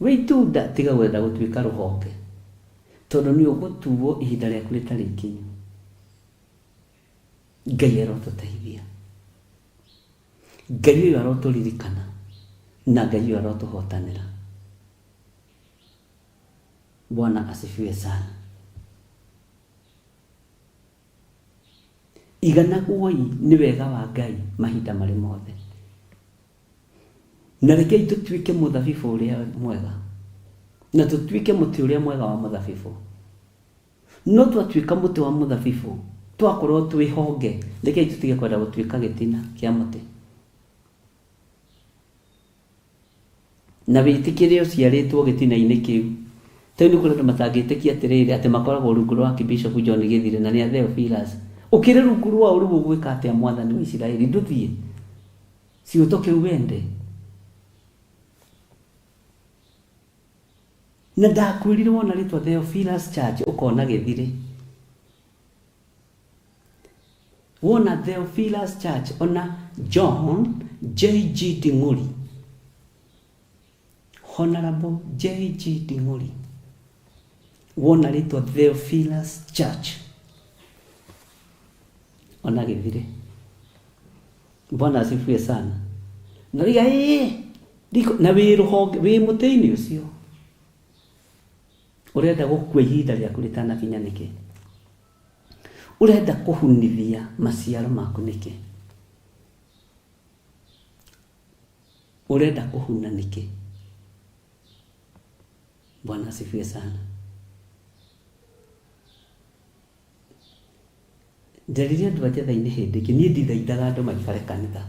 Wĩ itunda tiga kwenda gũtuĩka rũhonge, tondũ nĩ ũgũtuo ihinda rĩaku rĩtarĩ ikinyu. Ngai arotũteithia. Ngai ũyũ arotũririkana na Ngai ũyũ arotũhotanĩra. Bwana asifiwe sana. Iganagwoi nĩ wega wa Ngai mahinda marĩ mothe. Na rekei tũtuĩke mũthabibũ ũrĩa mwega, na tũtuĩke mũtĩ ũrĩa mwega wa mũthabibũ. No twatuĩka mũtĩ wa mũthabibũ, twakorwo twĩ honge, rekei tũtige kwenda gũtuĩka gĩtina kĩa mũtĩ. Na wĩtĩkĩre ũciarĩtwo gĩtina-inĩ kĩu. Ta rĩu nĩ kũrĩ andũ matangĩtĩkia atĩrĩrĩ, atĩ makoragwo rungu rwa Archbishop John Gĩthire na nĩ a Theophilus. Ũkĩrĩ rungu rwao rĩu ũgwĩka atĩa mwathani wa Isiraeli? Ndũthiĩ? Si ũtoke uende? Na ndakwĩrire wona rĩtwa Theophilus Church ũkona Gĩthire. Wona Theophilus Church ona John J.G. Ding'uri. Honorable J.G. Ding'uri. Wona rĩtwa Theophilus Church ona Gĩthire. Bwana asifiwe sana. Na riga ĩĩ na wĩ rũhonge wĩ mũtĩ-inĩ ũcio ũrenda gũkua ihinda rĩaku rĩtanakinya nĩkĩ? Ũrenda kũhunithia maciaro maku nĩkĩ? Ũrenda kũhuna nĩkĩ? Bwana asifiwe sana. Nderire andũ a Njetha-inĩ hĩndĩ ĩngĩ, niĩ ndithaithaga andũ maikare kanitha.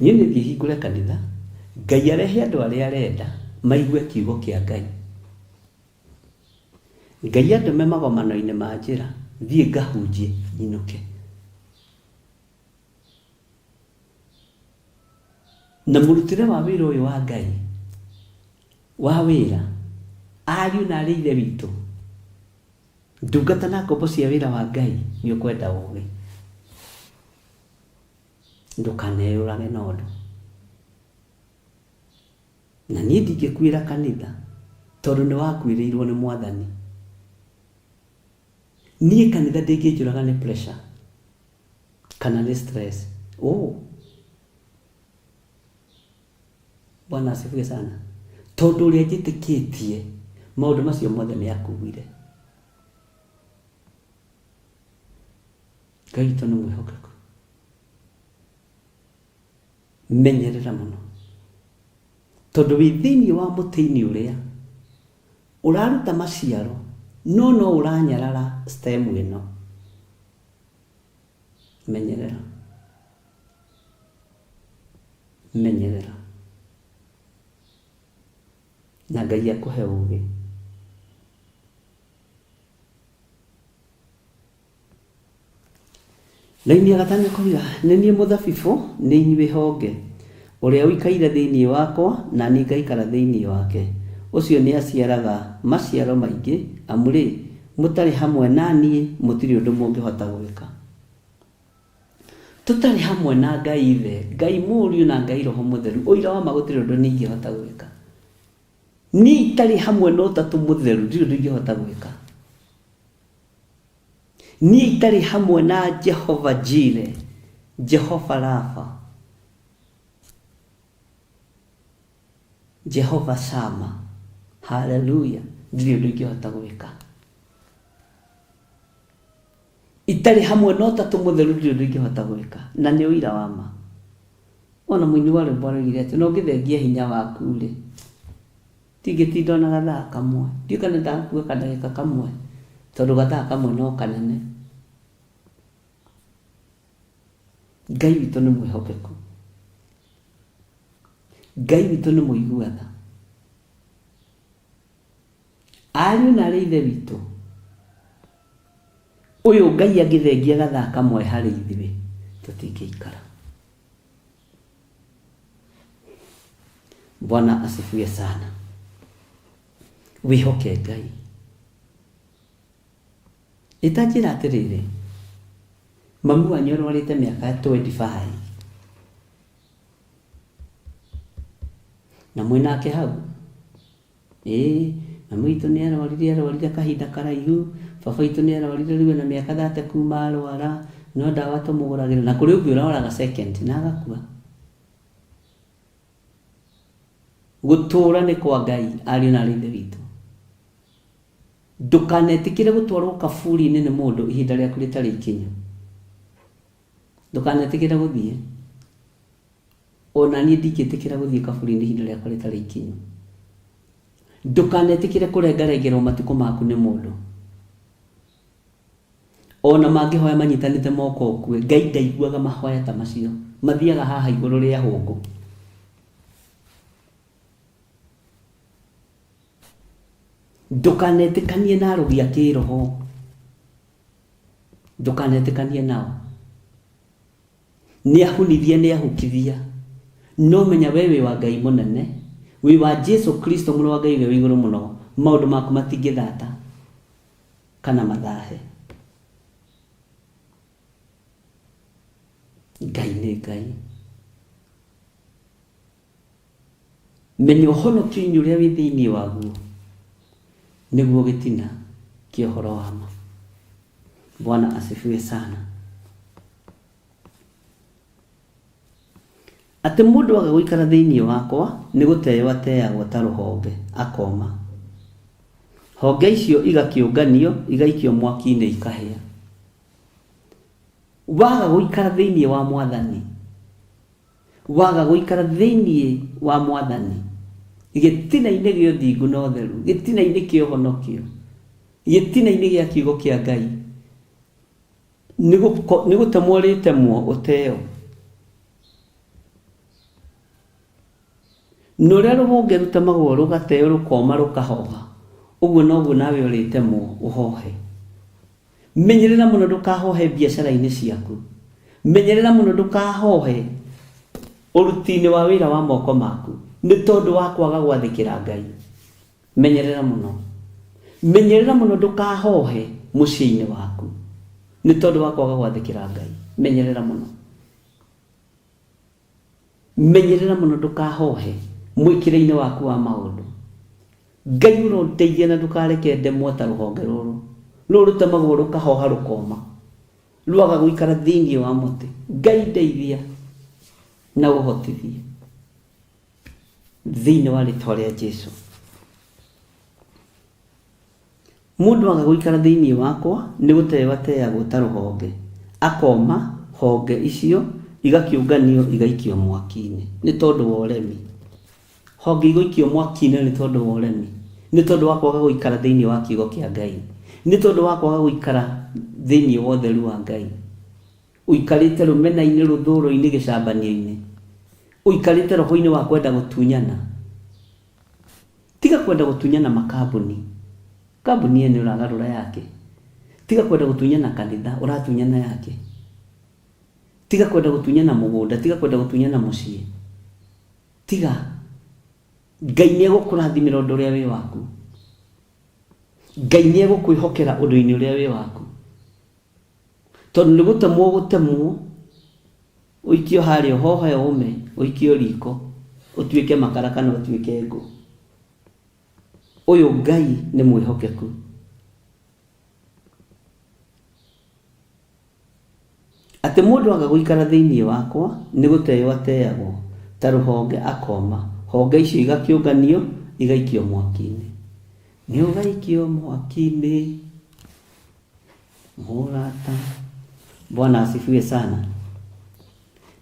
Niĩ nĩ thiĩ hingũre kanitha, Ngai arehe andũ arĩa arenda maigue kiugo kĩa Ngai. Ngai andũme magomano-inĩ ma njĩra, thiĩ ngahunjie nyinũke. Na mũrutĩre wa wĩra ũyũ wa Ngai, wa wĩra, ariũ na arĩ ithe witũ, ndungata na ngombo cia wĩra wa Ngai, nĩ ũkwenda ũgĩ. Ndũkaneyũrage na ũndũ. Na niĩ ndingĩkuĩra kanitha, tondũ nĩ wakuĩrĩirwo nĩ Mwathani. Niĩ kanitha ndĩngĩnjũraga nĩ pressure kana nĩ stress. Oh. Bwana asifiwe sana. Tondũ ũrĩa njĩtĩkĩtie maũndũ macio mothe nĩ akuire. Ngai witũ nĩ mwĩhokeku. Menyerera mũno. Tondũ wĩ thĩinĩ wa mũtĩ-inĩ ũrĩa ũraruta maciaro no no ũranyarara stem ĩno. Menyerera. Menyerera. Na Ngai akũhe ũgĩ. Raini ya gatano ĩkoiga, nĩ niĩ mũthabibũ, nĩ inyuĩ honge. Ũrĩa ũikaire thĩinĩ wakwa, na niĩ ngaikara thĩinĩ wake, ũcio nĩaciaraga maciaro maingĩ, amu-rĩ, mũtarĩ hamwe na niĩ mũtirĩ ũndũ mũngĩhota gwĩka. Tũtarĩ hamwe na Ngai Ithe, Ngai Mũriũ na Ngai Roho Mũtheru, ũira wa ma gũtirĩ ũndũ niĩ ingĩhota gwĩka. Niĩ itarĩ hamwe na Ũtatũ Mũtheru, ndirĩ ũndũ ingĩhota gwĩka. Niĩ itarĩ hamwe na Jehova Jire, Jehova Rafa, Jehova Sama, haleluya, ndirĩ ũndũ ingĩhota gwĩka. Itarĩ hamwe na Ũtatũ Mũtheru ndirĩ ũndũ ingĩhota gwĩka. Na nĩ ũira wa ma. Ona mũini wa rwĩmbo aroigire atĩ, na ũngĩthengia hinya waku-rĩ, ndingĩtinda ona gathaa kamwe. Ndiũĩ kana ndakua kandagĩka kamwe, tondũ gathaa kamwe no kanene. Ngai witũ nĩ mwĩhokeku. Ngai witũ nĩ mũigua tha. Ariũ na aarĩ a Ithe witũ, ũyũ Ngai angĩthengia gathaa kamwe harĩ ithuĩ, tũtingĩikara. Bwana asifiwe sana. Wĩhoke Ngai. Ĩtanjĩra atĩrĩrĩ, mami wanyu arwarĩte mĩaka 25 na mwĩnake hau. Ĩĩ, mami witũ nĩ arwarire, arwarire kahinda karaihu, baba witũ nĩ arwarire rĩu ena mĩaka thate kuma arwara, no ndawa tũmũgũragĩra, na kũrĩ ũngĩ ũrwaraga second na agakua. Gũtũra nĩ kwa Ngai, ariũ na aarĩ a Ithe witũ. Ndũkanetĩkĩre gũtwarwo kaburi-inĩ nĩ mũndũ ihinda rĩaku rĩtarĩ ikinyu. Ndũkanetĩkĩre gũthiĩ. Ona niĩ ndingĩtĩkĩra gũthiĩ kaburi-inĩ ihinda rĩakwa rĩtarĩ ikinyu. Ndũkanetĩkĩre kũrengarengerwo matukũ maku nĩ mũndũ. Ona mangĩhoya manyitanĩte moko ũkue, Ngai ndaiguaga mahoya ta macio. Mathiaga haha igũrũ rĩa hũngũ. Ndũkanetĩkanie na arogi a kĩroho. Ndũkanetĩkanie nao. Nĩ ahunithia nĩ ahukithia. No menya we wĩ wa Ngai mũnene, wĩ wa Jesu Kristo mũrũ wa Ngai ũrĩa wĩ igũrũ mũno, maũndũ maku matingĩthata kana mathahe. Ngai nĩ Ngai. Menya ũhonokio-inĩ ũrĩa wĩ thĩinĩ waguo nĩguo gĩtina kĩa ũhoro wa ma. Bwana asifiwe sana. Atĩ mũndũ aga gũikara thĩinĩ wakwa nĩ gũteo ateagwo ta rũhonge akoma. Honge icio igakĩũnganio igaikio mwaki-inĩ ikahĩa. Waga gũikara thĩinĩ wa Mwathani, waga gũikara thĩinĩ wa Mwathani, gĩtina-inĩ gĩa ũthingu na ũtheru, gĩtina-inĩ kĩa ũhonokio, gĩtina-inĩ gĩa kiugo kĩa Ngai, nĩ gũtemwo ũrĩtemwo ũteo. Na ũrĩa rũhonge rũtemagwo rũgateo rũkoma rũkahoha, ũguo noguo nawe ũrĩtemwo ũhohe. Menyerera mũno ndũkahohe biacara-inĩ ciaku. Menyerera mũno ndũkahohe ũruti-inĩ wa wĩra wa moko maku nĩ tondũ wa kwaga gwathĩkĩra Ngai. Menyerera mũno. Menyerera mũno ndũkahohe mũciĩ-inĩ waku nĩ tondũ wa kwaga gwathĩkĩra Ngai. Menyerera mũno. Menyerera mũno ndũkahohe mwĩkĩre-inĩ waku wa maũndũ. Ngai ũrondeithia na ndũkareke ndemwo ta rũhonge rũrũ. Rũrũ rũtemagwo rũkahoha rũkoma. Rwaga gũikara thĩinĩ wa mũtĩ. Ngai ndeithia na ũhotithie. Thĩinĩ wa rĩtwa rĩa Jesu. Mũndũ aga gũikara thĩinĩ wakwa nĩ gũteo ateagwo ta rũhonge, akoma, honge icio igakĩũnganio igaikio mwaki-inĩ. Nĩ tondũ wa ũremi. Honge igũikio mwaki-inĩ nĩ tondũ wa ũremi. Nĩ tondũ wa kwaga gũikara thĩinĩ wa kiugo kĩa Ngai. Nĩ tondũ wa kwaga gũikara thĩinĩ wa ũtheru wa Ngai. Ũikarĩte rũmena-inĩ, rũthũũro-inĩ, gĩcambanio-inĩ. Ũikarĩte roho-inĩ wa kwenda gũtunyana. Tiga kwenda gũtunyana makambuni. Kambuni ene ũragarũra yake. Tiga kwenda gũtunyana kanitha, ũratunyana yake. Tiga kwenda gũtunyana mũgũnda, tiga kwenda gũtunyana mũciĩ. Tiga. Ngai nĩ egũkũrathimĩra ũndũ ũrĩa wĩ waku. Ngai nĩ egũkwĩhokera ũndũ-inĩ ũrĩa wĩ waku. Tondũ nĩ gũtemwo ũgũtemwo, ũikio harĩa ũhohe ũme, ũikio riko, ũtuĩke makara kana ũtuĩke ngũ. Ũyũ Ngai nĩ mwĩhokeku. Atĩ mũndũ aga gũikara thĩinĩ wakwa nĩ gũteo ateagwo ta rũhonge akoma, honge icio igakĩũnganio igaikio mwaki-inĩ. Nĩ ũgaikio mwaki-inĩ mũrata. Bwana asifiwe sana.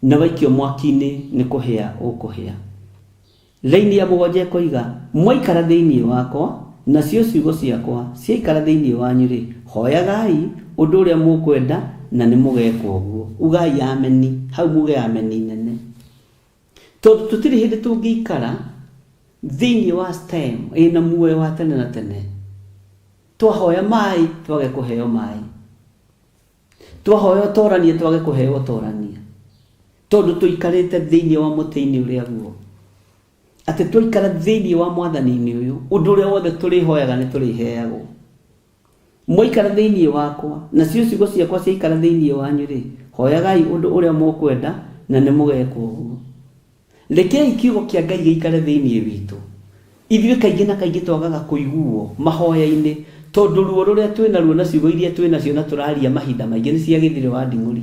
Na waikio mwaki-inĩ nĩ kũhĩa ũkũhĩa. Raini ya mũgwanja ĩkoiga, Mwaikara thĩinĩ wakwa, nacio ciugo ciakwa ciaikara thĩinĩ wanyu-rĩ, hoyagai ũndũ ũrĩa mũkwenda, na nĩmũgekwo ũguo. Ugai ameni. Hau muge ameni nene. Tondũ tũtirĩ hĩndĩ tũngĩikara thĩinĩ wa stem ĩna muoyo wa tene na tene. Twahoya maĩ, twage kũheo maĩ. Twahoya ũtorania, twage kũheo ũtorania. Tondũ tũikarĩte thĩinĩ wa mũtĩ-inĩ ũrĩa guo. Atĩ twaikara thĩinĩ wa mwathani-inĩ ũyũ, ũndũ ũrĩa wothe tũrĩhoyaga nĩ tũrĩheagwo. Mwaikara thĩinĩ wakwa, nacio ciugo ciakwa ciaikara thĩinĩ wanyu-rĩ, hoyagai ũndũ ũrĩa mũkwenda, na nĩ mũgekwo ũguo. Rekei kiugo kĩa Ngai gĩikare thĩinĩ witũ. Ithuĩ kaingĩ na kaingĩ twagaga kũiguo mahoya-inĩ tondũ ruo rũrĩa twĩ naruo na ciugo iria twĩ nacio na tũraria mahinda maingĩ nĩ cia gĩthirĩ wa nding'ũri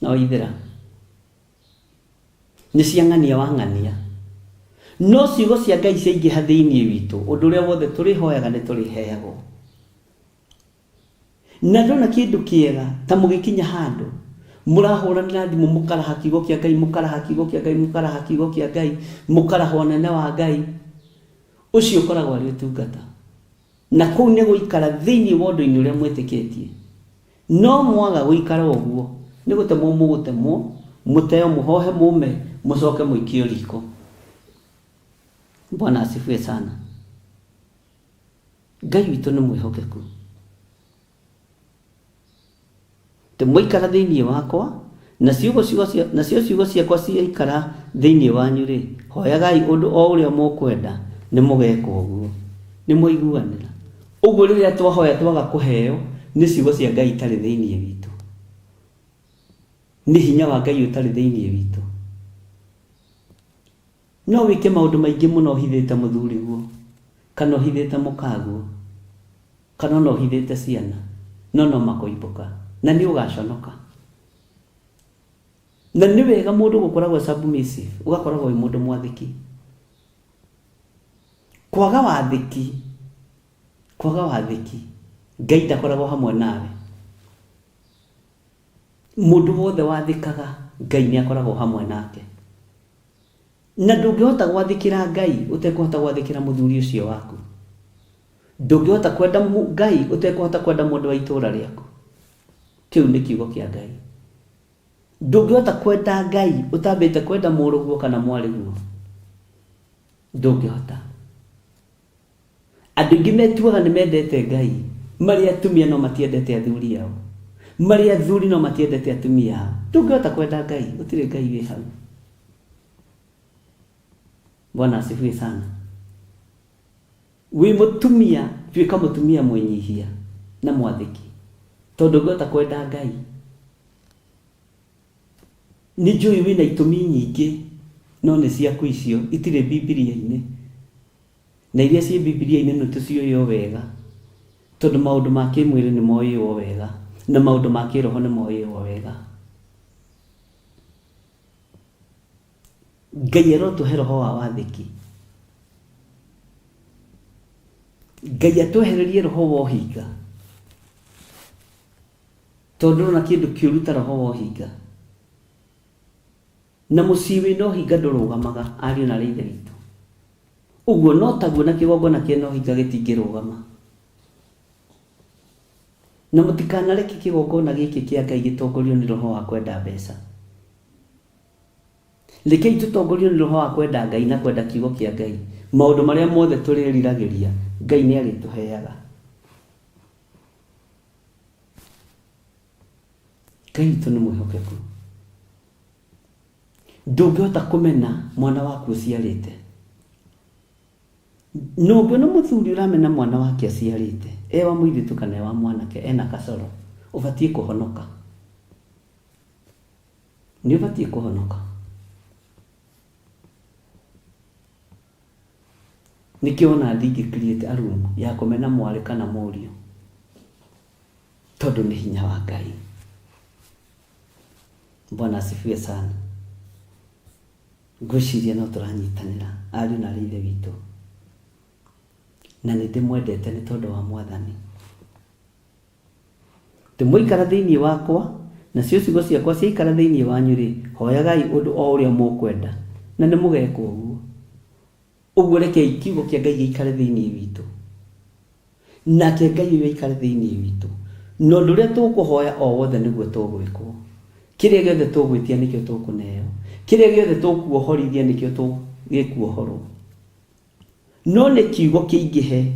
na waithĩra. Nĩ cia ng'ania wa ng'ania. No ciugo cia Ngai ciaingĩha thĩinĩ witũ, ũndũ ũrĩa wothe tũrĩhoyaga nĩ tũrĩheagwo. Na ndona kĩndũ kĩega ta mũgĩkinya handũ mũrahũranĩra thimũ mũkaraha kiugo kĩa Ngai mũkaraha kiugo kĩa Ngai mũkaraha kiugo kĩa Ngai mũkaraha ũnene wa Ngai ũcio ũkoragwo arĩ ũtungata na kũu nĩ gũikara thĩinĩ wa ũndũ-inĩ ũrĩa mwĩtĩkĩtie no mwaga gũikara ũguo nĩ gũtemwo mũgũtemwo mũteo mũhohe mũme mũcoke mũikio riko. Bwana asifiwe sana. Ngai witũ nĩ mwĩhokeku. Atĩ mwaikara thĩinĩ wakwa, na ciugo ciugo cia, nacio ciugo ciakwa ciaikara thĩinĩ wanyu-rĩ, hoyagai ũndũ o ũrĩa mũkwenda, nĩ mũgekwo ũguo. Nĩ mwaiguanĩra? Ũguo rĩrĩa twahoya twaga kũheo, nĩ ciugo cia Ngai itarĩ thĩinĩ witũ. Nĩ hinya wa Ngai ũtarĩ thĩinĩ witũ. No wĩke maũndũ maingĩ mũno ũhithĩte mũthuriguo, kana ũhithĩte mũkaguo, kana ona ũhithĩte ciana, no no makoimbũka, na nĩ ũgaconoka. Na nĩ wega mũndũ gũkoragwo submissive, ũgakoragwo wĩ mũndũ mwathĩki. Kwaga wathĩki, kwaga wathĩki, Ngai ndakoragwo hamwe nawe. Mũndũ wothe wathĩkaga, Ngai nĩ akoragwo hamwe nake. Na ndũngĩhota gwathĩkĩra Ngai ũtekũhota gwathĩkĩra mũthuri ũcio waku. Ndũngĩhota kwenda Ngai ũtekũhota kwenda mũndũ wa itũũra rĩaku. Kĩu nĩ kiugo kĩa Ngai. Ndũngĩhota kwenda Ngai ũtambĩte kwenda mũrũguo kana mwarĩguo. Ndũngĩhota. Andũ aingĩ metuaga nĩ mendete Ngai, marĩ atumia no matiendete athuri ao, marĩ athuri no matiendete atumia ao. Ndũngĩhota kwenda Ngai, gũtirĩ Ngai wĩ hau. Bwana asifiwe sana. Wĩ mũtumia, tuĩka mũtumia mwĩnyihia na mwathĩki, tondũ ndũngĩhota kwenda Ngai. Nĩ njũĩ wĩna itũmi nyingĩ, no nĩ ciaku icio, itirĩ Bibilia-inĩ. Na iria ciĩ Bibilia-inĩ nĩ tũciũĩ o wega, tondũ maũndũ ma kĩmwĩrĩ nĩ moĩo wega, na maũndũ ma kĩroho nĩ moĩo wega. Ngai arotũhe roho wa wathĩki. Ngai atwehererie roho wa ũhinga, tondũ ndũrona kĩndũ kĩũru ta roho wa ũhinga. Na mũciĩ wĩna ũhinga ndũrũgamaga, ariũ na arĩ ithe witũ. Ũguo no taguo na kĩgongona kĩna ũhinga gĩtingĩrũgama. Na mũtikanareke kĩgongona gĩkĩ kĩa Ngai gĩtongorio nĩ roho wa kwenda mbeca. Rekei tũtongorio nĩ roho wa kwenda Ngai na kwenda kiugo kĩa Ngai. Maũndũ marĩa mothe tũrĩriragĩria, Ngai nĩ arĩtũheaga. Ngai witũ nĩ mwĩhokeku. Ndũngĩhota kũmena mwana waku ũciarĩte. Na ũngĩona mũthuri ũramena mwana wake aciarĩte, e wa mũirĩtu kana e wa mwanake, ena kacoro, ũbatiĩ kũhonoka. Nĩ ũbatiĩ kũhonoka. Nĩkĩo ona ndingĩ create a room ya kũmena mwarĩ kana mũriũ, tondũ nĩ hinya wa Ngai. Bwana asifiwe sana. Ngwĩciria no tũranyitanĩra ariũ na arĩ ithe witũ, na nĩ ndĩmwendete nĩ tondũ wa Mwathani. Mwaikara thĩinĩ wakwa, nacio ciugo ciakwa ciaikara thĩinĩ wanyu-rĩ, hoyagai ũndũ o ũrĩa mũkwenda, na nĩ mũgekwo ũguo. Ũguo rekei kiugo kĩa Ngai gĩikare thĩinĩ witũ, nake Ngai ũyũ aikare thĩinĩ witũ, na ũndũ ũrĩa tũkũhoya o wothe nĩguo tũgwĩkwo. Kĩrĩa gĩothe tũgwĩtia nĩkĩo tũkũneo, kĩrĩa gĩothe tũkuohorithia nĩkĩo gĩkuohorwo. No nĩ kiugo kĩingĩhe,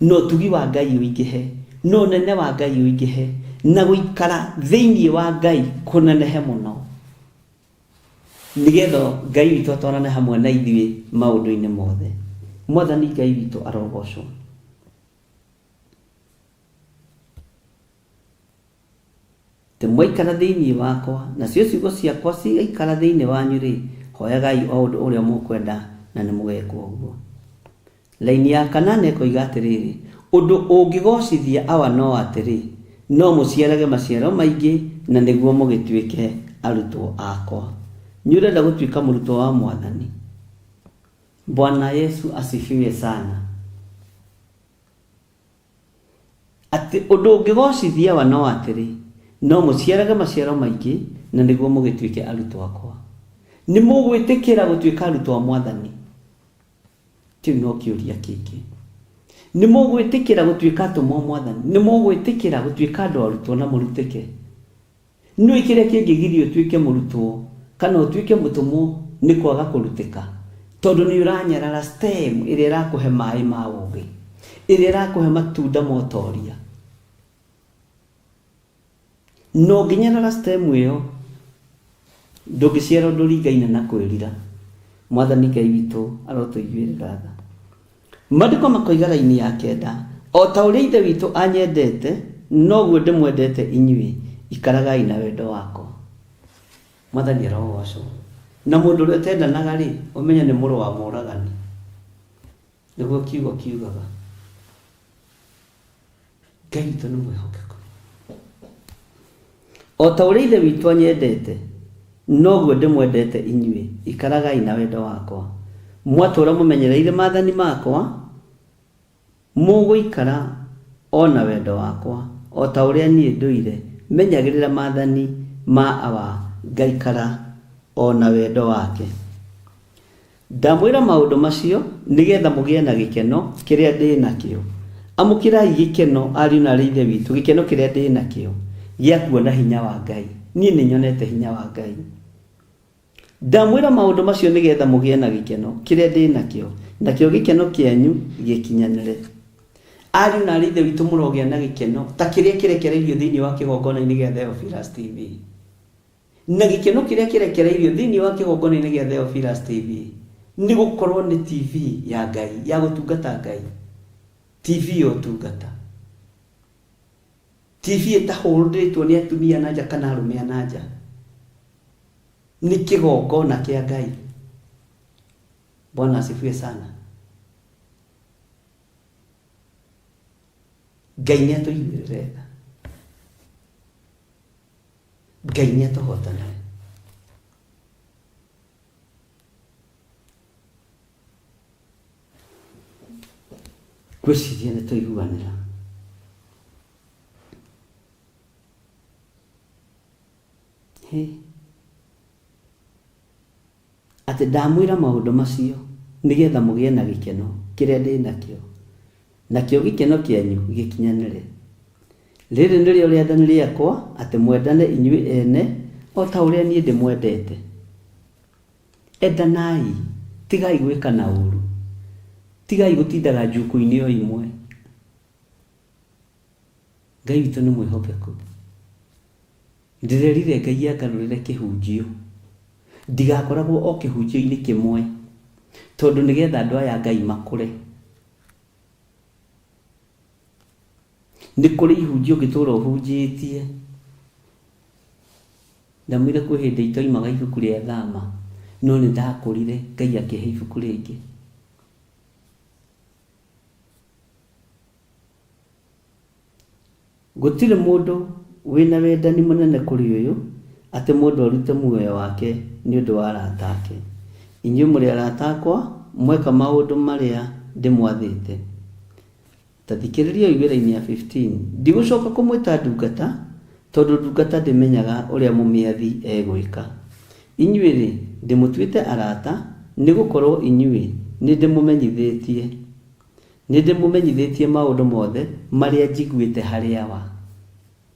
na ũtugi wa Ngai ũingĩhe, na ũnene wa Ngai ũingĩhe, na gũikara thĩinĩ wa Ngai kũnenehe mũno, nĩgetha Ngai witũ atwarane hamwe na ithuĩ maũndũ-inĩ mothe. Mwathani Ngai witũ arogocwo. Mwaikara thĩinĩ wakwa, nacio ciugo ciakwa cigaikara thĩinĩ wanyu-rĩ, hoyagai o ũndũ ũrĩa mũkwenda, na nĩ mũgekwo ũguo. Laini ya kanana ĩkoiga atĩrĩrĩ, ũndũ ũngĩgocithia awa no atĩrĩ, no mũciarage maciaro maingĩ, na nĩguo mũgĩtuĩke arutwo akwa. Nĩ ũrenda gũtuĩka mũrutwo wa Mwathani? Bwana Yesu asifiwe sana. Atĩ ũndũ ũngĩgocithia awa no atĩrĩ, no mũciarage maciaro maingĩ, na nĩguo mũgĩtuĩke arutwo akwa. Nĩ mũgwĩtĩkĩra gũtuĩka arutwo a Mwathani? Kĩu no kĩũria kĩngĩ. Nĩ mũgwĩtĩkĩra gũtuĩka atũmwo a Mwathani? Nĩ mũgwĩtĩkĩra gũtuĩka andũ arutwo na mũrutĩke? Nĩ kĩrĩa kĩngĩgiria ũtuĩke mũrutwo kana ũtuĩke mũtũmwo nĩ kwaga kũrutĩka, tondũ nĩ ũranyarara stem ĩrĩa ĩrakũhe maĩ ma ũũgĩ, ĩrĩa ĩrakũhe matunda ma ũtoria. Na ũngĩnyarara stem ĩyo, ndũngĩciara ũndũ ũringaine na kwĩrira. Mwathani Ngai witũ arotũiguĩrĩra tha. Maandĩko makoiga raini ya kenda, o ta ũrĩa Ithe witũ anyendete, noguo ndĩmwendete inyuĩ, ikaragai na wendo wakwa. Mwathani arogocwo. Na mũndũ ũrĩa ũtendanaga rĩ, ũmenye nĩ mũrũ wa mũũragani. Nĩguo kiugo kiugaga. Ngai witũ nĩ mwĩhokeku. O ta ũrĩa Ithe witũ anyendete, noguo ndĩmwendete inyuĩ, ikaragai na wendo wakwa. Mwatũũra mũmenyereire maathani makwa, mũgũikara o na wendo wakwa, o ta ũrĩa niĩ ndũire menyagĩrĩra maathani ma Awa, ngaikara o na wendo wake. Ndamwĩra maũndũ macio nĩgetha mũgĩe na gĩkeno kĩrĩa ndĩ nakĩo. Amũkĩrai gĩkeno, ariũ na arĩ ithe witũ, gĩkeno kĩrĩa ndĩ nakĩo gĩa kuona hinya wa Ngai. Niĩ nĩ nyonete hinya wa Ngai. Ndamwĩra maũndũ macio nĩgetha mũgĩe na gĩkeno kĩrĩa ndĩ nakĩo, nakĩo gĩkeno kĩanyu gĩkinyanĩre. Ariũ na arĩ ithe witũ, mũrogĩa na gĩkeno ta kĩrĩa kĩrekereirio thĩinĩ wa kĩgongona-inĩ gĩa Theophilus TV. Na gĩkeno kĩrĩa kĩrekereirio thĩinĩ wa kĩgongona-inĩ gĩa Theophilus TV nĩ gũkorwo nĩ TV ya Ngai, ya gũtungata Ngai. TV ya ũtungata. TV ĩtahũrĩtwo nĩ atumia na nja kana arũme a na nja. Nĩ kĩgongona kĩa Ngai. Bwana asifiwe sana. Ngai nĩ atũiguĩrĩre tha. Ngai nĩ atũhotanĩre. Ngwĩciria nĩ twaiguanĩra. Hĩ. Atĩ ndamwĩra maũndũ macio nĩgetha mũgĩe na gĩkeno kĩrĩa ndĩ nakĩo, nakĩo gĩkeno kĩanyu gĩkinyanĩre. Rĩrĩ nĩrĩo rĩathani rĩakwa, atĩ mwendane inyuĩ ene o ta ũrĩa niĩ ndĩmwendete. Endanai, tigai gwĩkana ũũru, tigai gũtindaga njuku-inĩ o imwe. Ngai witũ nĩ mwĩhokeku. Ndĩrerire Ngai angarũrĩre kĩhunjio, ndigakoragwo o kĩhunjio-inĩ kĩmwe, tondũ nĩgetha andũ aya a Ngai makũre. Nĩ kũrĩ ihunjio ũngĩtũra ũhunjĩtie, ndamwĩra kwĩ hĩndĩ itoimaga ibuku rĩa Thama, no nĩ ndakũrire Ngai akĩhe ibuku rĩngĩ. Gũtirĩ mũndũ wĩ na wendani mũnene kũrĩ ũyũ, atĩ mũndũ arute muoyo wake nĩ ũndũ wa arata ake. Inyuĩ mũrĩ arata akwa mweka maũndũ marĩa ndĩmwathĩte. Ta thikĩrĩria ũigue raini ya 15, Ndigũcoka kũmwĩta ndungata, tondũ ndungata ndĩmenyaga ũrĩa mũmĩathi egwĩka. Inyuĩ-rĩ, ndĩmũtuĩte arata, nĩ gũkorũo inyuĩ nĩndĩmũmenyithĩtie. Nĩndĩmũmenyithĩtie maũndũ mothe marĩa njiguĩte harĩ Awa.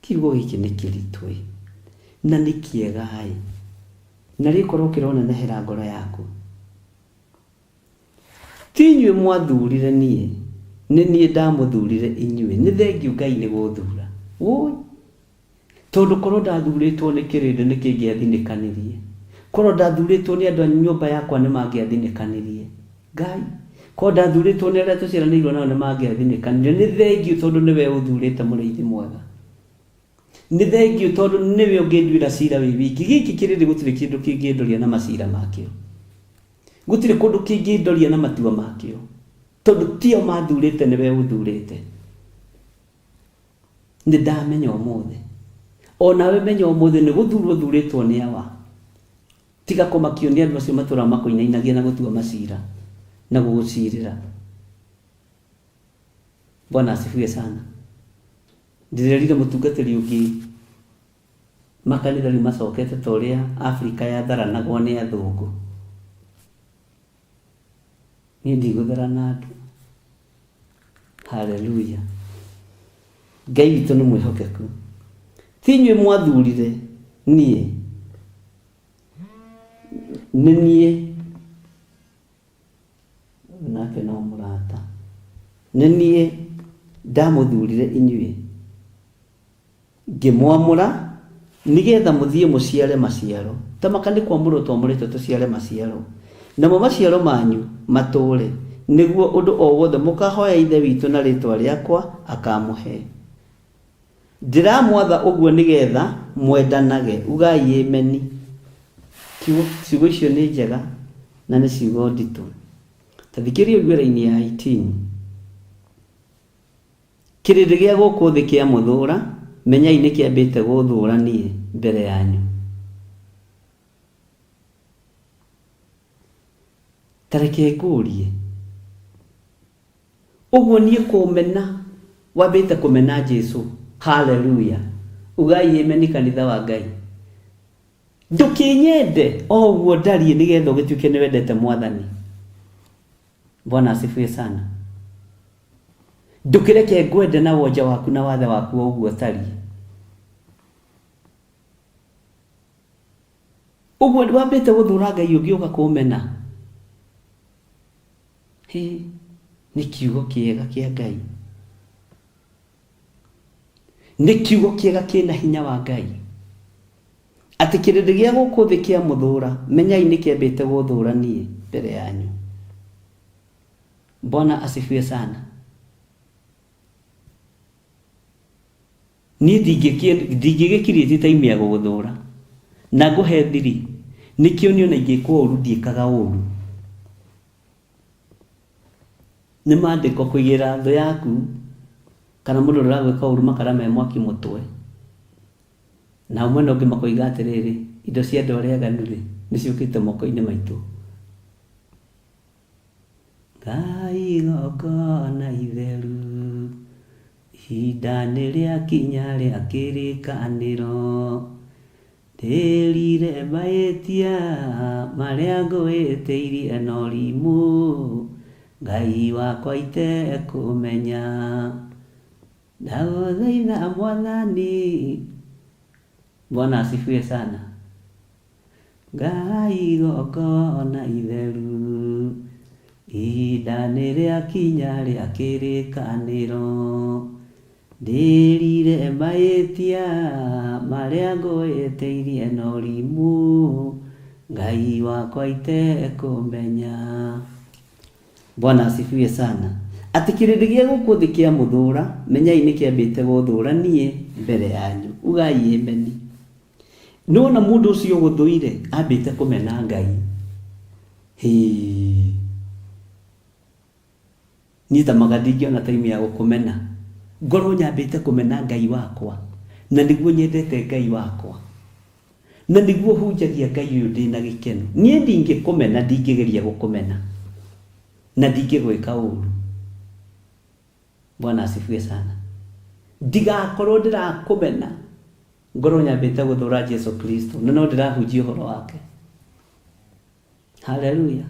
Kiugo gĩkĩ nĩ kĩritũ-ĩ, na nĩ kĩega-ĩ, na rĩkorwo kĩronenehera ngoro yaku. Ti inyuĩ mwathurire niĩ, nĩ niĩ ndamũthurire inyuĩ. Nĩ thengiũ Ngai nĩ gũthura. Wũi! Tondũ korwo ndathurĩtwo nĩ kĩrĩndĩ nĩ kĩngĩathinĩkanirie. Korwo ndathurĩtwo nĩ andũ a nyũmba yakwa nĩ mangĩathinĩkanirie. Ngai! Korwo ndathurĩtwo nĩ arĩa tũciaranĩirwo nao nĩ mangĩathinĩkanirie. Nĩ thengiũ tondũ nĩwe ũthurĩte mũrĩithi mwega. Nĩ thengiũ tondũ nĩwe ũngĩnduĩra cira wĩ wiki. Gĩkĩ kĩrĩndĩ gũtirĩ kĩndũ kĩngĩndoria na macira makĩo. Gũtirĩ kũndũ kĩngĩndoria na matua makĩo. Tondũ tio mathurĩte nĩwe ũthurĩte. Nĩ ndamenya ũmũthĩ. O nawe menya ũmũthĩ nĩ gũthurwo ũthurĩtwo nĩ Awa. Tiga kũmakio nĩ andũ acio matũraga makũinainagia na gũtua macira na gũgũcirĩra. Bwana asifiwe sana. Ndĩrerire mũtungatĩri ũngĩ makanitha rĩu macokete ta ũrĩa Afrika yatharanagwo nĩ athũngũ. Niĩ ndigũtharana andũ. Haleluya. Ngai witũ nĩ mwĩhokeku. Ti inyuĩ mwathurire niĩ, nĩ niĩ nake no mũrata. Nĩ niĩ ndamũthurire inyuĩ Ngĩmwamũra, nĩ getha mũthiĩ mũciare maciaro, ta maka nĩ kwamũrũo twamũrĩtwo tũciare maciaro, namo maciaro manyu matũũre, nĩguo ũndũ o wothe mũkahoya Ithe witũ na rĩĩtwa rĩakwa, akamũhe. Ndĩramwatha ũguo nĩ getha mwendanage. Ugai Ĩmeni. Kiugo, ciugo icio nĩ njega na nĩ ciugo nditũ. Ta thikĩrĩria ũigue raini ya 18. Kĩrĩndĩ gĩa gũkũ thĩ kĩamũthũũra, menyai nĩkĩambĩte gũũthũũra niĩ mbere yanyu. Ta reke ngũũrie, ũguo niĩ kũmena wambĩte kũmena Jesu? Haleluya! Ugai ĩmeni kanitha wa Ngai. Ndũkĩnyende o ũguo ndariĩ nĩgetha ũgĩtuĩke nĩwendete Mwathani. Bwana asifiwe sana. Ndũkĩreke ngwende na wonje waku na wathe waku o ũguo ũtariĩ. Ũguo wambĩte gũthũra Ngai ũngĩ ũka kũmena. Hĩ, nĩ kiugo kĩega kĩa Ngai. Nĩ kiugo kĩega kĩna hinya wa Ngai. Atĩ kĩrĩndĩ gĩa gũkũ thĩ kĩamũthũra, menyai nĩ kĩambĩte gũthũra niĩ mbere yanyu. Bwana asifiwe sana. Niĩ ndingĩgĩkirĩtie time ya gũgũthũra na ngũhe thiri nĩkĩo niĩ ona ingĩkwo ũru ndiĩkaga ũru. Nĩ maandĩko kũigĩrĩra thũ yaku kana mũndũ ũrĩa ũragwĩka ũru makara me mwaki mũtwe. Nao mwena ũngĩ makoiga atĩrĩrĩ, indo cia andũ arĩa aganu-rĩ, nĩ ciũkĩte moko-inĩ maitũ. Ngai igongona itheru. Ihinda nĩ rĩakinya rĩa kĩrĩkanĩro. Ndĩrire mahĩtia marĩa ngũhĩtĩirie na ũrimũ, Ngai wakwa itekũmenya. Ndagũthaitha Mwathani. Bwana asifiwe sana. Ngai igongona itheru. Ihinda nĩ rĩakinya rĩa kĩrĩkanĩro. Ndĩrire mahĩtia marĩa ngũhĩtĩirie na ũrimũ, Ngai wakwa itekũmenya. Bwana asifiwe sana. Atĩ kĩrĩndĩ gĩa gũkũ thĩ kĩamũthũra, menyai nĩ kĩambĩte gũthũra niĩ mbere yanyu. Ugai ameni. Nĩwona mũndũ ũcio ũgũthũire ambĩte kũmena Ngai. Hĩĩ. Niĩ ta maga ndingĩona time ya gũkũmena. Ngorwo nyambĩte kũmena Ngai wakwa, na nĩguo nyendete Ngai wakwa, na nĩguo hunjagia Ngai ũyũ ndĩna gĩkeno. Niĩ ndingĩkũmena, ndingĩgeria gũkũmena, na ndingĩgwĩka ũru. Bwana asifiwe sana. Ndigakorwo ndĩrakũmena, ngorwo nyambĩte gũthũra Jesu Kristo, na no ndĩrahunjia ũhoro wake. Haleluya.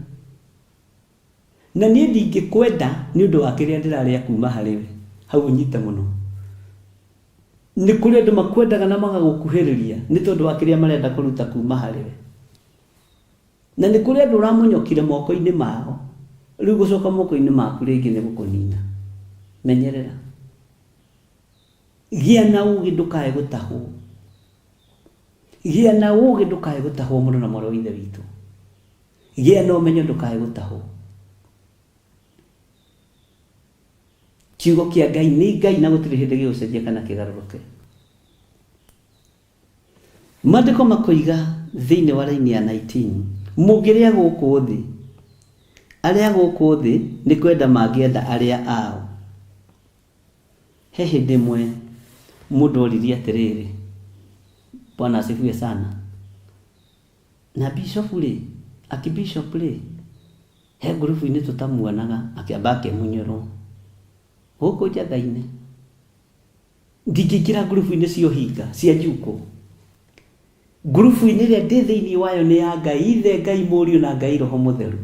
Na niĩ ndingĩkwenda nĩ ũndũ wa kĩrĩa ndĩrarĩa kuma harĩ we. Hau ũnyite mũno. Nĩ kũrĩ andũ makwendaga na magagũkuhĩrĩria nĩ tondũ wa kĩrĩa marenda kũruta kuma harĩ we. Na nĩ kũrĩ andũ ũramonyokire moko-inĩ mao, rĩu gũcoka moko-inĩ maku rĩngĩ nĩ gũkũnina. Menyerera. Gĩa na ũgĩ ndũkae gũtahwo. Gĩa na ũgĩ ndũkae gũtahwo mũno na mwarĩ wa Ithe witũ. Gĩa na ũmenyo ndũkae gũtahwo. Kiugo kĩa Ngai nĩ Ngai na gũtirĩ hĩndĩ gĩgũcenjia kana kĩgarũrũke. Maandĩko makoiga thĩinĩ wa raini ya 19, mũngĩrĩa gũkũ thĩ, arĩa gũkũ thĩ nĩ kwenda mangĩenda arĩa ao. He hĩndĩ ĩmwe mũndũ oririe atĩrĩrĩ, Bwana asifiwe sana, na bishop rĩ, akibishop rĩ, he ngurubu-inĩ tũtamuonaga, akĩamba akĩmunyũrwo gũkũ njatha-inĩ. Ndingĩingĩra ngurubu-inĩ cia ũhinga, cia njukũ. Ngurubu-inĩ ĩrĩa ndĩ thĩinĩ wayo nĩ ya Ngai Ithe, Ngai Mũriũ na Ngai Roho Mũtheru.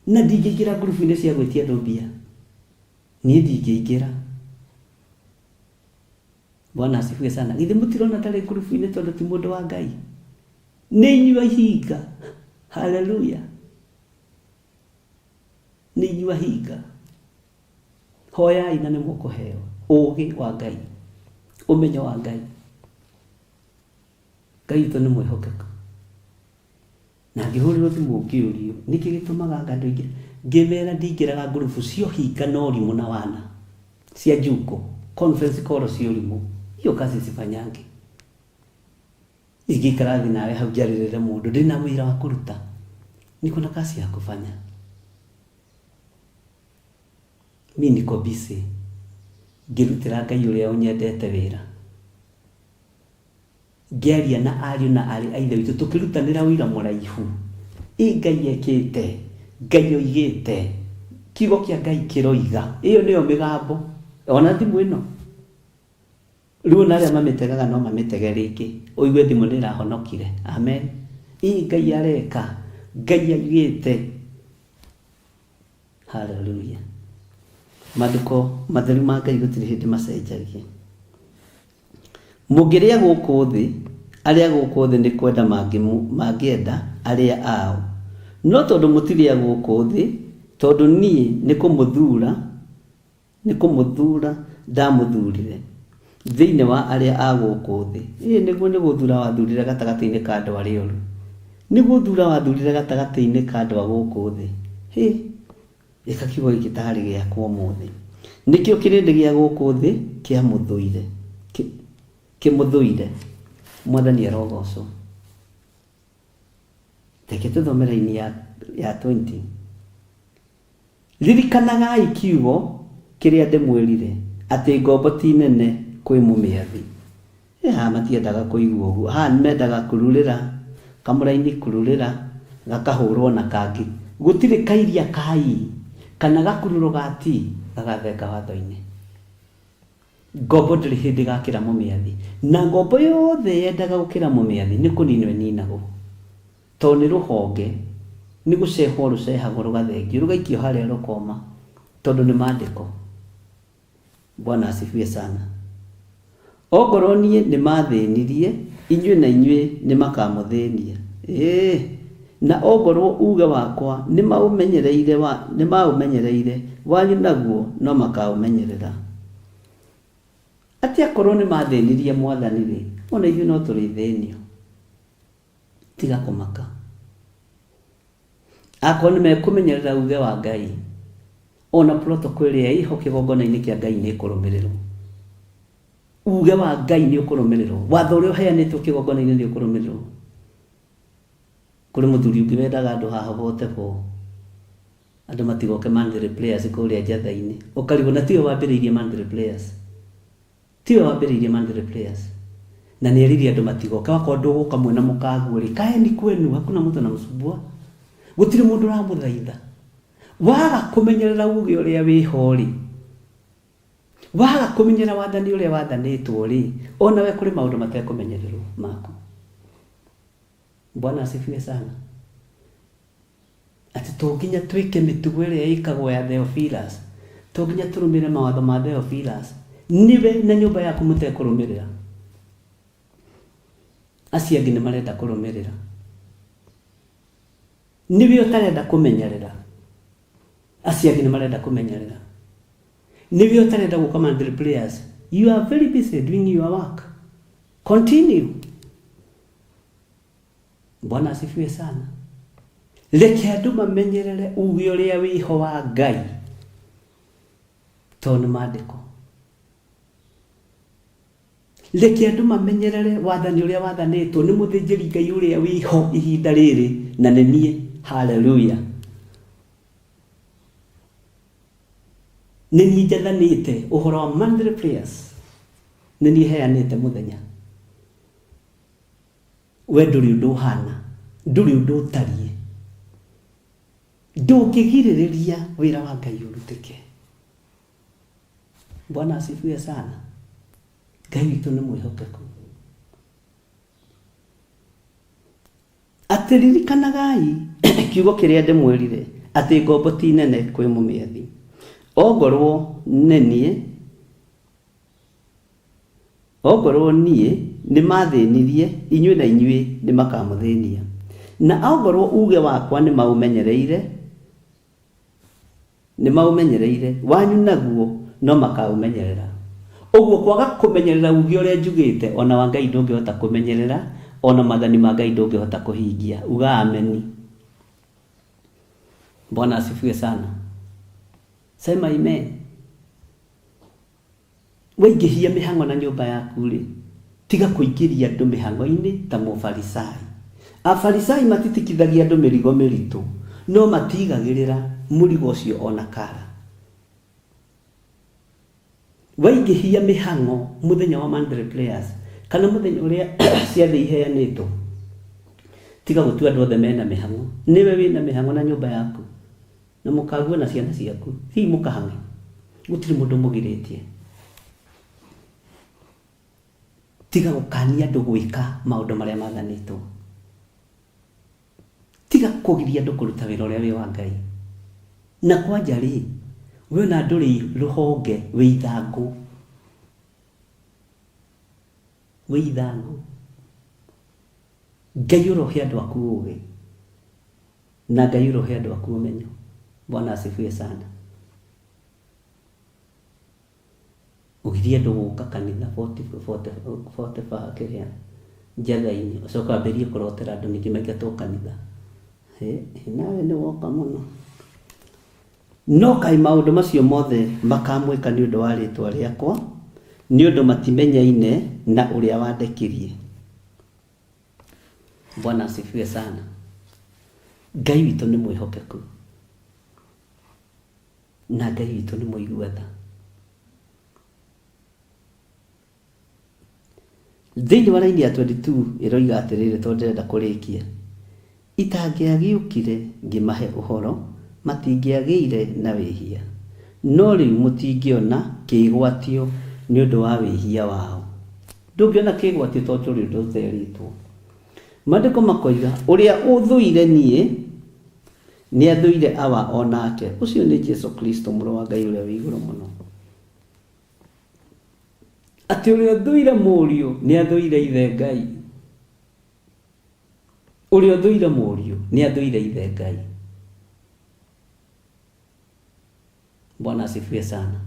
Na ndingĩingĩra ngurubu-inĩ cia gwĩtia andũ mbia. Niĩ ndingĩingĩra. Bwana asifiwe sana. Githĩ mũtirona ndarĩ ngurubu-inĩ tondũ ti mũndũ wa Ngai? Nĩ inyuĩ ahinga. Haleluya. Nĩ inyuĩ ahinga. Hoyai na nĩ mũkũheo ũũgĩ wa Ngai, ũmenyo wa Ngai. Ngai witũ nĩ mwĩhokeku. Na ngĩhũrĩrwo thimũ ngĩũrio nĩkĩ gĩtũmaga anga andũ aingĩ, ngĩmera ndingĩraga ngurubu cia ũhinga na ũrimũ na wana, cia njukũ, conference call cia ũrimũ, hiyo kazi sifanyangi. Ingĩikara thĩ nawe hau njarĩrĩre mũndũ, ndĩna wĩra wa kũruta, niko na kazi ya kufanya. Mi niko busy ngĩrutĩra Ngai ũrĩa ũnyendete wĩra. Ngĩaria na ariũ na aarĩ a Ithe witũ tũkĩrutanĩra ũira mũraihu. Ĩ Ngai ekĩte, Ngai oigĩte, kiugo kĩa Ngai kĩroiga. Ĩyo nĩyo mĩgambo. Ona thimũ ĩno. Rĩu ona arĩa mamĩtegaga no mamĩtege rĩngĩ, ũigue thimũ nĩ ĩrahonokire. Amen. Ĩ Ngai areka, Ngai augĩte. Haleluya. Maandĩko matheru ma Ngai gũtirĩ hĩndĩ macenjagia. Mũngĩrĩa gũkũ thĩ, arĩa gũkũ thĩ nĩ kwenda mangĩenda arĩa ao. No tondũ mũtirĩ a gũkũ thĩ, tondũ niĩ nĩ kũmũthura Nĩ kũmũthuura ndamũthuurire thĩinĩ wa arĩa a gũkũ thĩ. Ĩĩ nĩguo, nĩ gũthuura wathuurire gatagatĩ-inĩ ka andũ arĩa oru. Nĩ gũthuura wathuurire gatagatĩ-inĩ ka andũ a gũkũ thĩ. Hĩ! Ĩka kiugo gĩkĩ taarĩ gĩakwa ũmũthĩ. Nĩkĩo kĩrĩndĩ gĩa gũkũ thĩ kĩamũthũire, kĩmũthũire. Mwathani arogoocwo. Reke tũthome raini ya, ya 20. Ririkanagai kiugo kĩrĩa ndĩmwĩrire, atĩ ngombo ti nene kwĩ mũmĩathi. Ĩ haha matiendaga kũigua ũguo, haha nĩmendaga kururĩra, kamũraini kururĩra, gakahũrwo na kangĩ. Gũtirĩ kairia ka ii. Kana gakururo ga T gagathenga watho-inĩ. Ngombo ndĩrĩ hĩndĩ ĩgakĩra mũmĩathi. Na ngombo yothe yendaga gũkĩra mũmĩathi nĩ kũninwo ĩninagwo. Tondũ nĩ rũhonge, nĩ gũcehwo rũcehagwo rũgathengio, rũgaikio harĩa rũkoma, tondũ nĩ mandĩko. Bwana asifiwe sana. Ongorwo niĩ nĩ mathĩnirie, inyuĩ na inyuĩ nĩ makamũthĩnia. Ĩĩ, na ongorwo uuge wakwa nĩ maũmenyereire, nĩ maũmenyereire, wanyu naguo no makaũmenyerera. Atĩ akorwo nĩ mathĩnirie Mwathani-rĩ, o na ithuĩ no tũrĩthĩnio. Tiga kũmaka. Akorwo nĩ mekũmenyerera uge wa Ngai, ona protocol ĩrĩa ĩho kĩgongona-inĩ kĩa Ngai nĩ ĩkũrũmĩrĩrwo. Uge wa Ngai nĩ ũkũrũmĩrĩrwo. Watho ũrĩa ũheanĩtwo kĩgongona-inĩ nĩ ũkũrũmĩrĩrwo. Kũrĩ mũthuri ũngĩ wendaga andũ haha bote bo. Andũ matigoke monthly prayers kũrĩa njatha-inĩ. Ũkarigwo na tiwe wambĩrĩirie monthly prayers. Tiwe wambĩrĩirie monthly prayers. Na nĩ erire andũ matigoke. Wakorwo ndũgũka mwĩna mũkaguo rĩ, kaeni kwenu, hakuna mtu anamsumbua. Gũtirĩ mũndũ ũramũthaitha. Waga kũmenyerera uge ũrĩa wĩho rĩ, waga kũmenyerera wathani ũrĩa wathanĩtwo rĩ, onawe kũrĩ maũndũ matekũmenyererwo maku. Bwana asifiwe sana. Atĩ to nginya twĩke mĩtugo ĩrĩa ĩkagwo ya Theophilus, to nginya tũrũmĩrĩre mawatho ma Theophilus, nĩwe na nyũmba yaku mũtekũrũmĩrĩra. Acio angĩ nĩ marenda kũrũmĩrĩra. Nĩwe ũtarenda kũmenyerera. Acio angĩ nĩ marenda kũmenyerera. Nĩwe ũtarenda gũka monthly prayers. You are very busy doing your work. Continue. Bwana asifiwe sana. Reke andũ mamenyerere uge ũrĩa wĩho wa Ngai tondũ nĩ maandĩko. Reke andũ mamenyerere wathani ũrĩa wathanĩtwo nĩ mũthĩnjĩri Ngai ũrĩa wĩho ihinda rĩrĩ na nĩ niĩ. Haleluya. Nĩ niĩ njathanĩte ũhoro wa monthly prayers. Nĩ niĩ heanĩte mũthenya. We ndũrĩ ũndũ ũhana, ndũrĩ ũndũ ũtariĩ. Ndũngĩgirĩrĩria wĩra wa Ngai ũrutĩke. Bwana asifiwe sana. Ngai witũ nĩ mwĩhokeku. Atĩ ririkanagai kiugo kĩrĩa ndĩmwĩrire, atĩ ngombo ti nene kwĩ mũmĩathi. Ongorwo nĩ niĩ, Ongorwo niĩ nĩmathĩnirie, inyuĩ na inyuĩ nĩmakamũthĩnia. Na ongorwo uuge wakwa nĩmaũmenyereire, nĩmaũmenyereire, wanyu naguo no makaũmenyerera. Ũguo kwaga kũmenyerera uuge ũrĩa njugĩte, o na wa Ngai ndũngĩhota kũmenyerera, o na maathani ma Ngai ndũngĩhota kũhingia. Uga ameni. Bwana asifiwe sana. Sema amen. Waingĩhia mĩhang'o na nyũmba yaku-rĩ, tiga kũingĩria andũ mĩhang'o-inĩ ta Mũfarisai. Afarisai matitikithagia andũ mĩrigo mĩritũ, no matiigagĩrĩra mũrigo ũcio o na kara. Waingĩhia mĩhang'o mũthenya wa monthly prayers kana mũthenya ũrĩa ciathĩ iheanĩtwo, tiga gũtua andũ othe mena mĩhang'o. Nĩwe wĩna mĩhang'o na nyũmba yaku. Na mũkague na ciana ciaku, thiĩi mũkahang'e, gũtirĩ mũndũ ũmũgirĩtie. Tiga gũkania andũ gwĩka maũndũ marĩa mathanĩtwo. Tiga kũgiria andũ kũruta wĩra ũrĩa wĩ wa Ngai. Na kwanja rĩ, we ona ndũrĩ rũhonge, wĩ ithangũ. Wĩ ithangũ. Ngai ũrohe andũ aku ũgĩ. Na Ngai ũrohe andũ aku ũmenyo. Bwana asifiwe sana. Ũgirie andũ gũka kanitha 40, 40, 40 kĩrĩa njatha-inĩ ũcoke wambĩrĩrie kũrotera andũ ningĩ maingatwo kanitha. Hĩ, nawe nĩ woka mũno. No kaĩ maũndũ macio mothe makamwĩka nĩ ũndũ wa rĩĩtwa rĩakwa, nĩ ũndũ matimenyaine na ũrĩa wandekirie. Bwana asifiwe sana. Ngai witũ nĩ mwĩhokeku na Ngai witũ nĩ mũigua tha. Thĩinĩ wa raini ya 22 ĩroiga atĩrĩrĩ, tondũ ndĩrenda kũrĩkia, itangĩagĩũkire ngĩmahe ũhoro, matingĩagĩire na wĩhia, no rĩu mũtingĩona kĩĩgwatio nĩ ũndũ wa wĩhia wao. Ndũngĩona kĩĩgwatio tondũ ndũrĩ ũndũ ũterĩtwo. Maandĩko makoiga, ũrĩa ũthũire niĩ, nĩ athũire Awa o nake. Ũcio nĩ Jesu Kristo, Mũrũ wa Ngai ũrĩa wĩ igũrũ mũno. Atĩ ũrĩa ũthũire Mũriũ, nĩ athũire Ithe Ngai. Ũrĩa ũthũire Mũriũ, nĩ athũire Ithe Ngai. Bwana asifiwe sana.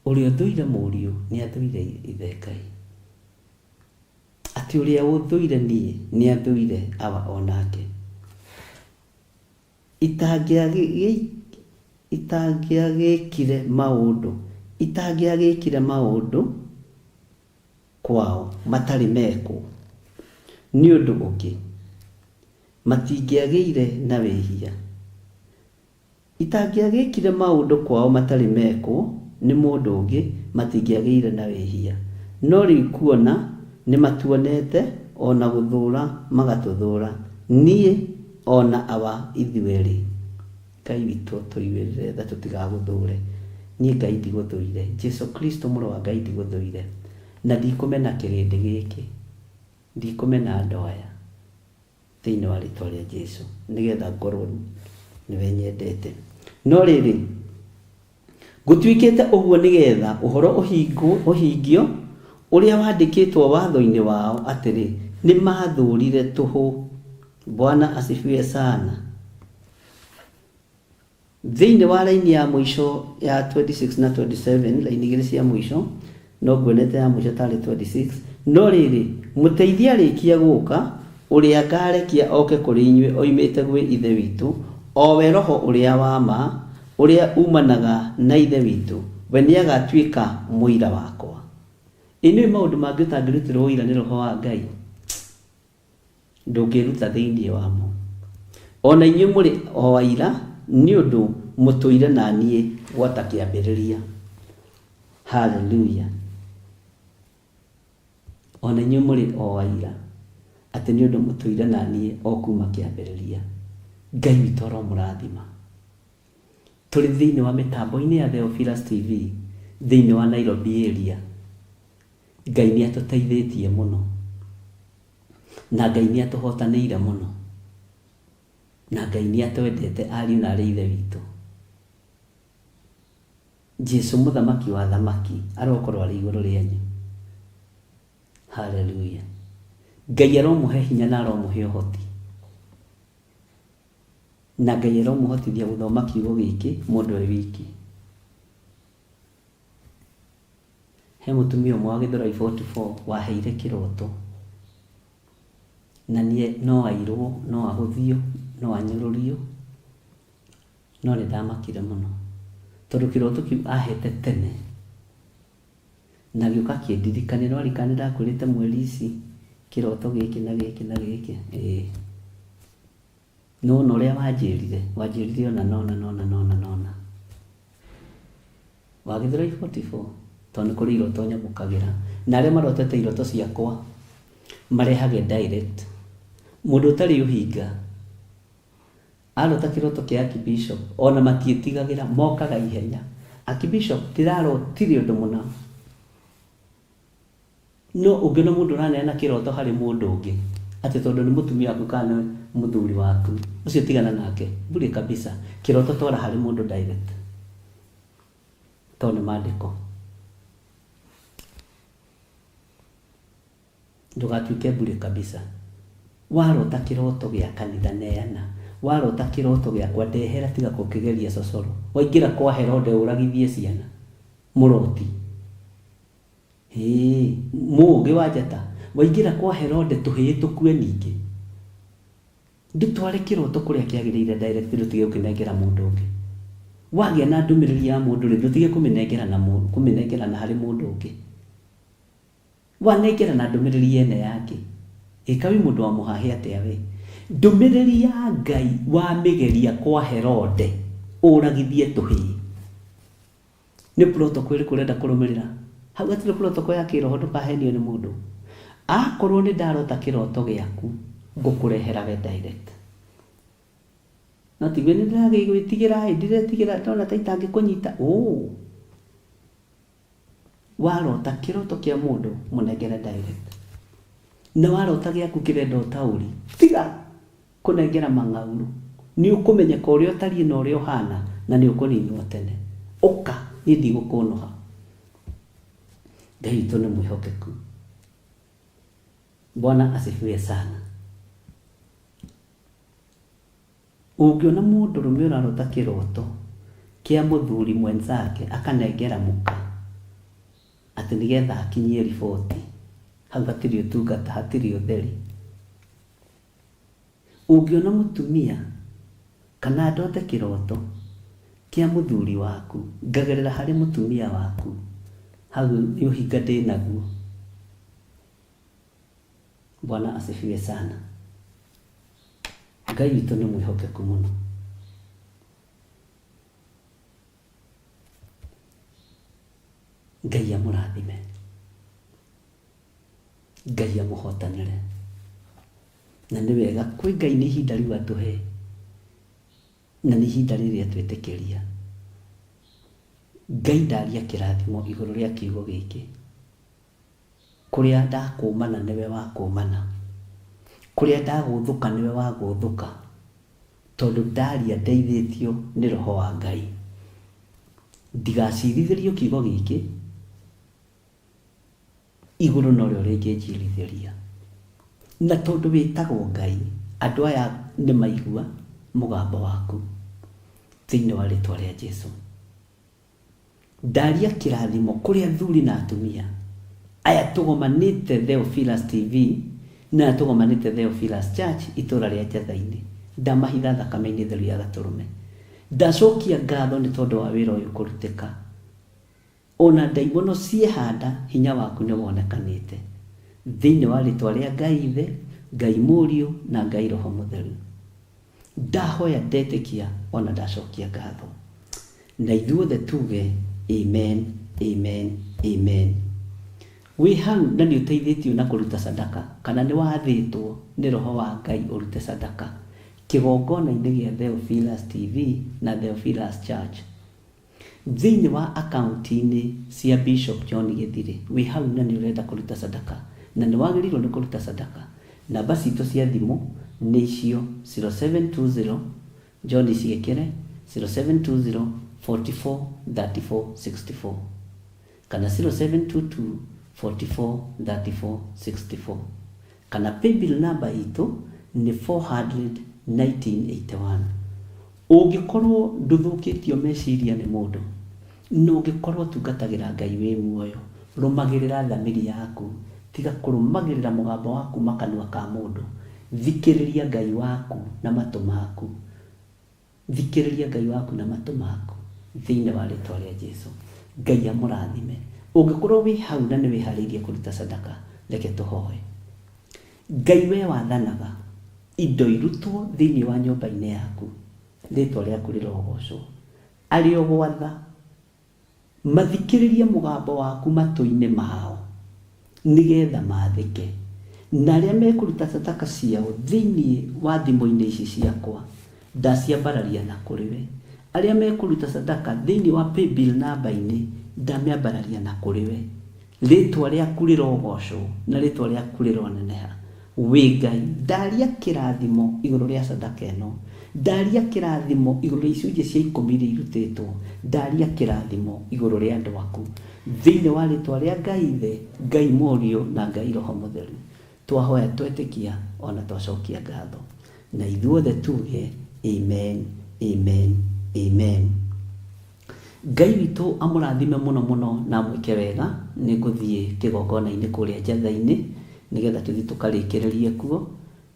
Ũrĩa ũthũire Mũriũ, nĩ athũire Ithe Ngai. Atĩ ũrĩa ũthũire niĩ, nĩ athũire Awa o nake. Itangĩagĩkire maũndũ, itangĩagĩkire maũndũ kwao matarĩ mekwo nĩ ũndũ ũngĩ, matingĩagĩire na wĩhia. Itangĩagĩkire maũndũ kwao matarĩ mekwo nĩ mũndũ ũngĩ, matingĩagĩire na wĩhia. No rĩu kuona nĩmatuonete, o na gũthũũra magatũthũũra, niĩ o na Awa ithuerĩ. Ngai witũ tũiguĩrĩre tha tũtigagũthũũre. Niĩ Ngai ndigũthũire. Jesu Kristo Mũrũ wa Ngai ndigũthũire. Na ndikũmena kĩrĩndĩ gĩkĩ. Ndikũmena andũ aya. Thĩinĩ wa rĩtwa rĩa Jesu. Nĩgetha ngorwo nĩwe nyendete. No rĩrĩ, gũtuĩkĩte ũguo nĩgetha ũhoro ũhingio ũrĩa wandĩkĩtwo watho-inĩ wao atĩrĩ, nĩ maathũũrire tũhũ. Bwana asifiwe sana. Thĩinĩ wa raini ya mũico ya 26 na 27, raini igĩrĩ cia mũico, no nguonete ya mũico tarĩ 26, no rĩrĩ, mũteithia arĩkia gũka, ũrĩa ngarekia oke kũrĩ inyuĩ oimĩte gwĩ Ithe witũ, o we Roho ũrĩa wa ma, ũrĩa umanaga na Ithe witũ, we nĩagatuĩka mũira wakwa. Ĩ nĩũĩ maũndũ mangĩ ũtangĩrutĩrwo ũira nĩ Roho wa Ngai? Ndũngĩĩruta thĩinĩ wamo. O na inyuĩ mũrĩ o aira, nĩ ũndũ mũtũire na niĩ gwata kĩambĩrĩria. Haleluya! O na inyuĩ mũrĩ o aira, atĩ nĩ ũndũ mũtũire na niĩ o kuuma kĩambĩrĩria. Ngai witũ aromũrathima. Tũrĩ thĩinĩ wa mĩtambo-inĩ ya Theophilus TV thĩinĩ wa Nairobi area. Ngai nĩ atũteithĩtie mũno. Na Ngai nĩ atũhotanĩire mũno. Na Ngai nĩ atwendete ariũ na arĩ ithe witũ. Jesu mũthamaki wa athamaki arokorwo arĩ igũrũ rĩanyu. Haleluya. Ngai aromũhe hinya na aromũhe ũhoti. Na Ngai aromũhotithia gũthoma kiugo gĩkĩ mũndũ e wiki. He mũtumia ũmwe wa Gĩthũrai 44 waheire kĩroto. Na niĩ no airwo, no ahũthio, no anyũrũrio, no nĩ ndamakire mũno. Tondũ kĩroto kĩu ahete tene, na gĩũka kĩndirikania, nĩ waririkana nĩ ndakwĩrĩte mweri ici kĩroto gĩkĩ na gĩkĩ na gĩkĩ, ĩĩ. Nĩ wona ũrĩa wanjĩrire, wanjĩrire ũna na ũna na ũna na ũna na ũna. Wa Gĩthũrai 44, tondũ nĩ kũrĩ iroto nyamũkagĩra, na arĩa marotete iroto ciakwa marehage direct. Mũndũ ũtarĩ ũhinga, arota kĩroto kĩa Archbishop, ona matiĩtigagĩra, mokaga ihenya. Archbishop, ndĩrarotire ũndũ mũna. No ũngĩona mũndũ ũraneana kĩroto harĩ mũndũ ũngĩ, atĩ tondũ nĩ mũtumia waku kana nĩ mũthuri waku, ũcio tigana nake bure kabisa. Kĩroto twara harĩ mũndũ direct, tondũ nĩ maandĩko. Ndũgatuĩke bure kabisa. Warota kĩroto gĩa kanitha neana, warota kĩroto gĩakwa ndehera tiga gũkĩgeria cocoro. Waingĩra kwa Herode ũragithie ciana, mũroti. Hĩĩ, mũũgĩ wa njata, waingĩra kwa Herode tũhĩĩ tũkue ningĩ. Ndũtware kĩroto kũrĩa kĩagĩrĩire direct ndũtige gũkĩnengera mũndũ ũngĩ. Wagĩa na ndũmĩrĩri ya mũndũ rĩ, ndũtige kũmĩnengera na kũmĩnengera na harĩ mũndũ ũngĩ. Wanengera na ndũmĩrĩri yene yake. Ĩka wĩ mũndũ wa mũhahĩ atĩa we? Ndũmĩrĩri ya Ngai wamĩgeria kwa Herode ũragithie tũhĩĩ. Nĩ protocol ĩrĩkũ ũrenda kũrũmĩrĩra? Hau hatirĩ protocol ya kĩroho ndũkahenio nĩ mũndũ. Akorwo nĩ ndarota kĩroto gĩaku ngũkũrehera we direct. No tiguo nĩ ndĩragĩgwĩtigĩra ĩ, ndiretigĩra ndona ta itangĩkũnyita. Ũũ. Warota kĩroto kĩa mũndũ mũnengere direct. Na warota gĩaku kĩrenda ũtaũri, tiga kũnengera mang'aurũ. Nĩ ũkũmenyeka ũrĩa ũtariĩ na ũrĩa ũhana na nĩ ũkũninwo tene. Ũka, niĩ ndigũkũnũha. Ngai witũ nĩ mwĩhokeku. Bwana asifiwe sana. Ũngĩona mũndũrũme ũrarota kĩroto kĩa mũthuri mwenzake akanengera mũka atĩ nĩgetha akinyie riboti, hau hatirĩ ũtungata, hatirĩ ũtheri. Ũngĩona mũtumia kana ndote kĩroto kĩa mũthuri waku ngagerera harĩ mũtumia waku, hau nĩ ũhinga ndĩnaguo. Bwana asifiwe sana. Ngai witũ nĩ mwĩhokeku mũno. Ngai amũrathime. Ngai amũhotanĩre. Na nĩ wega kwĩ Ngai nĩ ihinda rĩu atũhe na nĩ ihinda rĩrĩa twĩtĩkĩria. Ngai ndaria kĩrathimo igũrũ rĩa kiugo gĩkĩ. Kũrĩa ndakũmana nĩwe wakũmana. Kũrĩa ndagũthũka nĩwe wagũthũka. Tondũ ndaria ndeithĩtio nĩ roho wa Ngai. Ndigacirithĩrio kiugo gĩkĩ, igũrũ norĩo rĩngĩnjirithĩria. Na tondũ wĩtagwo Ngai, andũ aya nĩ maigua mũgambo waku thĩinĩ wa rĩtwa rĩa Jesu. Ndaria kĩrathimo kũrĩ athuri na atumia aya tũgomanĩte Theophilus TV na aya tũgomanĩte Theophilus Church itũra rĩa Njatha-inĩ. Ndamahitha thakame-inĩ theru ya gatũrũme. Ndacokia ngatho nĩ tondũ wa wĩra ũyũ kũrutĩka. Ona ndaimono ciehanda hinya waku nĩ wonekanĩte. Thĩinĩ wa rĩtwa rĩa Ngai Ithe, Ngai Mũriũ na Ngai Roho Mũtheru. Ndahoya ndetĩkia ona ndacokia ngatho. Na ithuothe tuge amen, amen, amen. Wĩ hau na nĩ ũteithĩtio na kũruta sadaka kana nĩ wathĩtwo nĩ roho wa Ngai ũrute sadaka kĩgongona-inĩ gĩa Theophilus TV na Theophilus Church. Thĩinĩ wa akaunti-inĩ cia Bishop John Gĩthirĩ, wĩ hau na nĩ ũrenda kũruta sadaka na nĩ wagĩrĩirwo nĩ kũruta sadaka, namba citũ cia thimũ nĩ icio 0720 John ciĩkĩre 0720 44 34 64 kana 0722 44 34 64 kana paybill number itũ nĩ 400 1981. Ũngĩkorwo ndũthũkĩtio meciria nĩ mũndũ na ũngĩkorwo ũtungatagĩra Ngai wĩ muoyo, rũmagĩrĩra thamiri yaku, tiga kũrũmagĩrĩra mũgambo wa kuma kanua ka mũndũ. Thikĩrĩria Ngai waku na matũ maku. Thikĩrĩria Ngai waku na matũ maku thĩinĩ wa rĩtwa rĩa Jesu. Ngai amũrathime. Ũngĩkorwo wĩ hau na nĩ wĩharĩirie kũruta sadaka, reke tũhoe. Ngai we wathanaga indo irutwo thĩinĩ wa nyũmba-inĩ yaku, rĩtwa rĩaku rĩrogocwo. Arĩa ũgwatha mathikĩrĩrie mũgambo waku matũ-inĩ mao nĩgetha mathĩke. Na arĩa mekũruta sadaka ciao thĩinĩ wa thimũ-inĩ ici ciakwa, ndaciambararia na kũrĩ we. Arĩa mekũruta sadaka thĩinĩ wa paybill namba-inĩ, ndamĩambararia na kũrĩ we. Rĩtwa rĩaku rĩrogocwo na rĩtwa rĩaku rĩroneneha. Wĩ Ngai, ndaria kĩrathimo igũrũ rĩa sadaka ĩno. Ndaria kĩrathimo igũrũ rĩa icunjĩ cia ikũmi iria irutĩtwo. Ndaria kĩrathimo igũrũ rĩa andũ aku. Thĩinĩ wa rĩtwa rĩa Ngai Ithe, Ngai Mũriũ na Ngai Roho Mũtheru. Twahoya twetĩkia ona twacokia ngatho. Na ithuothe tuge amen, amen, amen. Ngai witũ amũrathime mũno mũno na amwĩke wega. Nĩ ngũthiĩ kĩgongona-inĩ kũrĩa Njatha-inĩ nĩgetha tũthiĩ tũkarĩkĩrĩrie kuo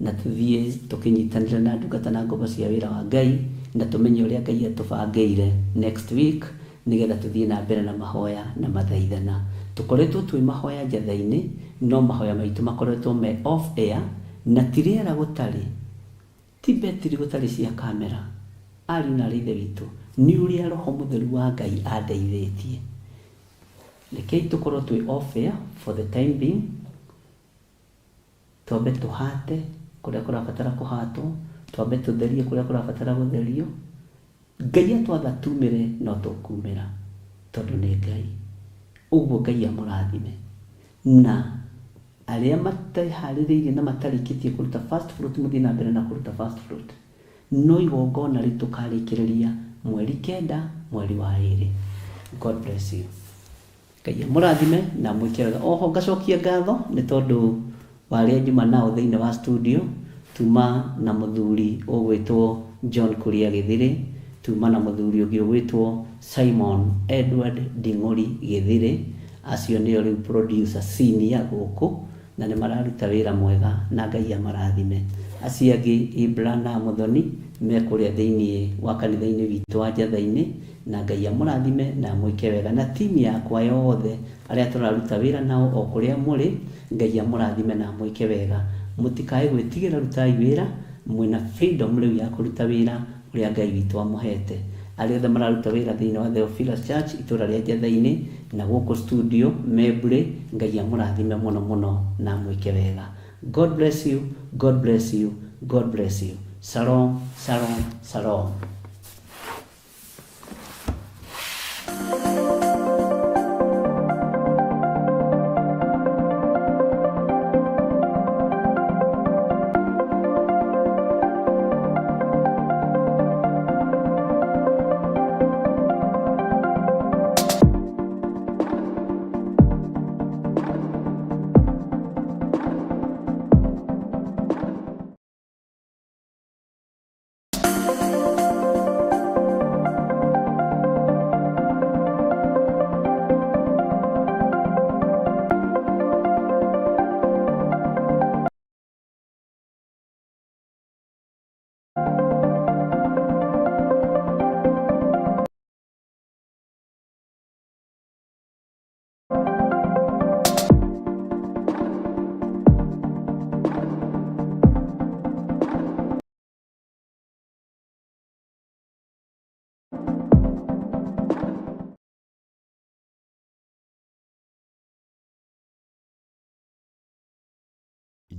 na tũthiĩ tũkĩnyitanĩre na ndungata na ngombo cia wĩra wa Ngai na tũmenye ũrĩa Ngai atũbangĩire next week nĩgetha tũthiĩ na mbere na mahoya na mathaithana. Tũkoretwo twĩ mahoya Njatha-inĩ no mahoya maitũ makoretwo me off air na ti rĩera gũtarĩ. Ti betiri gũtarĩ cia kamera. Ariũ na aarĩ a Ithe witũ, nĩ ũrĩa Roho Mũtheru wa Ngai andeithĩtie. Rekei tũkorwo twĩ off air for the time being, twambe tũhate kũrĩa kũrabatara kũhatwo, Twambe tũtherie kũrĩa kũrabatara gũtherio. Ngai atwatha tumĩre no tũkumĩra tondũ nĩ Ngai. Ũguo Ngai amũrathime. Na arĩa mateharĩrĩirie na matarĩkĩtie kũruta first fruit mũthiĩ na mbere na kũruta first fruit. No igongona rĩu tũkarĩkĩrĩria mweri 9 mweri wa 2. God bless you. Ngai amũrathime na amwĩke wega. Oho ngacokia ngatho nĩ tondũ wa arĩa njuma nao thĩinĩ wa studio, tuma na mũthuri ũgwĩtwo John Kuria Gĩthirĩ, tuma na mũthuri ũngĩ ũgwĩtwo Simon Edward Nding'ũri Gĩthirĩ, acio nĩo rĩu producer senior gũkũ, na nĩ mararuta wĩra mwega na Ngai amarathime. Acio angĩ Ibra na Muthoni me kũrĩa thĩinĩ wa kanitha-inĩ witũ wa Njatha-inĩ, na Ngai amũrathime na amwĩke wega. Na timu yakwa yothe arĩa tũraruta wĩra nao o kũrĩa mũrĩ, Ngai amũrathime na amwĩke wega. Mũtikae gwĩtigĩra, rutai wĩra, mwĩna freedom rĩu ya kũruta wĩra ũrĩa Ngai witũ amũhete. Arĩa othe mararuta wĩra thĩinĩ wa Theophilus Church itũra rĩa Njatha-inĩ na gũkũ studio Membure, Ngai amũrathime mũno mũno na amwĩke wega. God bless you, God bless you, God bless you. Shalom, shalom, shalom.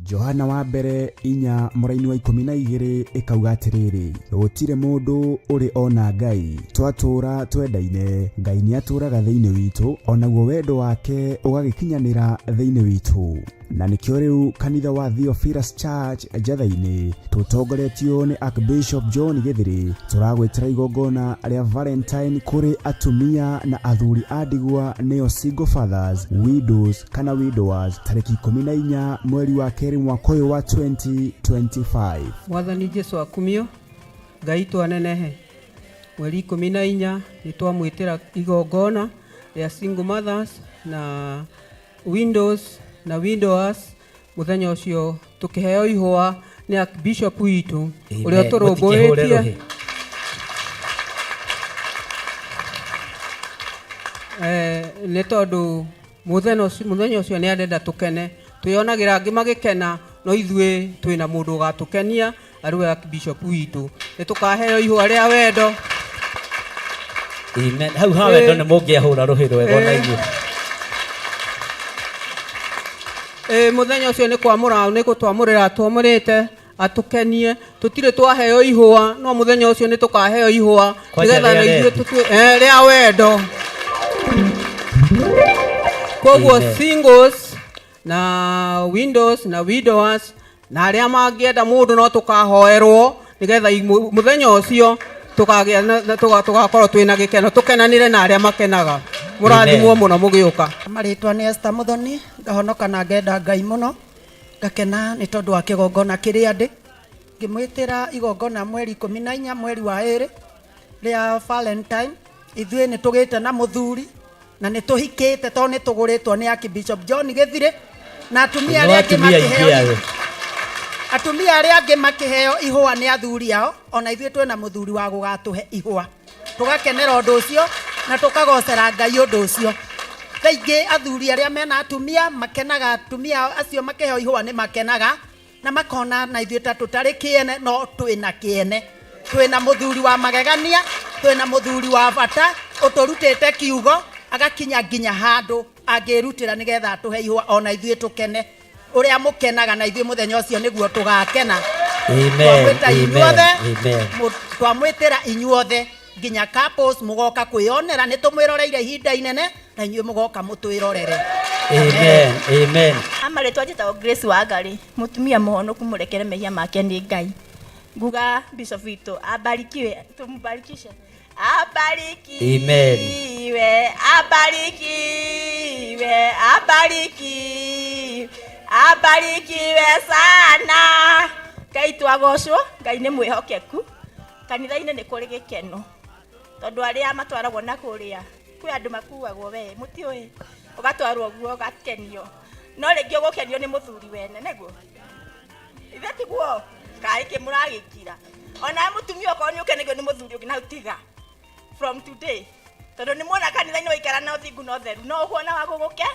Johana wa mbere 4 mũraini wa 12 ĩkauga atĩrĩrĩ, gũtirĩ mũndũ ũrĩ ona Ngai, twatũũra twendaine, Ngai nĩatũũraga thĩinĩ witũ, onaguo wendo wake ũgagĩkinyanĩra thĩinĩ witũ. Na nĩkĩo rĩu kanitha wa Theophilus Church Njatha-inĩ tũtongoretio nĩ Archbishop John Gĩthirĩ tũragwĩtĩra igongona rĩa Valentine kũrĩ atumia na athuri a ndigwa nĩo single fathers, widows kana widowers tarĩki 14 mweri wa 2 mwaka ũyũ wa 2025. Mwathani Jesu akumio, Ngai twanenehe. Mweri 14 nĩ twamwĩtĩra igongona rĩa single mothers na widows na widowers. Mũthenya ũcio tũkĩheo ihũa nĩ Archbishop witũ ũrĩa ũtũrũmbũĩtie. Nĩ tondũ mũthenya ũcio nĩ arenda tũkene, twĩonagĩra angĩ magĩkena, no ithuĩ twĩna mũndũ ũgatũkenia arĩ we Archbishop witũ. Nĩ tũkaheo ihũa rĩa wendo. Amen. Hau ha wendo nĩ mũngĩahũra rũhĩ rwega ona inyuĩ. Mũthenya ũcio nĩ kwamũra, nĩ gũtwamũrĩra twamũrĩte atũkenie. Tũtirĩ twaheo ihũa, no mũthenya ũcio nĩ tũkaheo ihũa Kwanja nĩgetha rĩa na ithuĩ rendi. tũtue rĩa wendo. Koguo Amen. singles na widows na widowers na arĩa mangĩenda mũndũ no tũkahoerwo nĩgetha mũthenya ũcio tũgakorwo twĩna gĩkeno, tũkenanĩre na arĩa makenaga. Mũrathimwo Amen. mũno mũgĩũka. Marĩtwa nĩ Esther Muthoni, ngahonoka na ngenda Ngai mũno, ngakena nĩ tondũ wa kĩgongona kĩrĩa ndĩ. Ngĩmwĩtĩra igongona mweri 14 mweri wa 2 rĩa Valentine. Ithuĩ nĩ tũgĩte na mũthuri na nĩ tũhikĩte tondũ nĩ tũgũrĩtwo nĩ Archbishop John Gĩthirĩ na atumia No arĩa angĩ atumia aingĩ makĩheo ayo. atumia arĩa angĩ makĩheo ihũa nĩ athuri ao, ona ithuĩ twĩna mũthuri wa gũgatũhe ihũa. Tũgakenera ũndũ ũcio na tũkagocera Ngai ũndũ ũcio. Thaa ingĩ athuri arĩa mena atumia makenaga, atumia acio makĩheo ihũa nĩ makenaga na makona na ithuĩ ta tũtarĩ kĩene, no twĩna kĩene. Twĩna mũthuri wa magegania, twĩna mũthuri wa bata ũtũrutĩte kiugo agakinya nginya handũ angĩrutĩra nĩgetha atũhe ihũa ona ithuĩ tũkene. Ũrĩa mũkenaga na ithuĩ mũthenya ũcio nĩguo tũgakena. Amen, Twamwĩta amen, inyuothe, amen. Twamwĩtĩra inyuothe nginya couples mũgoka kwĩyonera, nĩ tũmwĩroreire ihinda inene na inyuĩ mũgoka mũtwĩrorere. Amen, amen. Amarĩtwa njĩtagwo Grace Wangari, mũtumia mũhonoku mũrekere mehia make nĩ Ngai. Nguga bishop witũ abarikiwe, tumubarikishe. Abarikiwe, Amen. abarikiwe, abarikiwe, abarikiwe sana. Ngai twagocwo, Ngai nĩ mwĩhokeku. Kanitha-inĩ nĩ kũrĩ gĩkeno tondũ arĩa matwaragwo na kũrĩa kwĩ andũ makuagwo we mũtiũĩ, ũgatwarwo guo ũgakenio, no rĩngĩ ũgũkenio nĩ mũthuri wene nĩguo ithe tiguo kaĩ kĩ mũragĩkira onawe mũtumia okorwo nĩ ũkenagio nĩ mũthuri ũngĩ na tiga from today tondũ nĩ muona kanitha-inĩ waikara na ũthingu na ũtheru no ũkuona wa gũgũke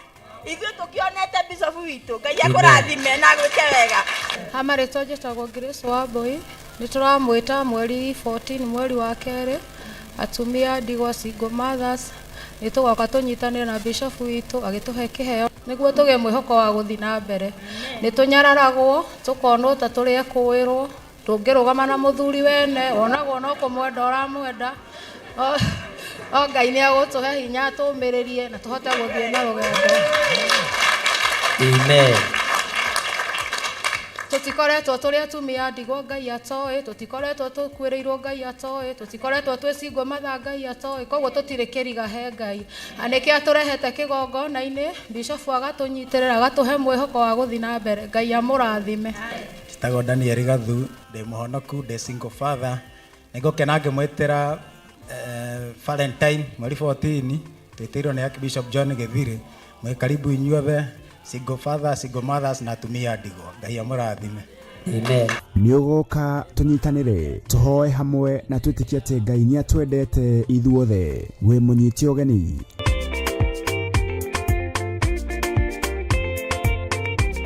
ithuĩ tũkĩonete bishop witũ Ngai akũrathime na agwĩke wega. Amarĩtwa njĩtagwo Grace Wambui, nĩ tũramwĩta mweri 14 mweri wa kerĩ, atumia ndigwa single mothers, nĩ tũgoka tũnyitanĩre na bishop witũ agĩtũhe kĩheo nĩguo tũgĩe mwĩhoko wa gũthiĩ na mbere. Nĩ tũnyararagwo tũkonwo ta tũrĩ ekũĩrwo, ndũngĩrũgama na mũthuri wene, wonagwo no kũmwenda ũramwenda. O Ngai nĩ agũtũhe hinya tũmĩrĩrie na tũhote gũthiĩ na rũgendo. Amen. Tũtikoretwo tũrĩ atumia ndigwa Ngai atoĩ, tũtikoretwo tũkuĩrĩirwo Ngai atoĩ, tũtikoretwo twĩ single mother Ngai atoĩ, koguo tũtirĩ kĩriga he Ngai. Na nĩkĩo atũrehete kĩgongona-inĩ, bishop agatũnyitĩrĩra agatũhe mwĩhoko wa gũthiĩ na mbere. Ngai amũrathime. Njĩtagwo Daniel Gathu, ndĩ mũhonoku, ndĩ single father. Nĩngũkena ngĩmwĩtĩra Valentine mweri 14, twĩtĩirwo nĩ Archbishop John Gĩthiri. Mwĩ karibu inyuothe, single father, single mothers na atumia ndigwa. Ngai amũrathime. Amen. Nĩ ũgoka tũnyitanĩre, tũhoe hamwe na twĩtĩkie atĩ Ngai nĩ atwendete ithuothe. Wĩ mũnyite ũgeni.